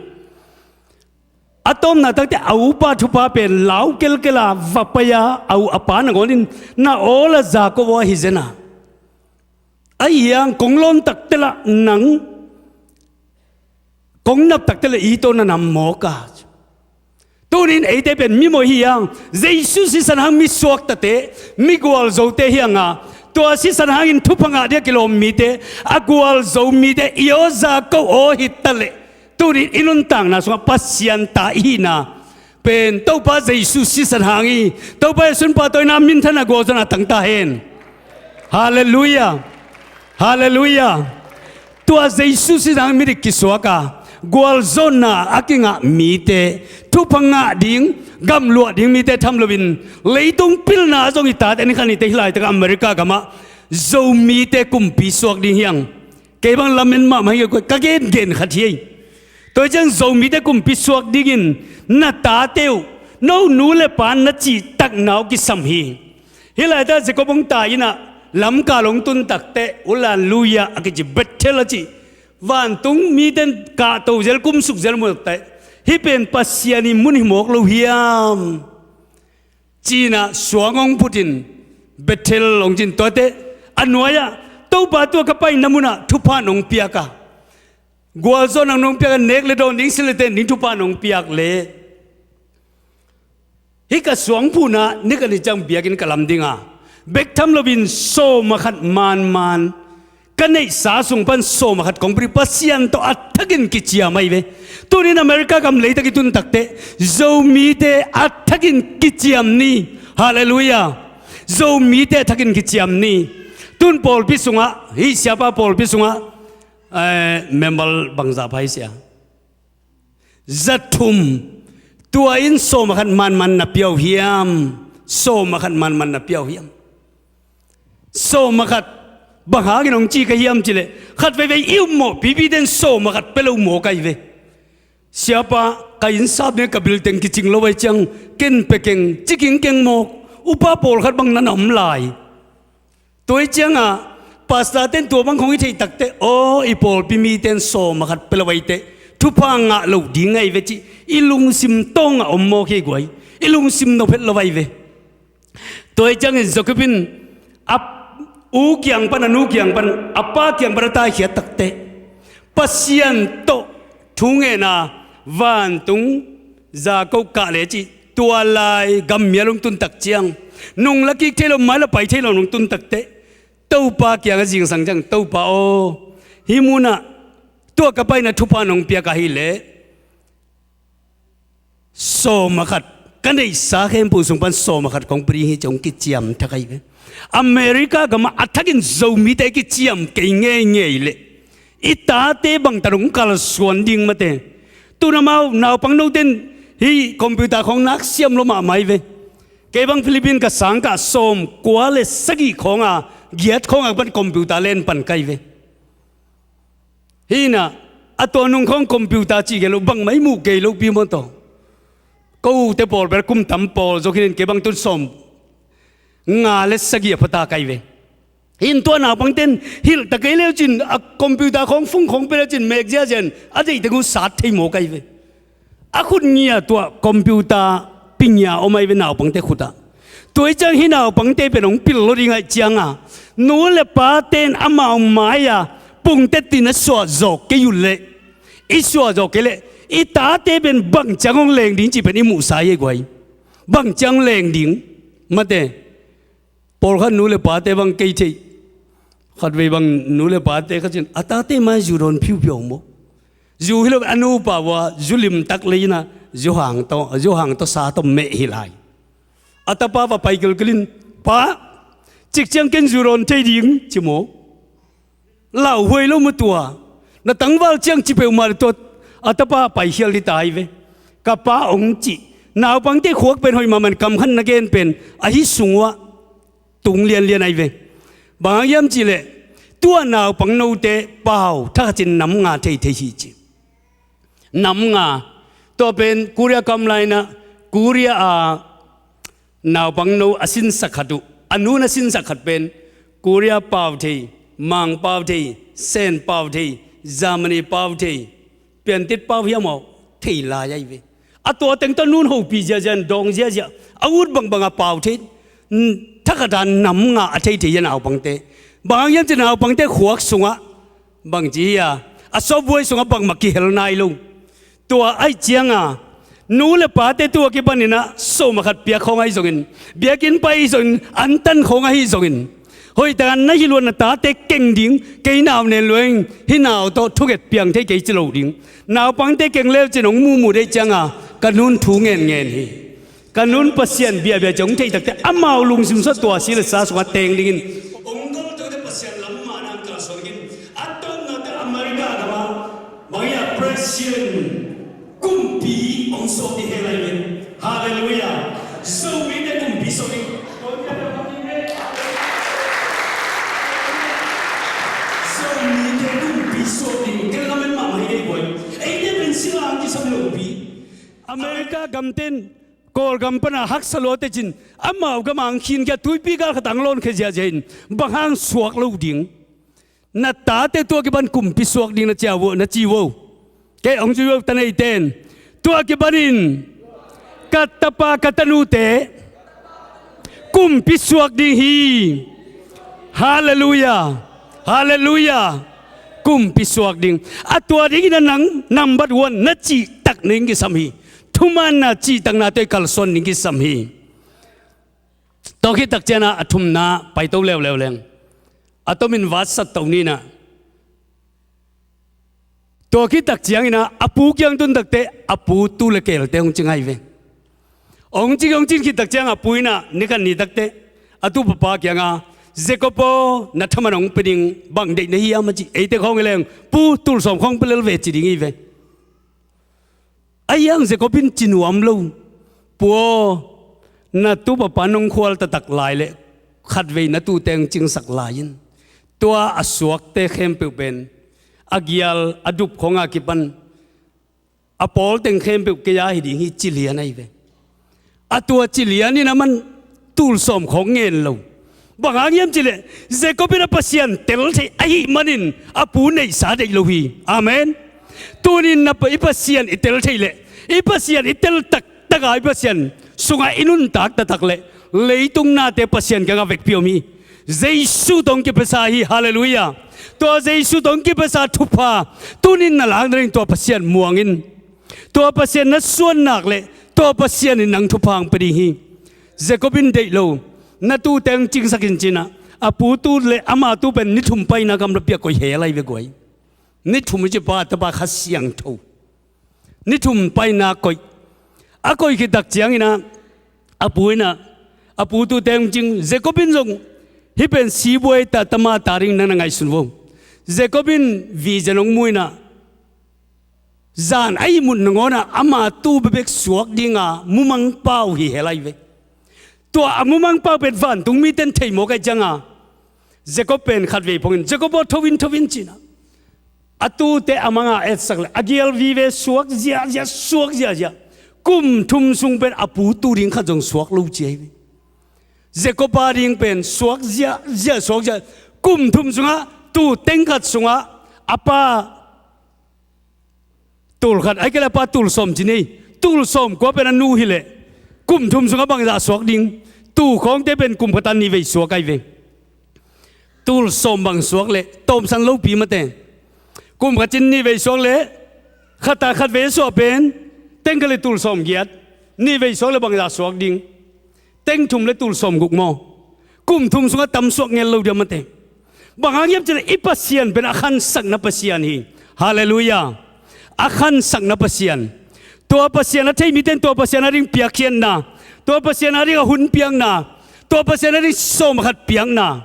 A tawpna takteh a upa thupha pen lau kelkel a va pai a, a u a pa nangawn in, "Na awl a Jacob aw ahi zen a. Ahi hang kong lawn takteh lah nang, kong nap takteh lah Esau na nam mawk a." Tuni in eite pen mi mawh hi hang, Jesu sisan hang mi suaktate, mi gualzote hi hang a, tua sisan hangin thupha ngah ding a kilawm mite, a gualzo mite, i aw Jacob aw hi ta leh, tuni in i nuntakna sungah Pasian ta i hihna pen Topa Jesu sisan hang hi. Topa Jesu in pahtawina, minthanna, gualzawhna tang ta hen. Halleluiah. Halleluiah. Tua Jesu sisan hang midik kisuak a, gualzawhna a kingah mite, thupha ngah ding, gamluah ding mite tham loin, leitung pilna ah zong i tate ni khat nite hih laitak America gamah Zomite kumpi suak ding hi hang. Kei bang lamen mahmah hi, ka gengen khat hi ei. Tua hi ciang Zomite kumpi suak dingin na tate uh, no nu le pa na cihtakna uh kisam hi. Hih laitak Jacob hong tai in ah, lamkal hong tun takteh, Ulan Luya a kici Bethel a cih vantung mite'n kahto zel, kumsuk zel mu takteh, hih pen Pasian i mun hi mawk lo hiam, ci-in ah suang hong put in, Bethel hong ci-in, tuate a nuai-ah, "Topa, tua ka paina munah thupha nong piak a, gualzawhna nong piak a, nek le dawn ding, sil le ten ding thupha nong piak leh, hih ka suangphutna ni khat ni ciang biakinn ka lam ding a, bek tham loin sawm a khat manman ka neihsa sung pan sawm a khat kong pia ding," Pasian tawh a thakin kiciam ahi ve. Tuni in America gam leitak i tun takteh, Zomite a thakin kiciam ni. Halleluiah. Zomite a thakin kiciam ni. Tun pawlpi sungah, hih siapa pawlpi sungah, eh, member bangzah pha i sia? Zathum. Tua in sawm a khat manman na pia uh hiam? Sawm a khat manman na pia uh hiam? Sawm a khat bang hangin hong ci ka hiam cih leh, khat veivei i upmawh pipite'n sawm a khat pia lo mawk ahi ve. "Siapa, ka inn sap ding, ka building kicing lo ahih ciang ken pia keng," ci kingkeng mawk. upa pawlkhat bang na na om lai. Tua hi ciangah pastor ten tua bang khong i theih takteh, aw, i pawlpi miten sawm a khat pia lo aiteh thupha ngah lo ding ahi ve cih i lungsim tawngah om mawk hi guai. I lungsim nop het lo ahi ve. Tua hi ciangin Jacob in a u kiang pan, a nu kiang pan, a pa kiang pan a taikhiat takteh, Pasian tawh thu ngen a, vantung za ko kah le cih tua lai gammial hong tun tak ciang, nung la kik thei lo, mai la pai thei lo nong tun takteh, Topa kiangah zingsang ciang, Topa aw, hih munah tua ka paina thupha nong piak ahih leh sawm a khat, ka neihsa khempeuh sung pan sawm a khat kong pia ding hi, ci hong kiciam thak ahi ve. America gamah a thakin Zomite kiciam kei ngeingei leh i tate bangtan hong kalsuan ding mate. Tun amau naupang noten hih computer khawng nak siam lua mahmah hi ve. Kei bang Philippines ka sang kah sawm kua le sagih khawnga, giat khawnga pan computer len pan ka hi ve. Hi inah a tua nung khawng computer cih gel lo, bangmah i muh kei lo pi maw taw. Ko ute pawl bel kum tam pawl zaw khin in, kei bang tun sawm nga le sagih a phata ka hi ve. Hi in tua naupangten hilh ta kei leu cin, a computer khawng, phone khawng pia leu cin mek ziazia in a deihte gu sat thei maw ka hi ve. A khut ngia tua computer pi ngia om ahi ve naupangte khutah. Tua hi ciang hih naupangte pen hong pil lo ding ahih cianga, nu le paten amau mai-a pungte tin a suahzawk kei uh leh, i suahzawk kei leh i tate pen bang ciang hong leng ding cih pen i muhsa hi guai. Bang ciang leng ding mate. Pawlkhat nu le pate bang kei theih. Khatvei bang nu le pate kha cin a tate mai zu dawn phiuphiau maw. Zu hi lo a nupa vua zu limtak lei inah zu hang tawh, zu hang tawh sa tawh meh hi lai. A tapa va pai kilkil in, pa, cik ciang ken zu dawn thei ding ci maw. Lauhuai lo maw tua. Na tangval ciang ci peuhmah le tua a tapa paikhial dita ahi ve. Ka pa hong cih naupangte khuak pen hoih mahmah in, kamkhat na gen pen ahi sung uah tung lianlian ahi ve. Bang hang hiam cihleh tua naupang note pau thakhatin nam nga theithei hi ci. Nam nga. Tua pen Korea kam lai inah Korea a naupang no a sinsak khat uh, a nun a sinsak khat pen Korea pau thei, Mang pau thei, Sen pau thei, Germany pau thei, piantit pau hiam aw thei lai ahi ve. A tua teng tawh nun hopih ziahziah in, dawng ziahziah, a ut bangbang a pau thei. Thakhata nam nga a theithei a naupangte. Bang hang hiam cih naupangte khuak sungah bangci hi a, a sawpbuai sungah bangmah kihel nai lo. Tua ahih cianga nu le pate tua kipaninah sawm a khat piak khawng ahi zongin, biakinn pai ahi zongin, antan khawng ahi zongin, hoihtaka na hi luat na tate keng ding, kei nau nen luain hih nau tawh thunget piang thei kei ci lo ding. Naupangte keng leucin hong muhmuh deih cianga ka nun thu ngenngen hi. Ka nun Pasian biahbiah ci hong theih takteh amau lungsim sungah tua si le sa sungah teng dingin hong gol takteh Pasian lam mah nang kalsuan dingin a tawpna teh America gamah bang hiam, President kumpi hong suak ding hi lai ve. Halleluiah. Zomite kumpi suak ding. Zomite kumpi suak ding. Ken lamen mahmah hi kei buai. Eite pen sila ang kisam lo pi. America gamten Kawlgam pana haksa luate cin, amau gam ang khinkhia, tuipi galkhat ang lawnkhia ziahziah in bang hang suak lo ding. Na tate tua kipan kumpi suak ding na ci uh, na ci uh. Kei hong zui uh ta neiten tua kipanin ka tapa ka tanute kumpi suak ding hi. Halleluiah. Halleluiah. Kumpi suak ding. A tua dingin a nang nambat wan na cihtak ning kisam hi. Thumaanna cihtakna tawh i kalsuan ning kisam hi. Tua khittak ciangah a thumna paito leuleu leng a tomin vatsat to ninah. Tua khittak cianginah a pu kiang tun takteh a pu tu le kelte hong cing ahi ve. Hong cing hong cing khittak ciangah a pu inah nikhat ni takteh a tu papa kiangah, Jacob aw, na thaman hong pia ding, bang deih na hiam a ci. Eite khawng hi leng pu tulsawm khawng pia lel ve ci ding hi ve. Ahi hang Jacob in ci nuam lo. Pu aw, na tu papa nong khual taktak lai le khatvei na tute hong cingsak lai in, tua a suakte khempeuh pen a gial a dup khawngah kipan a pawl teng khempeuh kei a hi ding hi ci lian ahi ve. A tua ci lian in aman tul sawm khawng ngen lo. Bang hang hiam cih leh Jacob in a Pasian tel thei ahih manin a pu neihsa deih lo hi. Amen. Tuni-in na pa, i Pasian i tel thei leh, i Pasian i tel taktak a, i Pasian sungah i nuntak taktak leh, leitung nate Pasian kiangah vekpi om hi. Jesu tawh hong kipiasa hi. Halleluiah. Tua Jesu tawh hong kipiasa thupha tuni-in na lak nading tua Pasian muang in. Tua Pasian na suan nak leh tua Pasian in nang thupha hong pia ding hi. Jacob in deih lo, na tute hong cingsak in ci-in ah, a pu tu leh ama tu pen ni thum paina gamla piak koih hel lai ve guai. Ni thum i cih pa, tapa Kha Siangtho. Ni thum paina koih. A koih khit tak ciangin ah, a pu in ah, a pu tute hong cing, Jacob in zong, hih pen sibuai ta, tama ta ding nang na ngaihsun vo. Jacob in vision hong mu in ah, zan a ihmut nangawn ah ama tu bekbek suak ding a mumangpa uh hi hel lai ve. Tua a mumangpa uh pen vantung mite in thei mawk ahih ciangin, Jacob pen khatvei pongin, Jacob aw, tho in, tho in ci-in ah, a tute a mang a etsak leh a gial vive, suak ziahziah, suak ziahziah. Kum thum sung pen a pu tu ding khat zong suak lo ci ahi ve. Jacob a ding pen suak ziahziah, suak ziah. Kum thum sungah tuu teng khat sungah a pa tul khat, ahih kei leh a pa tul sawm ci ni. Tul sawm kua pen a nu hi leh, kum thum sungah bangzah suak ding? Tuu khawngte pen kum khat a nih vei suak ahi ve. Tul sawm bang suak leh tawmsan lopi mate. Kum khat in nih vei suak leh, khat a khatvei suah pen, teng khat leh tul sawm giat. Nih vei suak leh bangzah suak ding? Teng thum leh tul sawm guk maw? Kum thum sungah tam suak ngel lo diam mate. Bang hang hiam cih leh i Pasian pen a khansakna Pasian hi. Halleluiah. A khansakna Pasian. Tua Pasian a thei mite in tua Pasian a ding piakkhiatna, tua Pasian a ding a hun piakna, tua Pasian a ding sawm a khat piakna,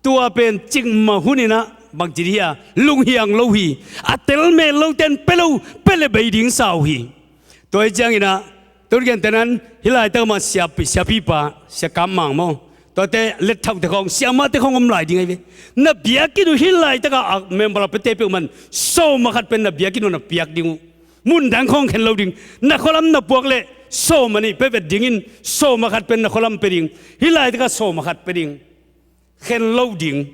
tua pen cikmah hun in ah bangci ding hi a, lunghiang lo hi. A tel mel lote in pia lo, pia leh bei ding sa uh hi. Tua ahih ciangin ah, tun gentehna-in hih laitak mah siapi, siapipa, Sia Kam Mang maw, tuate lethauhte khawng, siamahte khawng om lai ding ahi ve. Na biakinn uh hih laitak a member a piate peuhmah in sawm a khat pen na biakinn uh na piak ding uh. Mun dang khawng khen lo ding. Na khualam na puak leh sawm a nih pia vet ding in, sawm a khat pen na khualam pia ding. Hih laitak a sawm a khat pia ding. Khen lo ding.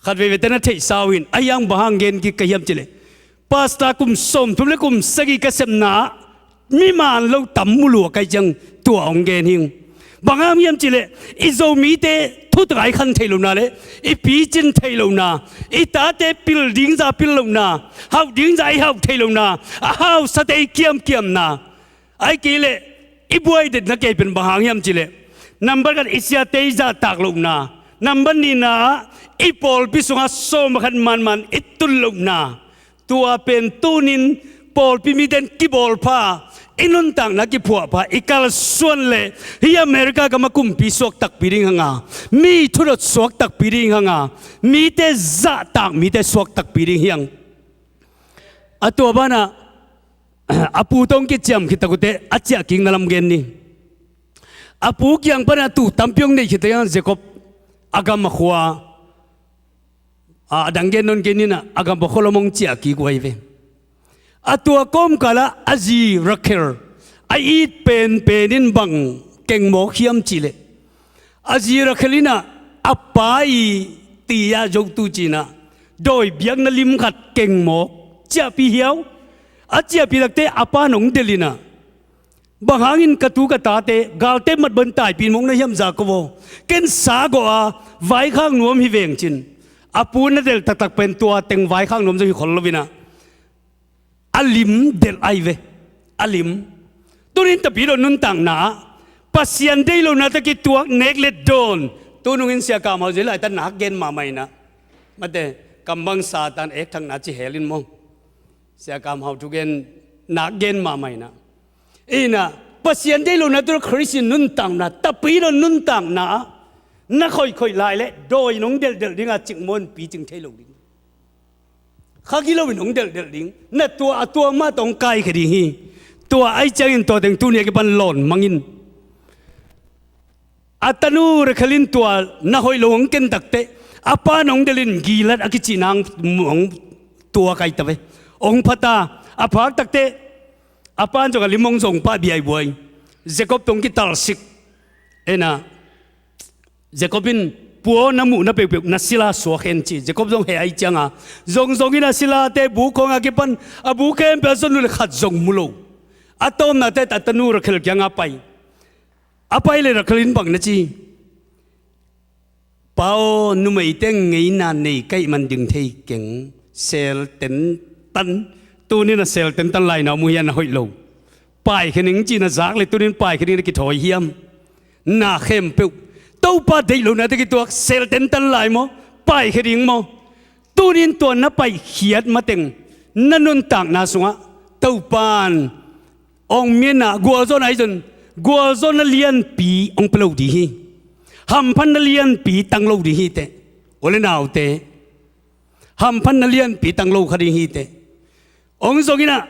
Khat veivei te na theihsa uh in, a hiang bang hang gen kik ka hiam cih leh, pastor kum sawmthum leh kum sagih ka sepna ah mi man lo tam mu lua ka hih ciang tua hong gen hi ing. Bang hang hiam cih leh, i Zomite thutak a i khan theih lohna leh i picin theih lohna, i tate pil ding zah pil lohna, hauh ding zah i hauh theih lohna, a hausate i kiamkiamna, ahih kei leh i buai detna kei pen bang hang hiam cih leh, nambat khat i siate i zahtak lohna, nambat nihna ah i pawlpi sungah sawm a khat manman i tun lohna, tua pen tuni-in pawlpi mite in kibawl pha, i nuntakna kiphuah pha, i kalsuan leh hih America gam ah kumpi suak takpi ding hang a, mi thudot suak takpi ding hang a, mite zahtak mite suak takpi ding hi hang. A tua banah, a pu tawh hong kiciam khit tak uh teh a ciahkikna lam gen ni. A pu kiang panah tuu tampi hong neih khit tak ciang Jacob a gam a khua, a, a dang gen nawn kei ni in ah, a gam a khua lam hong ciahkik uh ahi ve. A tua kawmkal ah a zi Rakhel a it penpen in bang keng mawk hiam cih leh, a zi Rakhel in ah a pa i ti-a zotu ci-in ah dawi biakna lim khat keng mawk, ciahpih hiau. A ciahpih tak teh a pa in hong delh in ah, bang hangin ka tu ka tate galte matbawh in taipih mawk na hiam, Jacob aw? Ken sa gawh a vaikhak nuam hi veng, ci-in a pu na delh taktak pen tua teng vaikhak nuam zong hi khol lo in ah, a lim delh ahi ve. A lim. Tuni-in Tapidaw nuntakna ah Pasian deih lohna tawh kituak nek le dawn. Tunung in Sia Kam Hau zong hih laitak nak gen mahmah in ah, mate, kam bang Satan ekthakna ci hel in maw, Sia Kam Hau thugen nak gen mahmah in ah, in ah, Pasian deih lohna tawh Khristian nuntakna, Tapidaw nuntakna ah na khoihkhoih lai leh dawi in hong delhdelh ding a, cikmah in picing thei lo ding. Kha gilo in hong delhdelh ding. Na tua a tua mah tawh hong kaikhia ding hi. Tua ahih ciangin tua teng tuni a kipan lawn mang in. A tanu Rakhel in tua na hoih lo hong ken tak teh, a pa in hong delh in Gilead a kicihna hong, hong tuak ahi ta ve. Hong pha ta, a phak tak teh, a pa in zong a lim hong zong pah biaibuai. Jacob tawh hong kitalsik. Ena, Jacob in, "Pua aw, na muhna peuhpeuh na sila suak hen," ci. Jacob zong heh ahih cianga zongzong in a silate bu khawng a kipan a bu khempeuh a zon uh le khat zong mu lo. A tawpnate a tanu Rakhel kianga pai. A pai le Rakhel in bang na ci? "Pa aw, numeite ngeina nei ka hih man ding thei keng, sel tentan. Tunin a sel tentan lai na mu hian a hoih lo. Paikhia ning," ci-in a zak le tunin paikhia ning na kithawi hiam? Na khempeuh Topa deih lohnate kituak, sel tentan lai maw, paikhia ding maw? Tunin tua na paihkhiat mateng na nuntakna sungah Topan hong mianna gualzawhna ahi zong gualzawhna lianpi hong pia lo ding hi. Hamphatna lianpi tang lo ding hi teh. U le naute, hamphatna lianpi tang lo kha ding hi teh. Hong zong in ah,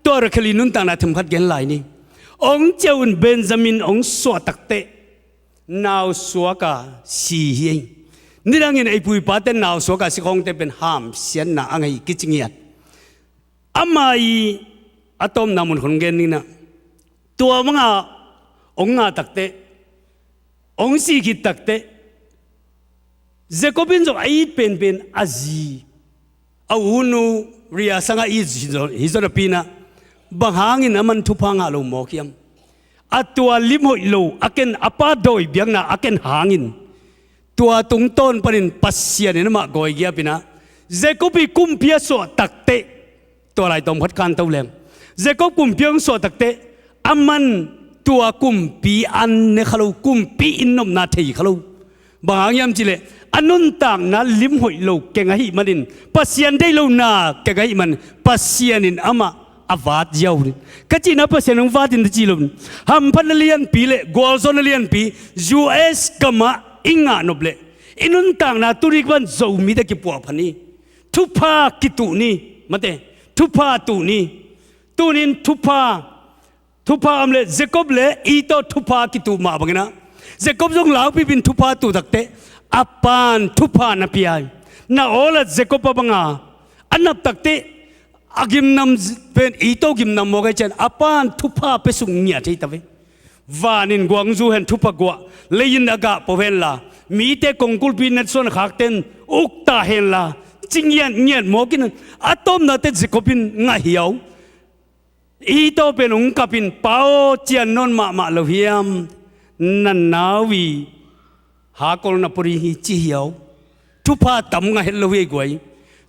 tua Rakhel i nuntakna themkhat gen lai ni. Hong ciah un Benjamin hong suah takteh nau suaka si hi. Nidangin ei pu i pate nau suaka si khawngte pen hamsiatna a ngah hi, kici ngiat. Ama i a tawpna mun khawng gen ning in ah, tua banga hong ngah takteh, hong si khit takteh, Jacob in zong a it penpen a zi, a unu Lia sangah it hi zaw napi in ah, bang hangin aman thupha ngah lo mawk hiam? A tua lim hoih lo a ken, a pa dawi biakna a ken hangin, tua tungtawn panin Pasian in amah gawigiap in ah, Jacob i kumpi a suah takteh, tua lai tawm khat kan to leng, Jacob kumpi hong suah takteh, aman tua kumpi an ne kha lo, kumpi inn nopna thei kha lo. Bang hang hiam cih leh, a nuntakna lim hoih lo keng ahih manin, Pasian deih lohna keng ahih manin, Pasian in amah a vat ziau ding. Ka cihna Pasian hong vat in ta ci lo. Hamphatna lianpi le gualzawhna lianpi U S gamah i ngah nop leh, i nuntakna tuni kipan Zomite kipuahphat ni. Thupha kituh ni. Mate, thupha tuh ni. Tunin thupha, thupha om leh Jacob le Esau thupha kituh mah bangin ah, Jacob zong laupipin thupha tuh takteh, a pan thupha na pia hi. Na awl a Jacob a banga a nap takteh, a gimnam pen Esau gimnam mawk ahih ciang, a pan thupha pia suk ngiat hi ta ve. Vanin guangzu hen thupha guah, leiin a gah po henla, mite kongkulpi natsuan khakten uk ta henla, ci ngiatngiat mawk in, a tawpna teh Jacob in ngah hiau. Esau pen hong kap in, "Pa aw, cian nawn mahmah lo hiam? Na nau i hakol na pua ding hi," ci hiau. Thupha tam ngah het lo hi ei guai.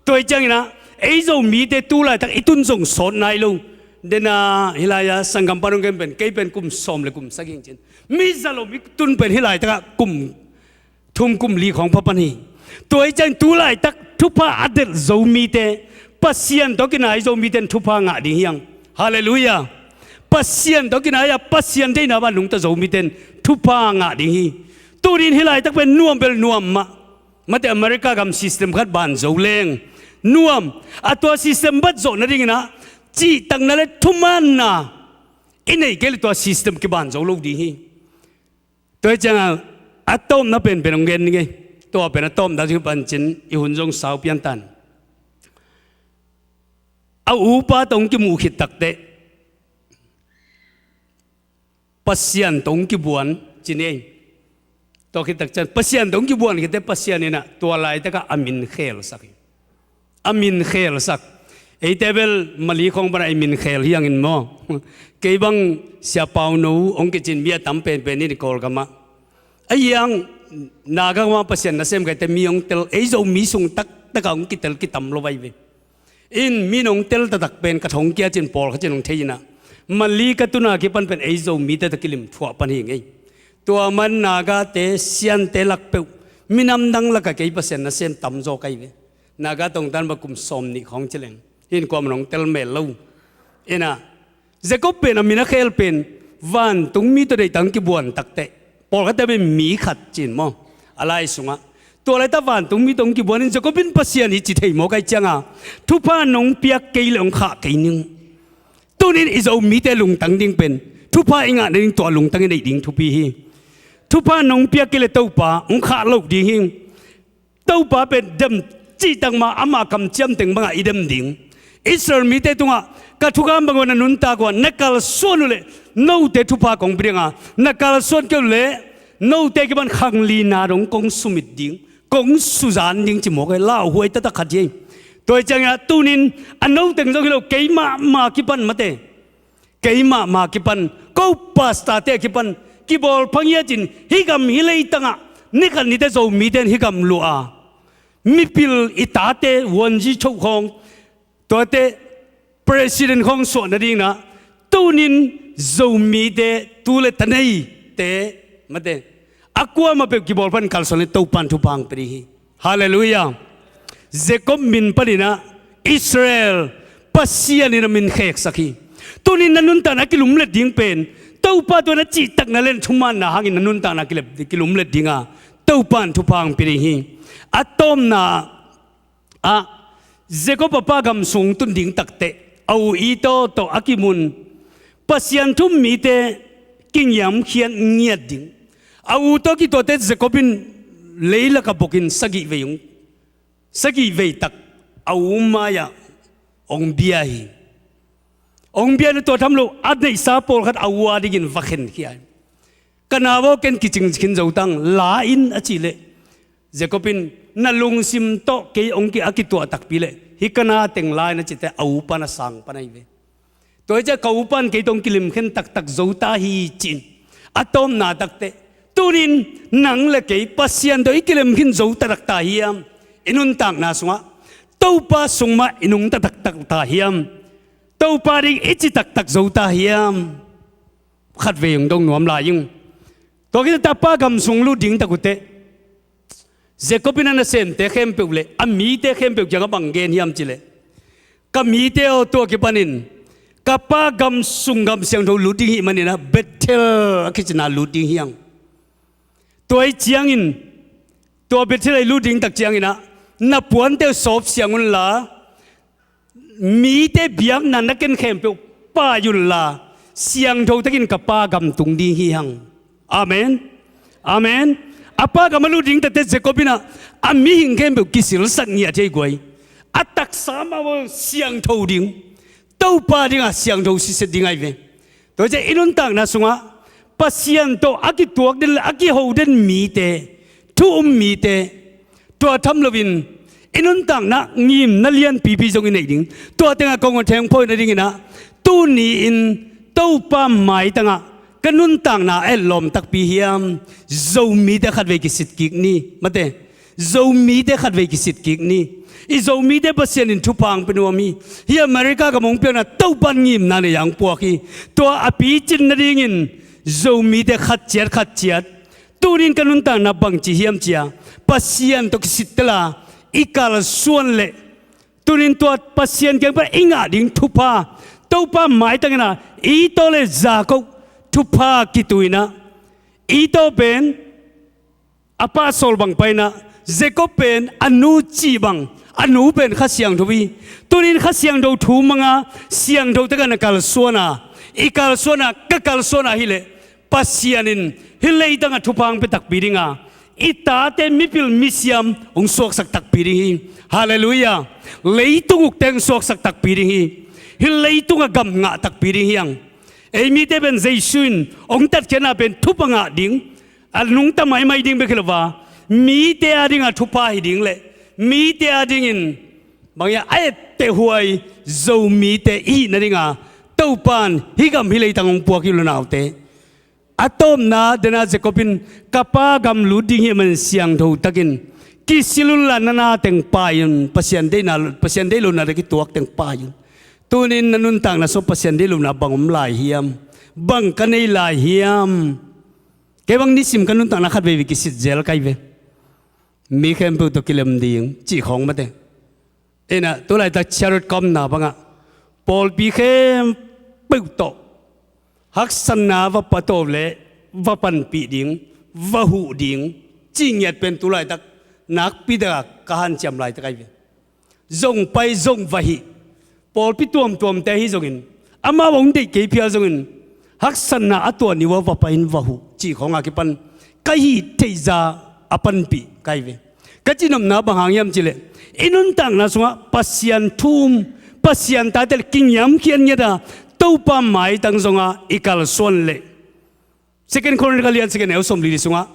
Tua hi ciangin ah, ei Zomite tu laitak i tun zong sawt nai lo. Dena hih lai-a sanggam pan hong gen pen, kei pen kum sawm le kum sagih hi ing ci-in, mi za lo mi tun pen hih laitakah kum thum kum li khawng pha pan hi. Tua hi ciangin tu laitak thupha a delh Zomite, Pasian tawh kinai Zomite in thupha ngah ding hi hang. Halleluiah. Pasian tawh kinai a, Pasian deihna bang nungta Zomite in thupha ngah ding hi. Tunin hih laitak pen nuam bel nuam mah. Mate, America gam system khat ban zo leng nuam. A tua system bat zawh nadingin ah, cihtakna le thumaanna i neih kei leh tua system kiban zo lo ding hi. Tua hi ciangin a tawpna penpen hong gen ning ei. Tua pen a tawpna ding pancin i hun zong sau pian tan. A upa tawh hong kimuh khit takteh, Pasian tawh hong kibuan ci ni ei. Tua khit tak ciang Pasian tawh hong kibuan khit teh, Pasian in ah tua laitakah a min khelsak hi. A min khelsak. Eite bel Mali khawng pan a i min khel hi hangin maw. Kei bang Sia Pauno hong kici-in mi a tam penpen in i Kawlgamah. Ahi hang Naga gamah Pasian nasem ka hih teh mi hong tel, ei Zomi sung taktakah hong kitel kitam lo ahi ve. In mi in hong tel taktak pen ka thong kia ci-in pawlkhat in hong thei in ah, Mali ka tun a kipan pen ei Zomite tawh kilim thuah pan hi ing ei. Tua man Nagate, Siante lak peuh, minam dang lakah kei Pasian nasem tamzaw ka hi ve. Naga tongtan bang kum sawm nih khawng ci leng, hih in kuamah in hong tel mel lo. In ah, Jacob pen a min a khel pen, vantungmi tawh deihtak hong kibuan takteh, pawlkhatte pen mi khat ci-in maw, a lai sungah. Tua laitak vantungmi tawh hong kibuan in, Jacob in Pasian hi ci thei mawk ahih ciangin, thupha nong piak kei leh hong khah kei ning. Tunin i Zomite lungtang ding pen, thupha i ngah nading tua lungtang i neih ding thupi hi. Thupha nong piak kei leh Topa hong khah loh ding hi. Topa pen dem cihtak ma, ama kamciam teng bangah i dem ding. Israel mite tungah, ka thukham bang uh na nuntak uh a, na kalsuan uh leh note thupha kong pia ding a, na kalsuan kei uh leh Note kipan khanglina dong kong sumit ding, kong suzan ding ci mawk hi, lauhuai taktak khat hi. Tua hi ciangin ah tunin a no teng zong hi lo, keimah mah kipan mate, keimah mah kipan, ko pastor-te kipan kibawl pha ngiat in hih gam hih leitangah ni khat ni teh Zomite in hih gam luah a, mipil i tate vuanzi choh khawng, tuate president khawng suah nadingin ah tunin Zomite tu le ta neite mate, a kuamah peuh kibawl pha in kalsuan leh Topa'n thupha hong pia ding hi. Halleluiah. Jacob min panin ah Israel, Pasian in a min kheksak hi. Tunin na nuntakna kilumlet ding pen Topa tungah na cihtakna leh thumanna hangin na nuntakna kilep, kilumlet ding a, Topa'n thupha hong pia ding hi. A tawpna ah Jacob a pa gam sung tun ding takteh a u Esau tawh a kimun Pasian thu-um mite kingiamkhiat ngiat ding. A u tawh a kituahte Jacob in leilakah bokin sagih vei hong, sagih vei tak a u mai-ah hong bia hi. Hong bia in a tua tham lo a neihsa pawlkhat a u a dingin va khenkhia hi. Ka nau aw, ken kicing khin zo tang, la in a cih leh Jacob in na lungsim tawh kei hong ki, a kituah takpi leh hih ka na teng la in a cih teh a u pa'n a sang pan ahi ve. Tua hi ciah ka u pa'n kei tawh hong kilemkhen taktak zo ta hi ci-in a tawpna takteh tunin nang le kei Pasian tawh i kilemkhin zo taktak ta hiam? I nuntakna sungah Topa sung mah i nungta taktak ta hiam? Topa ding i ci taktak zo ta hiam? Khatvei hong dong nuam lai ing. Tua khit teh a pa gam sung lut ding tak uh teh Jacob in a nasemte khempeuh leh a mite khempeuh kiangah bang gen hiam cih leh, ka mite aw, tua kipanin ka pa gam sung gam siangtho lut ding hih manin ah Bethel a kicina lut ding hi hang. Tua hi ciangin, tua Bethel ah i lut ding tak ciangin ah na puante uh sawp siang unla, mite biakna na ken khempeuh pai unla, siangtho takin ka pa gam tung ding hi hang. Amen. Amen. A pa gam a lut ding takteh Jacob in ah a mihing khempeuh kisilsak ngiat hi guai. A taksa mah bang siangtho ding, Topa dingah siangtho siset ding ahi ve. Tua hi ciah i nuntakna sungah Pasian tawh a kituak den le a kiho den mite, thu-um mite, tua tham loin i nuntakna ngimna lianpipi zong i neih ding. Tua tengah kong a thengphoih nadingin ah tuni-in Topa maitangah ka nuntakna a etlawm takpi hiam? Zomite khatvei kisit kik ni, mate. Zomite khatvei kisit kik ni. I Zomite Pasian in thupha hong pia nuam hi. Hih America gam hong piakna Topa'n ngimna nei a hong puak hi. Tua a picin nadingin Zomite khat ciat khat ciat tunin ka nuntakna bangci hiam ci-a Pasian tawh kisittel a i kalsuan leh tunin tua Pasian kiang pan i ngah ding thupha, Topa maitang in ah Esau le Jacob thupha kituh in ah, Esau pen a pa sawl bang pai in ah, Jacob pen a nu cih bang, a nu pen Kha Siangtho hi. Tunin Kha Siangtho thu mang a, siangtho takin na kalsuan a, i kalsuan a, ka kalsuan a hi leh Pasian in hih leitang ah thupha hong pia takpi ding a, i tate mipil misiam hong suaksak takpi ding hi. Halleluiah. Leitung ukte hong suaksak takpi ding hi. Hih leitung ah gam ngah takpi ding hi hang. Ei mite pen Jesu in hong tatkhiatna pen thupha ngah ding, a nungta maimai ding bek hi lo a, mite a ding a thupha hi ding leh mite a dingin bang hiam, a ettehhuai Zomite i hih nading a Topa'n hih gam hih leitang hong puak hi, unaute. A tawpna dena Jacob in, ka pa gam lut ding hih manin siangtho takin kisil unla na na teng pai un, Pasian deihna, Pasian deih lohna tawh kituak teng pai un. Tunin na nuntakna sungah Pasian deih lohna bang om lai hiam? Bang ka nei lai hiam? Kei bang nisim ka nuntakna khat veivei kisit zel ka hi ve. Mi khempeuh tawh kilem ding cih khawng mate. Inah tulaitak Charot kamna bangah pawlpi khempeuh tawh haksatna va pia tawh leh va panpih ding, va huh ding cih ngiat pen tulaitak nakpi takah ka hanciam laitak ahi ve. Zong pai, zong va hih. Pawlpi tuamtuamte ahi zongin, amau hong deih kei phial zongin, haksatna a tuah ni uh a va pai in va huh cih khawng a kipan ka hih theihza a panpih ka hi ve. Ka cihnopna bang hang hiam cih leh, i nuntakna sungah Pasian thu-um, Pasian tate le kingiamkhiat ngiat a, Topa maitang zongah i kalsuan leh Second Chronicles lian second neu sawmli li sungah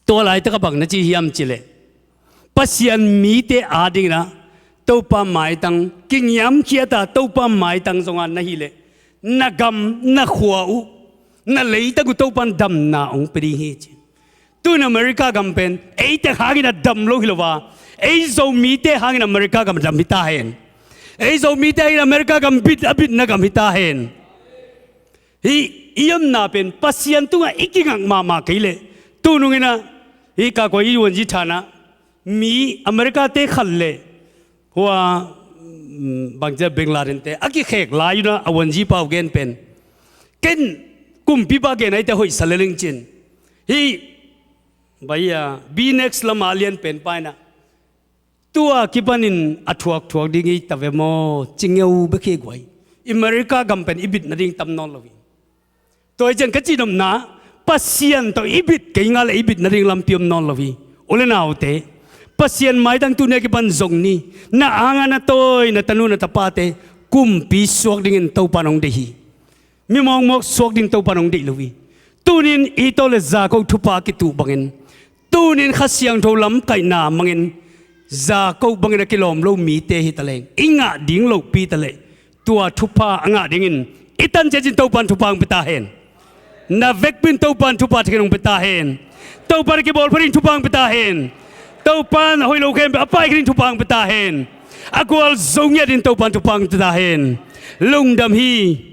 tua laitak a bang na ci hiam cih leh, Pasian mite adingin ah Topa maitang kingiamkhiat a, Topa maitang zong a na hih leh na gam, na khua uh, na leitang uh Topa in damna hong pia ding hi ci. Tu-in America gam pen eite hangin a dam lo hi lo a, ei Zomite hangin America gam dam hi ta hen. Ei Zomite hangin America gam bit a bitna gam hi ta hen. Hih i omna pen Pasian tungah i kingak mahmah kei leh, tu nungin ah hih ka kua i wanzi thanah mi America-te khat le hua, mm, bangcia Bin Laden-te a kikhek lai un ah a wanzipa uh gen pen, ken kumpipa gen a hite hoihsa lel ing ci-in. Hih bai a B Next lam a lian pen pa in ah, tua kipanin a thuakthuak ding hi ta ve maw, ci ngeu bek hi guai. America gam pen i bit nading tam nawn lo hi. Tua hi ciang ka cihnopna, Pasian tawh i bit kei ngal leh i bit nading lampi om nawn lo hi. U le naute, Pasian maitang tuni a kipan zong ni. Na anga na tawi, na tanu na tapate kumpi suak dingin Topa in hong deih hi. Mi mawkmawk suak ding Topa in hong deih lo hi. Tunin i tawh le Jakob thupha a kituh bangin, tunin Kha Siangtho lamkaihna mangin Jakob bangin a kilawm lo mite hi ta leng, i ngah ding lohpi ta leh, tua thupha a ngah dingin i tan ciat in Topa in thupha hong pia ta hen. Na vekpi in Topa in thupha thakhin hong pia ta hen. Topa in a kibawlpha ding thupha hong pia ta hen. Topa in a hoih lo khempeuh a paikha ding thupha hong pia ta hen. A gualzo ngiat in Topa in thupha hong pia ta hen. Lungdam hi.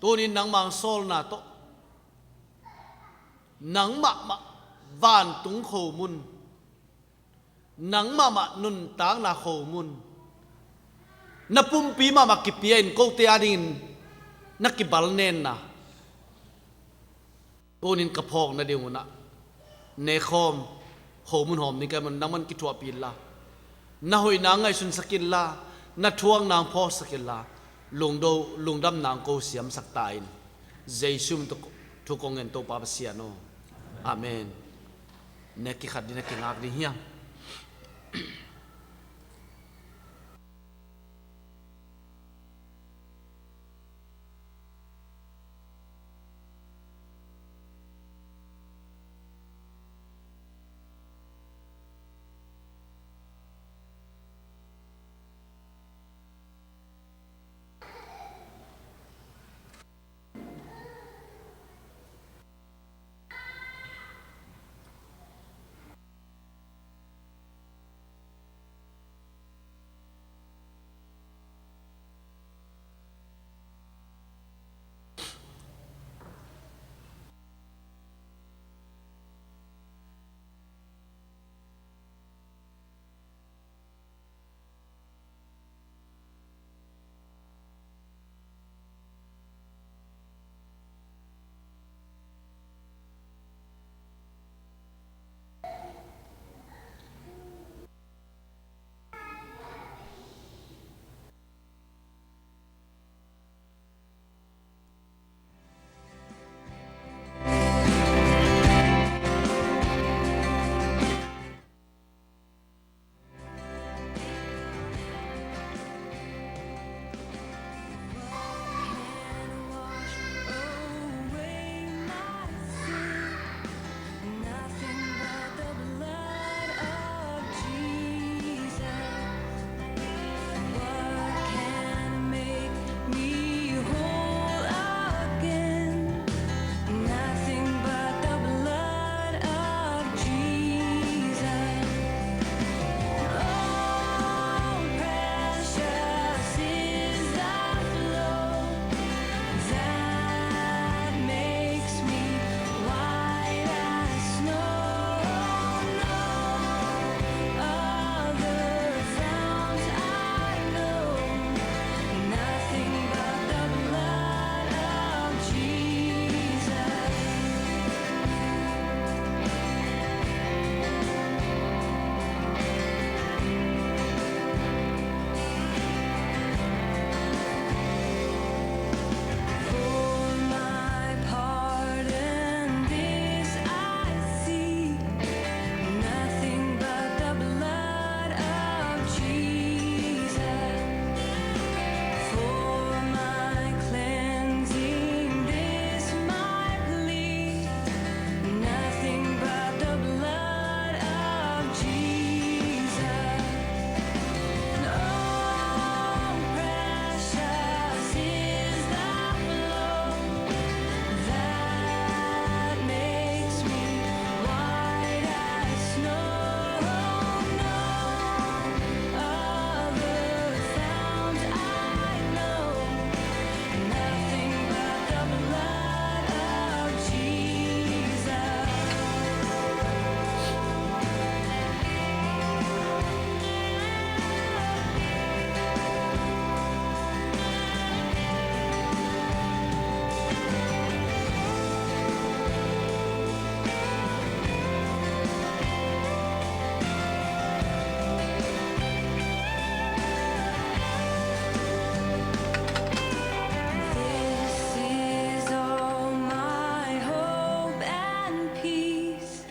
Tunin nangmah sawlna tawh, nang mahmah vantung khomun, nang mahmah nuntakna khomun, na pumpi mahmah kipia in kote adingin na kibalnenna tunin ka phawk nading unah nekhawm, khomun hawm ding ka hih manin nangman kithuahpih inla, na hoihna ngaihsunsak inla, na thuakna phawksak inla, lungdo, lungdamna ko siamsak ta in. Jesu min tawh thu kong ngen Topa Pasian aw. Amen. Nek kikhat ding, nek kingak ding hiam? Nothing but the blood of Jesus. Oh, precious is the flow that makes me white as snow. No other fount I know. Nothing but the blood of Jesus. For my pardon this I seek, nothing but the blood of Jesus. For my cleansing this my plea, nothing but the blood of Jesus. Oh, precious is the flow that makes me white as snow. No other fount I know. Nothing but the blood of Jesus. This is all my hope and peace.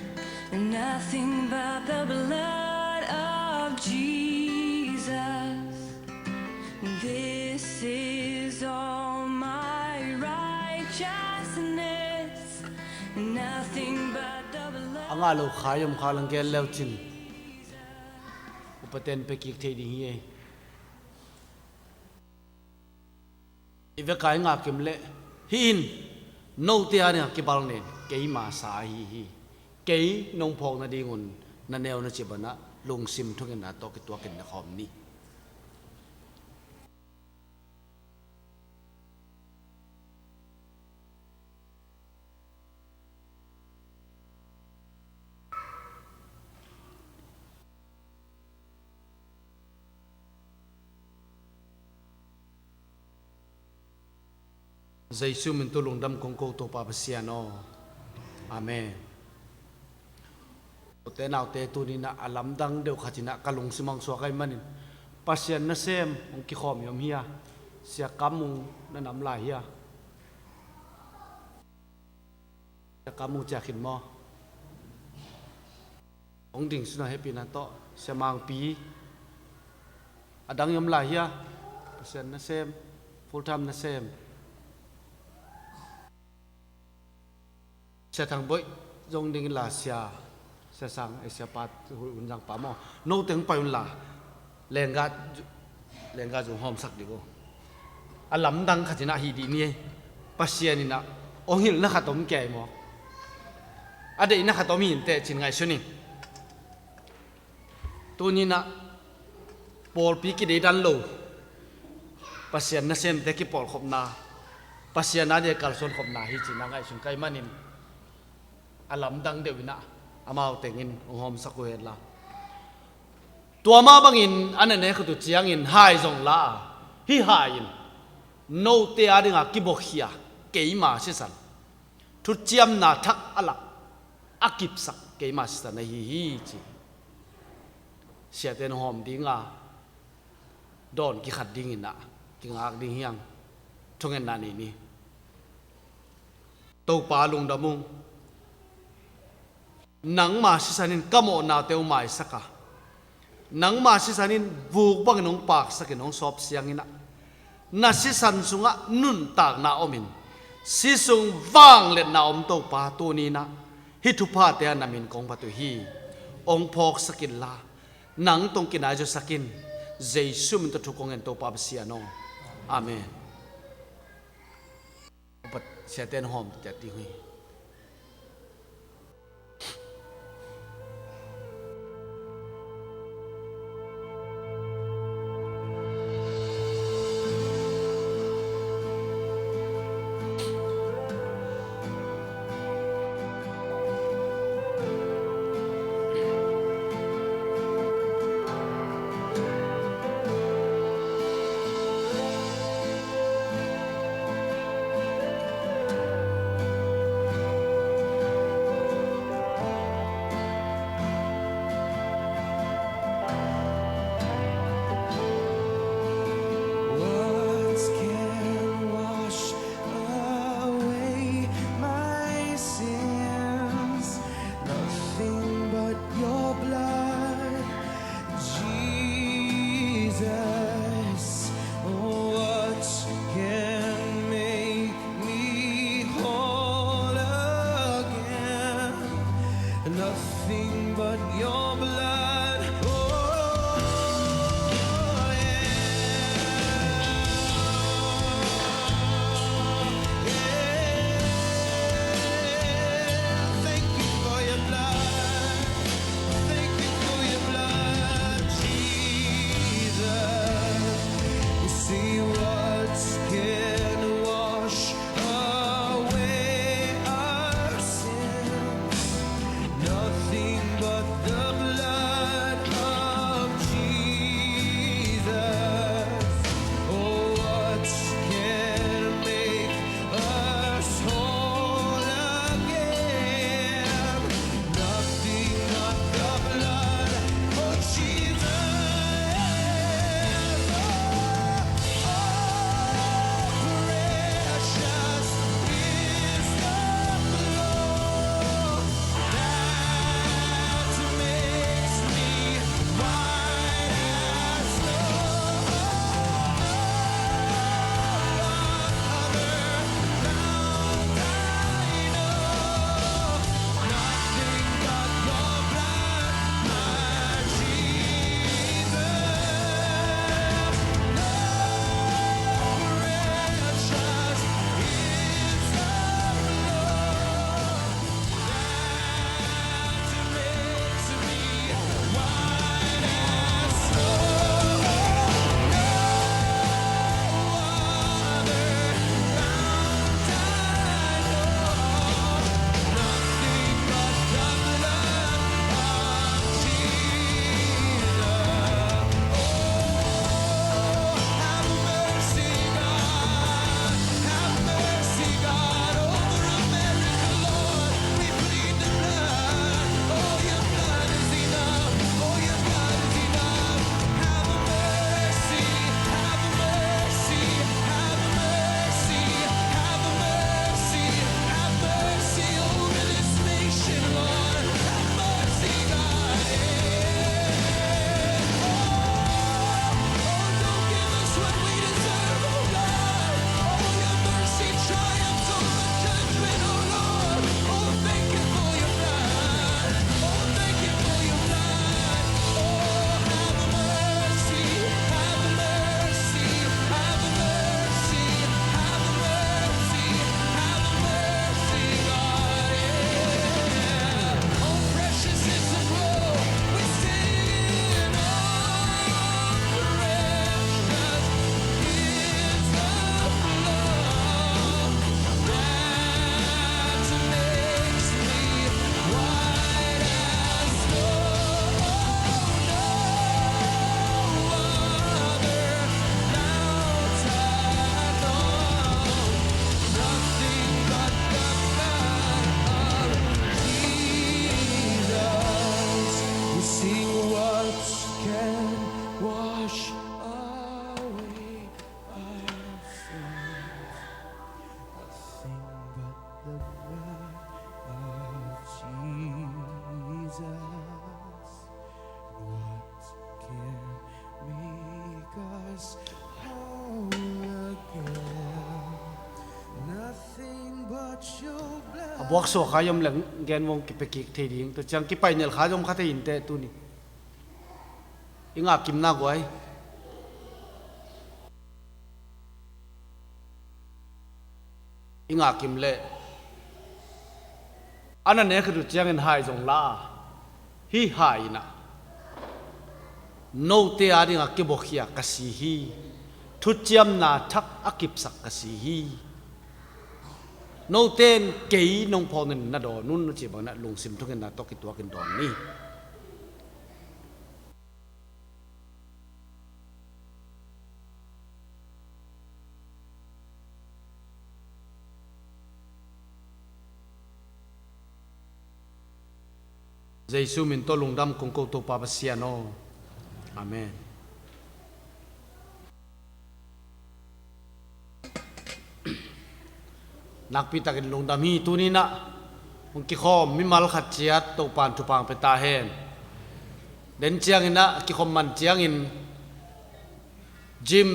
Nothing but the blood of Jesus. This is all my righteousness. Nothing but the blood. A ngah lo kha i om kha lang gel leu cin, upaten pe kik thei ding hi ei. I vek a i ngah kim leh, hih in note a dingah kibal nen, keima sa ahi hi. Kei nong phawk nadingun na neu na cih banah lungsim thungetna tawh kituakin na khawm ni. Jesu min tawh lungdam kong ko, Topa Pasian aw. Amen. Ute naute, tuni-in ah a lamdang deuh khat in ah ka lungsim hong suak ahih manin, Pasian nasem hong kikhawm hi om hia? Sia Kam Mung na nam lai hia? Sia Kam Mung ciah khin maw? Hong ding sun a, hehpihna tawh. Sia Mangpi, a dang i om lai hia? Pasian nasem, full time nasem. Sia Thang Boih zong ding in la, Sia, Sia Sang, eh, Sia Pa, Hun Zang pa maw, note hong pai un la, lenggah, lenggah zong hawmsak ding uh. A lamdang khat in ah hi dih ni. Pasian in ah hong hilhna khat om kei maw? A deihna khat om hi inteh ci-in ngaihsun ing. Tuni-in ah pawlpi kideidan lo, Pasian nasemte kipawlkhopna, Pasian a dia kalsuankhopna hi ci-in ah ngaihsun ka hih manin, a lamdang deuh in ah amau teng in hong hawmsak uh hen la. Tua mah bangin a na nek uh ciangin hai zong la a, hih hai in note a dingin kibuakhia keima sisan, thuciamna thak a lak, a kipsak keima sisan ahi hi ci. Siate in hong hawm ding a, dawn kikhat ding in ah kingak ding hi hang. Thungetna nei ni. Topa lungdam ung. Nangma sisan in ka mawhnate hong maisak a, nangma sisan in vuk bangin hong paksakin hong sawp siang in ah, na sisan sungah nuntakna omin, si sung vangliatna om Topa, tuni-in ah hih thuphate ah na min kong phat uh hi. Hong phawksak in la, nang tawh hong kinai zawsak in. Jesu min tawh thu kong ngen, Topa Pasian aw. Amen. Upat siate in hawm ciat ding uh hi. A buak suak kha i om leng gen vong kipia kik thei ding. Tua ciang kipai nelh kha zong kha thei inteh tuni. I ngah kim na guai. I ngah kim leh a na nek khat uh ciangin hai zong la a, hih hai in ah note a dingah kibuakhia ka si hi. Thuciamna thak a kipsak ka si hi. Note in kei nong phawk nin na dawn un, na cih bangin ah lungsim thungetna tawh kituakin dawn ni. Jesu min tawh lungdam kong ko, Topa Pasian aw. Amen. Nakpi takin lungdam hi. Tuni in ah hong kikhawm mimal khat ciat Topa'n thupha hong pia ta hen. Den ciangin ah kikhawm man ciangin Gym,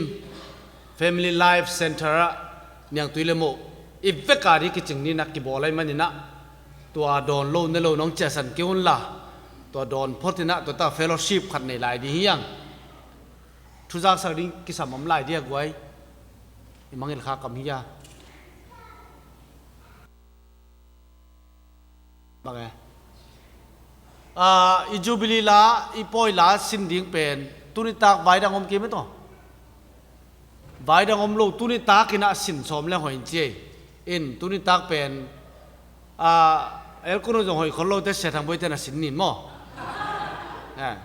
Family Life Center ah niangtui le moh i vek a ding kicing ni in ah kibawl ahih manin ah tua dawn lo ne lo nong ciahsan kei un la, tua dawn phot in ah tua ta fellowship khat nei lai ding hi hang. Thuzaksak ding kisam om lai ding a guai. I mangngilh kha kam hi a. Bang e? Ah, i Jubilee la, i pawi la sin ding pen tuni tak vai dang om kei mah tawh. Vai dang om lo, tuni tak in ah sin sawm leng hoih in ci ei. In tuni tak pen, ah, elkun zong hoih khol lo te, Sia Thang Boite na sin ning maw? Eh.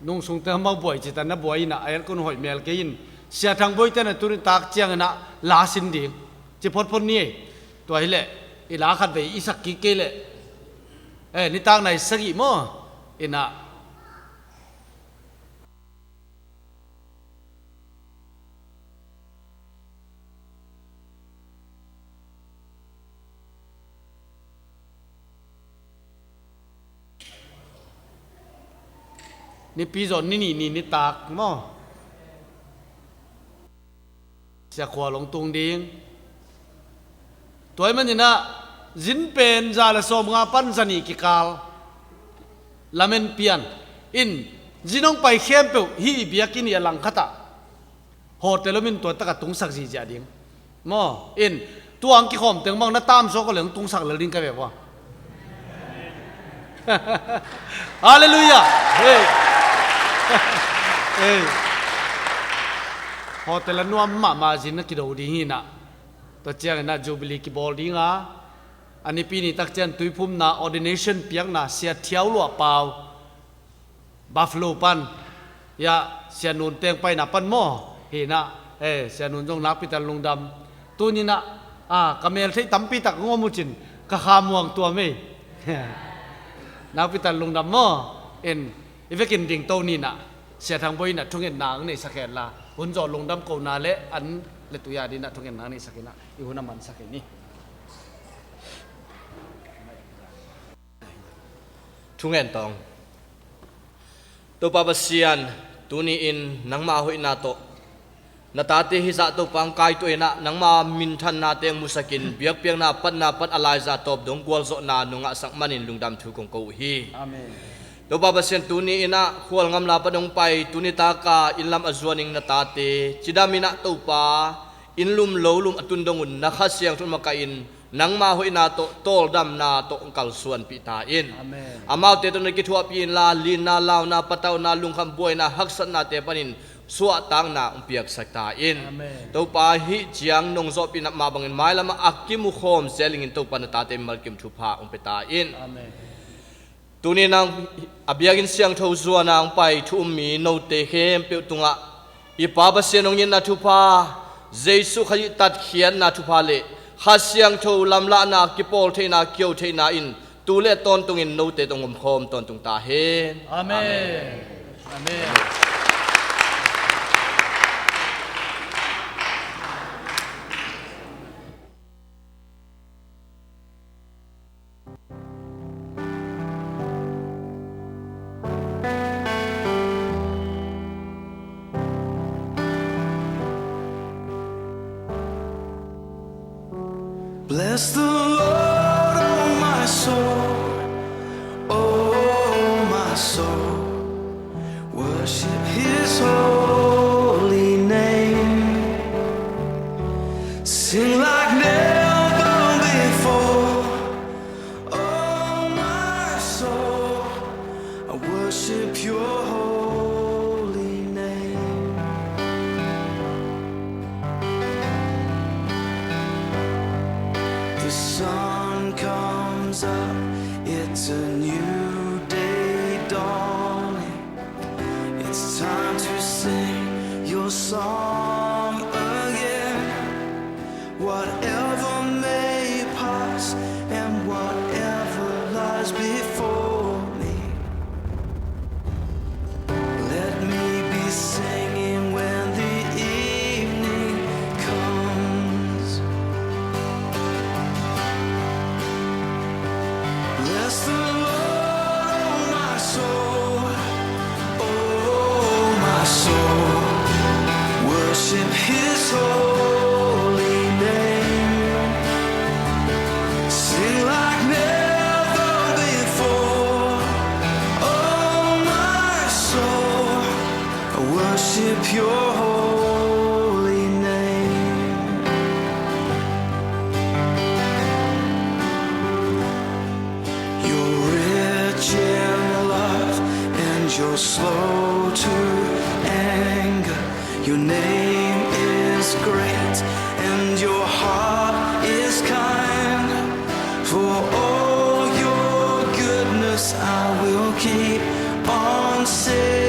Nung sung teng mah buai ci ta, na buai in ah a elkun hoih mel kei in, Sia Thang Boite na tuni tak ciangin ah la sin ding ci photphot ni ei. Tua hi leh i la khat vei i sak kik kei leh, eh, nitak nai sagih maw? In ah Nipi zawh ni nih ni nitak maw? Sia Khual hong tung ding. Tua ahih manin ah zin pen za le sawmnga pan za nih kikal lamen pian in, zin hong pai khempeuh hih i biakinn i a langkhat ah hotel om in tua tak a tungsak ziahziah ding. Maw, in, tua hong kikhawm teng bang na tamsawk a leh hong tungsak lel ding ka ve vua. Halleluiah. Hei. Hei. Hotel a nuam mahmah, zin a kido ding hi in ah. Tua ciangin ah Jubilee kibawl ding a, a nipi ni tak ciang tuiphumna, ordination piakna, Sia Thiau Luah Pau, Buffalo pan, ya, Sia Nun teng paina pan maw? Hi in ah, eh, Sia Nun zong nakpi tak lungdam. Tuni in ah, ah, ka mel theih tampi tak hong om uh cin, ka kha muang tuam ei. Nakpi tak lungdam maw? In, i vekin dingto ni in ah, Sia Thang Boi in ah thungetna hong neisak hen la, hun zawh lungdam kohna le an le tui a ding in ah thungetna hong neisak in ah, i hun a mansak hi ni. Thungen tawng. Topa Pasian, tuni-in nangma hoihna tawh na tate hizah Topa hong kaituah in ah, nangma minthannate hong musakin, biakpiakna patna pan a laiza tawp dong gualzawhna nong ngahsak manin lungdam thu kong ko uh hi. Amen. Topa Pasian, tuni-in ah khual ngamla pan hong pai, tuni taka inn lam a zuan ding na tate cidam in ah Topa, inn lum lo lum a tun dong un na Kha Siangtho makahin, nangma hoihna tawh tawldamna tawh hong kalsuanpih ta in. Amen. Amaute tawh na kithuahpih inla, linna, launa, patauhna, lungkham buaina, haksatnate panin suahtakna hong piaksak ta in. Amen. Topa, hih ciang nong zawhpihna mah bangin mailamah a kimukhawm zel dingin Topa na tate mimal kim thupha hong pia ta in. Amen. Tuni-in a biakinn siangtho zuan a hong pai thu um mi note khempeuh tungah i Pa Pasian hong itna thupha, Jesuh Khazih tatkhiatna thupha le Kha Siangtho lamlahna, kipawl theihna, kio theihna in tu le tawntungin note tawh hong omkhawm tawntung ta hen. Amen. Amen. Amen. Bless the Lord, oh my soul, oh my soul. Worship his holy name. Sing like never before. Oh my soul, I worship your holy name. The sun comes up, it's a new day dawning. It's time to sing your song again. Whatever may pass and whatever lies before me, let me be singing when the evening comes. Bless the Lord, oh my soul, oh my soul. Worship his holy name. Sing like never before. Oh my soul, I worship your holy name. You're rich in love and you're slow to anger. Your name is great and your heart is kind. For all your goodness, I will keep on singing.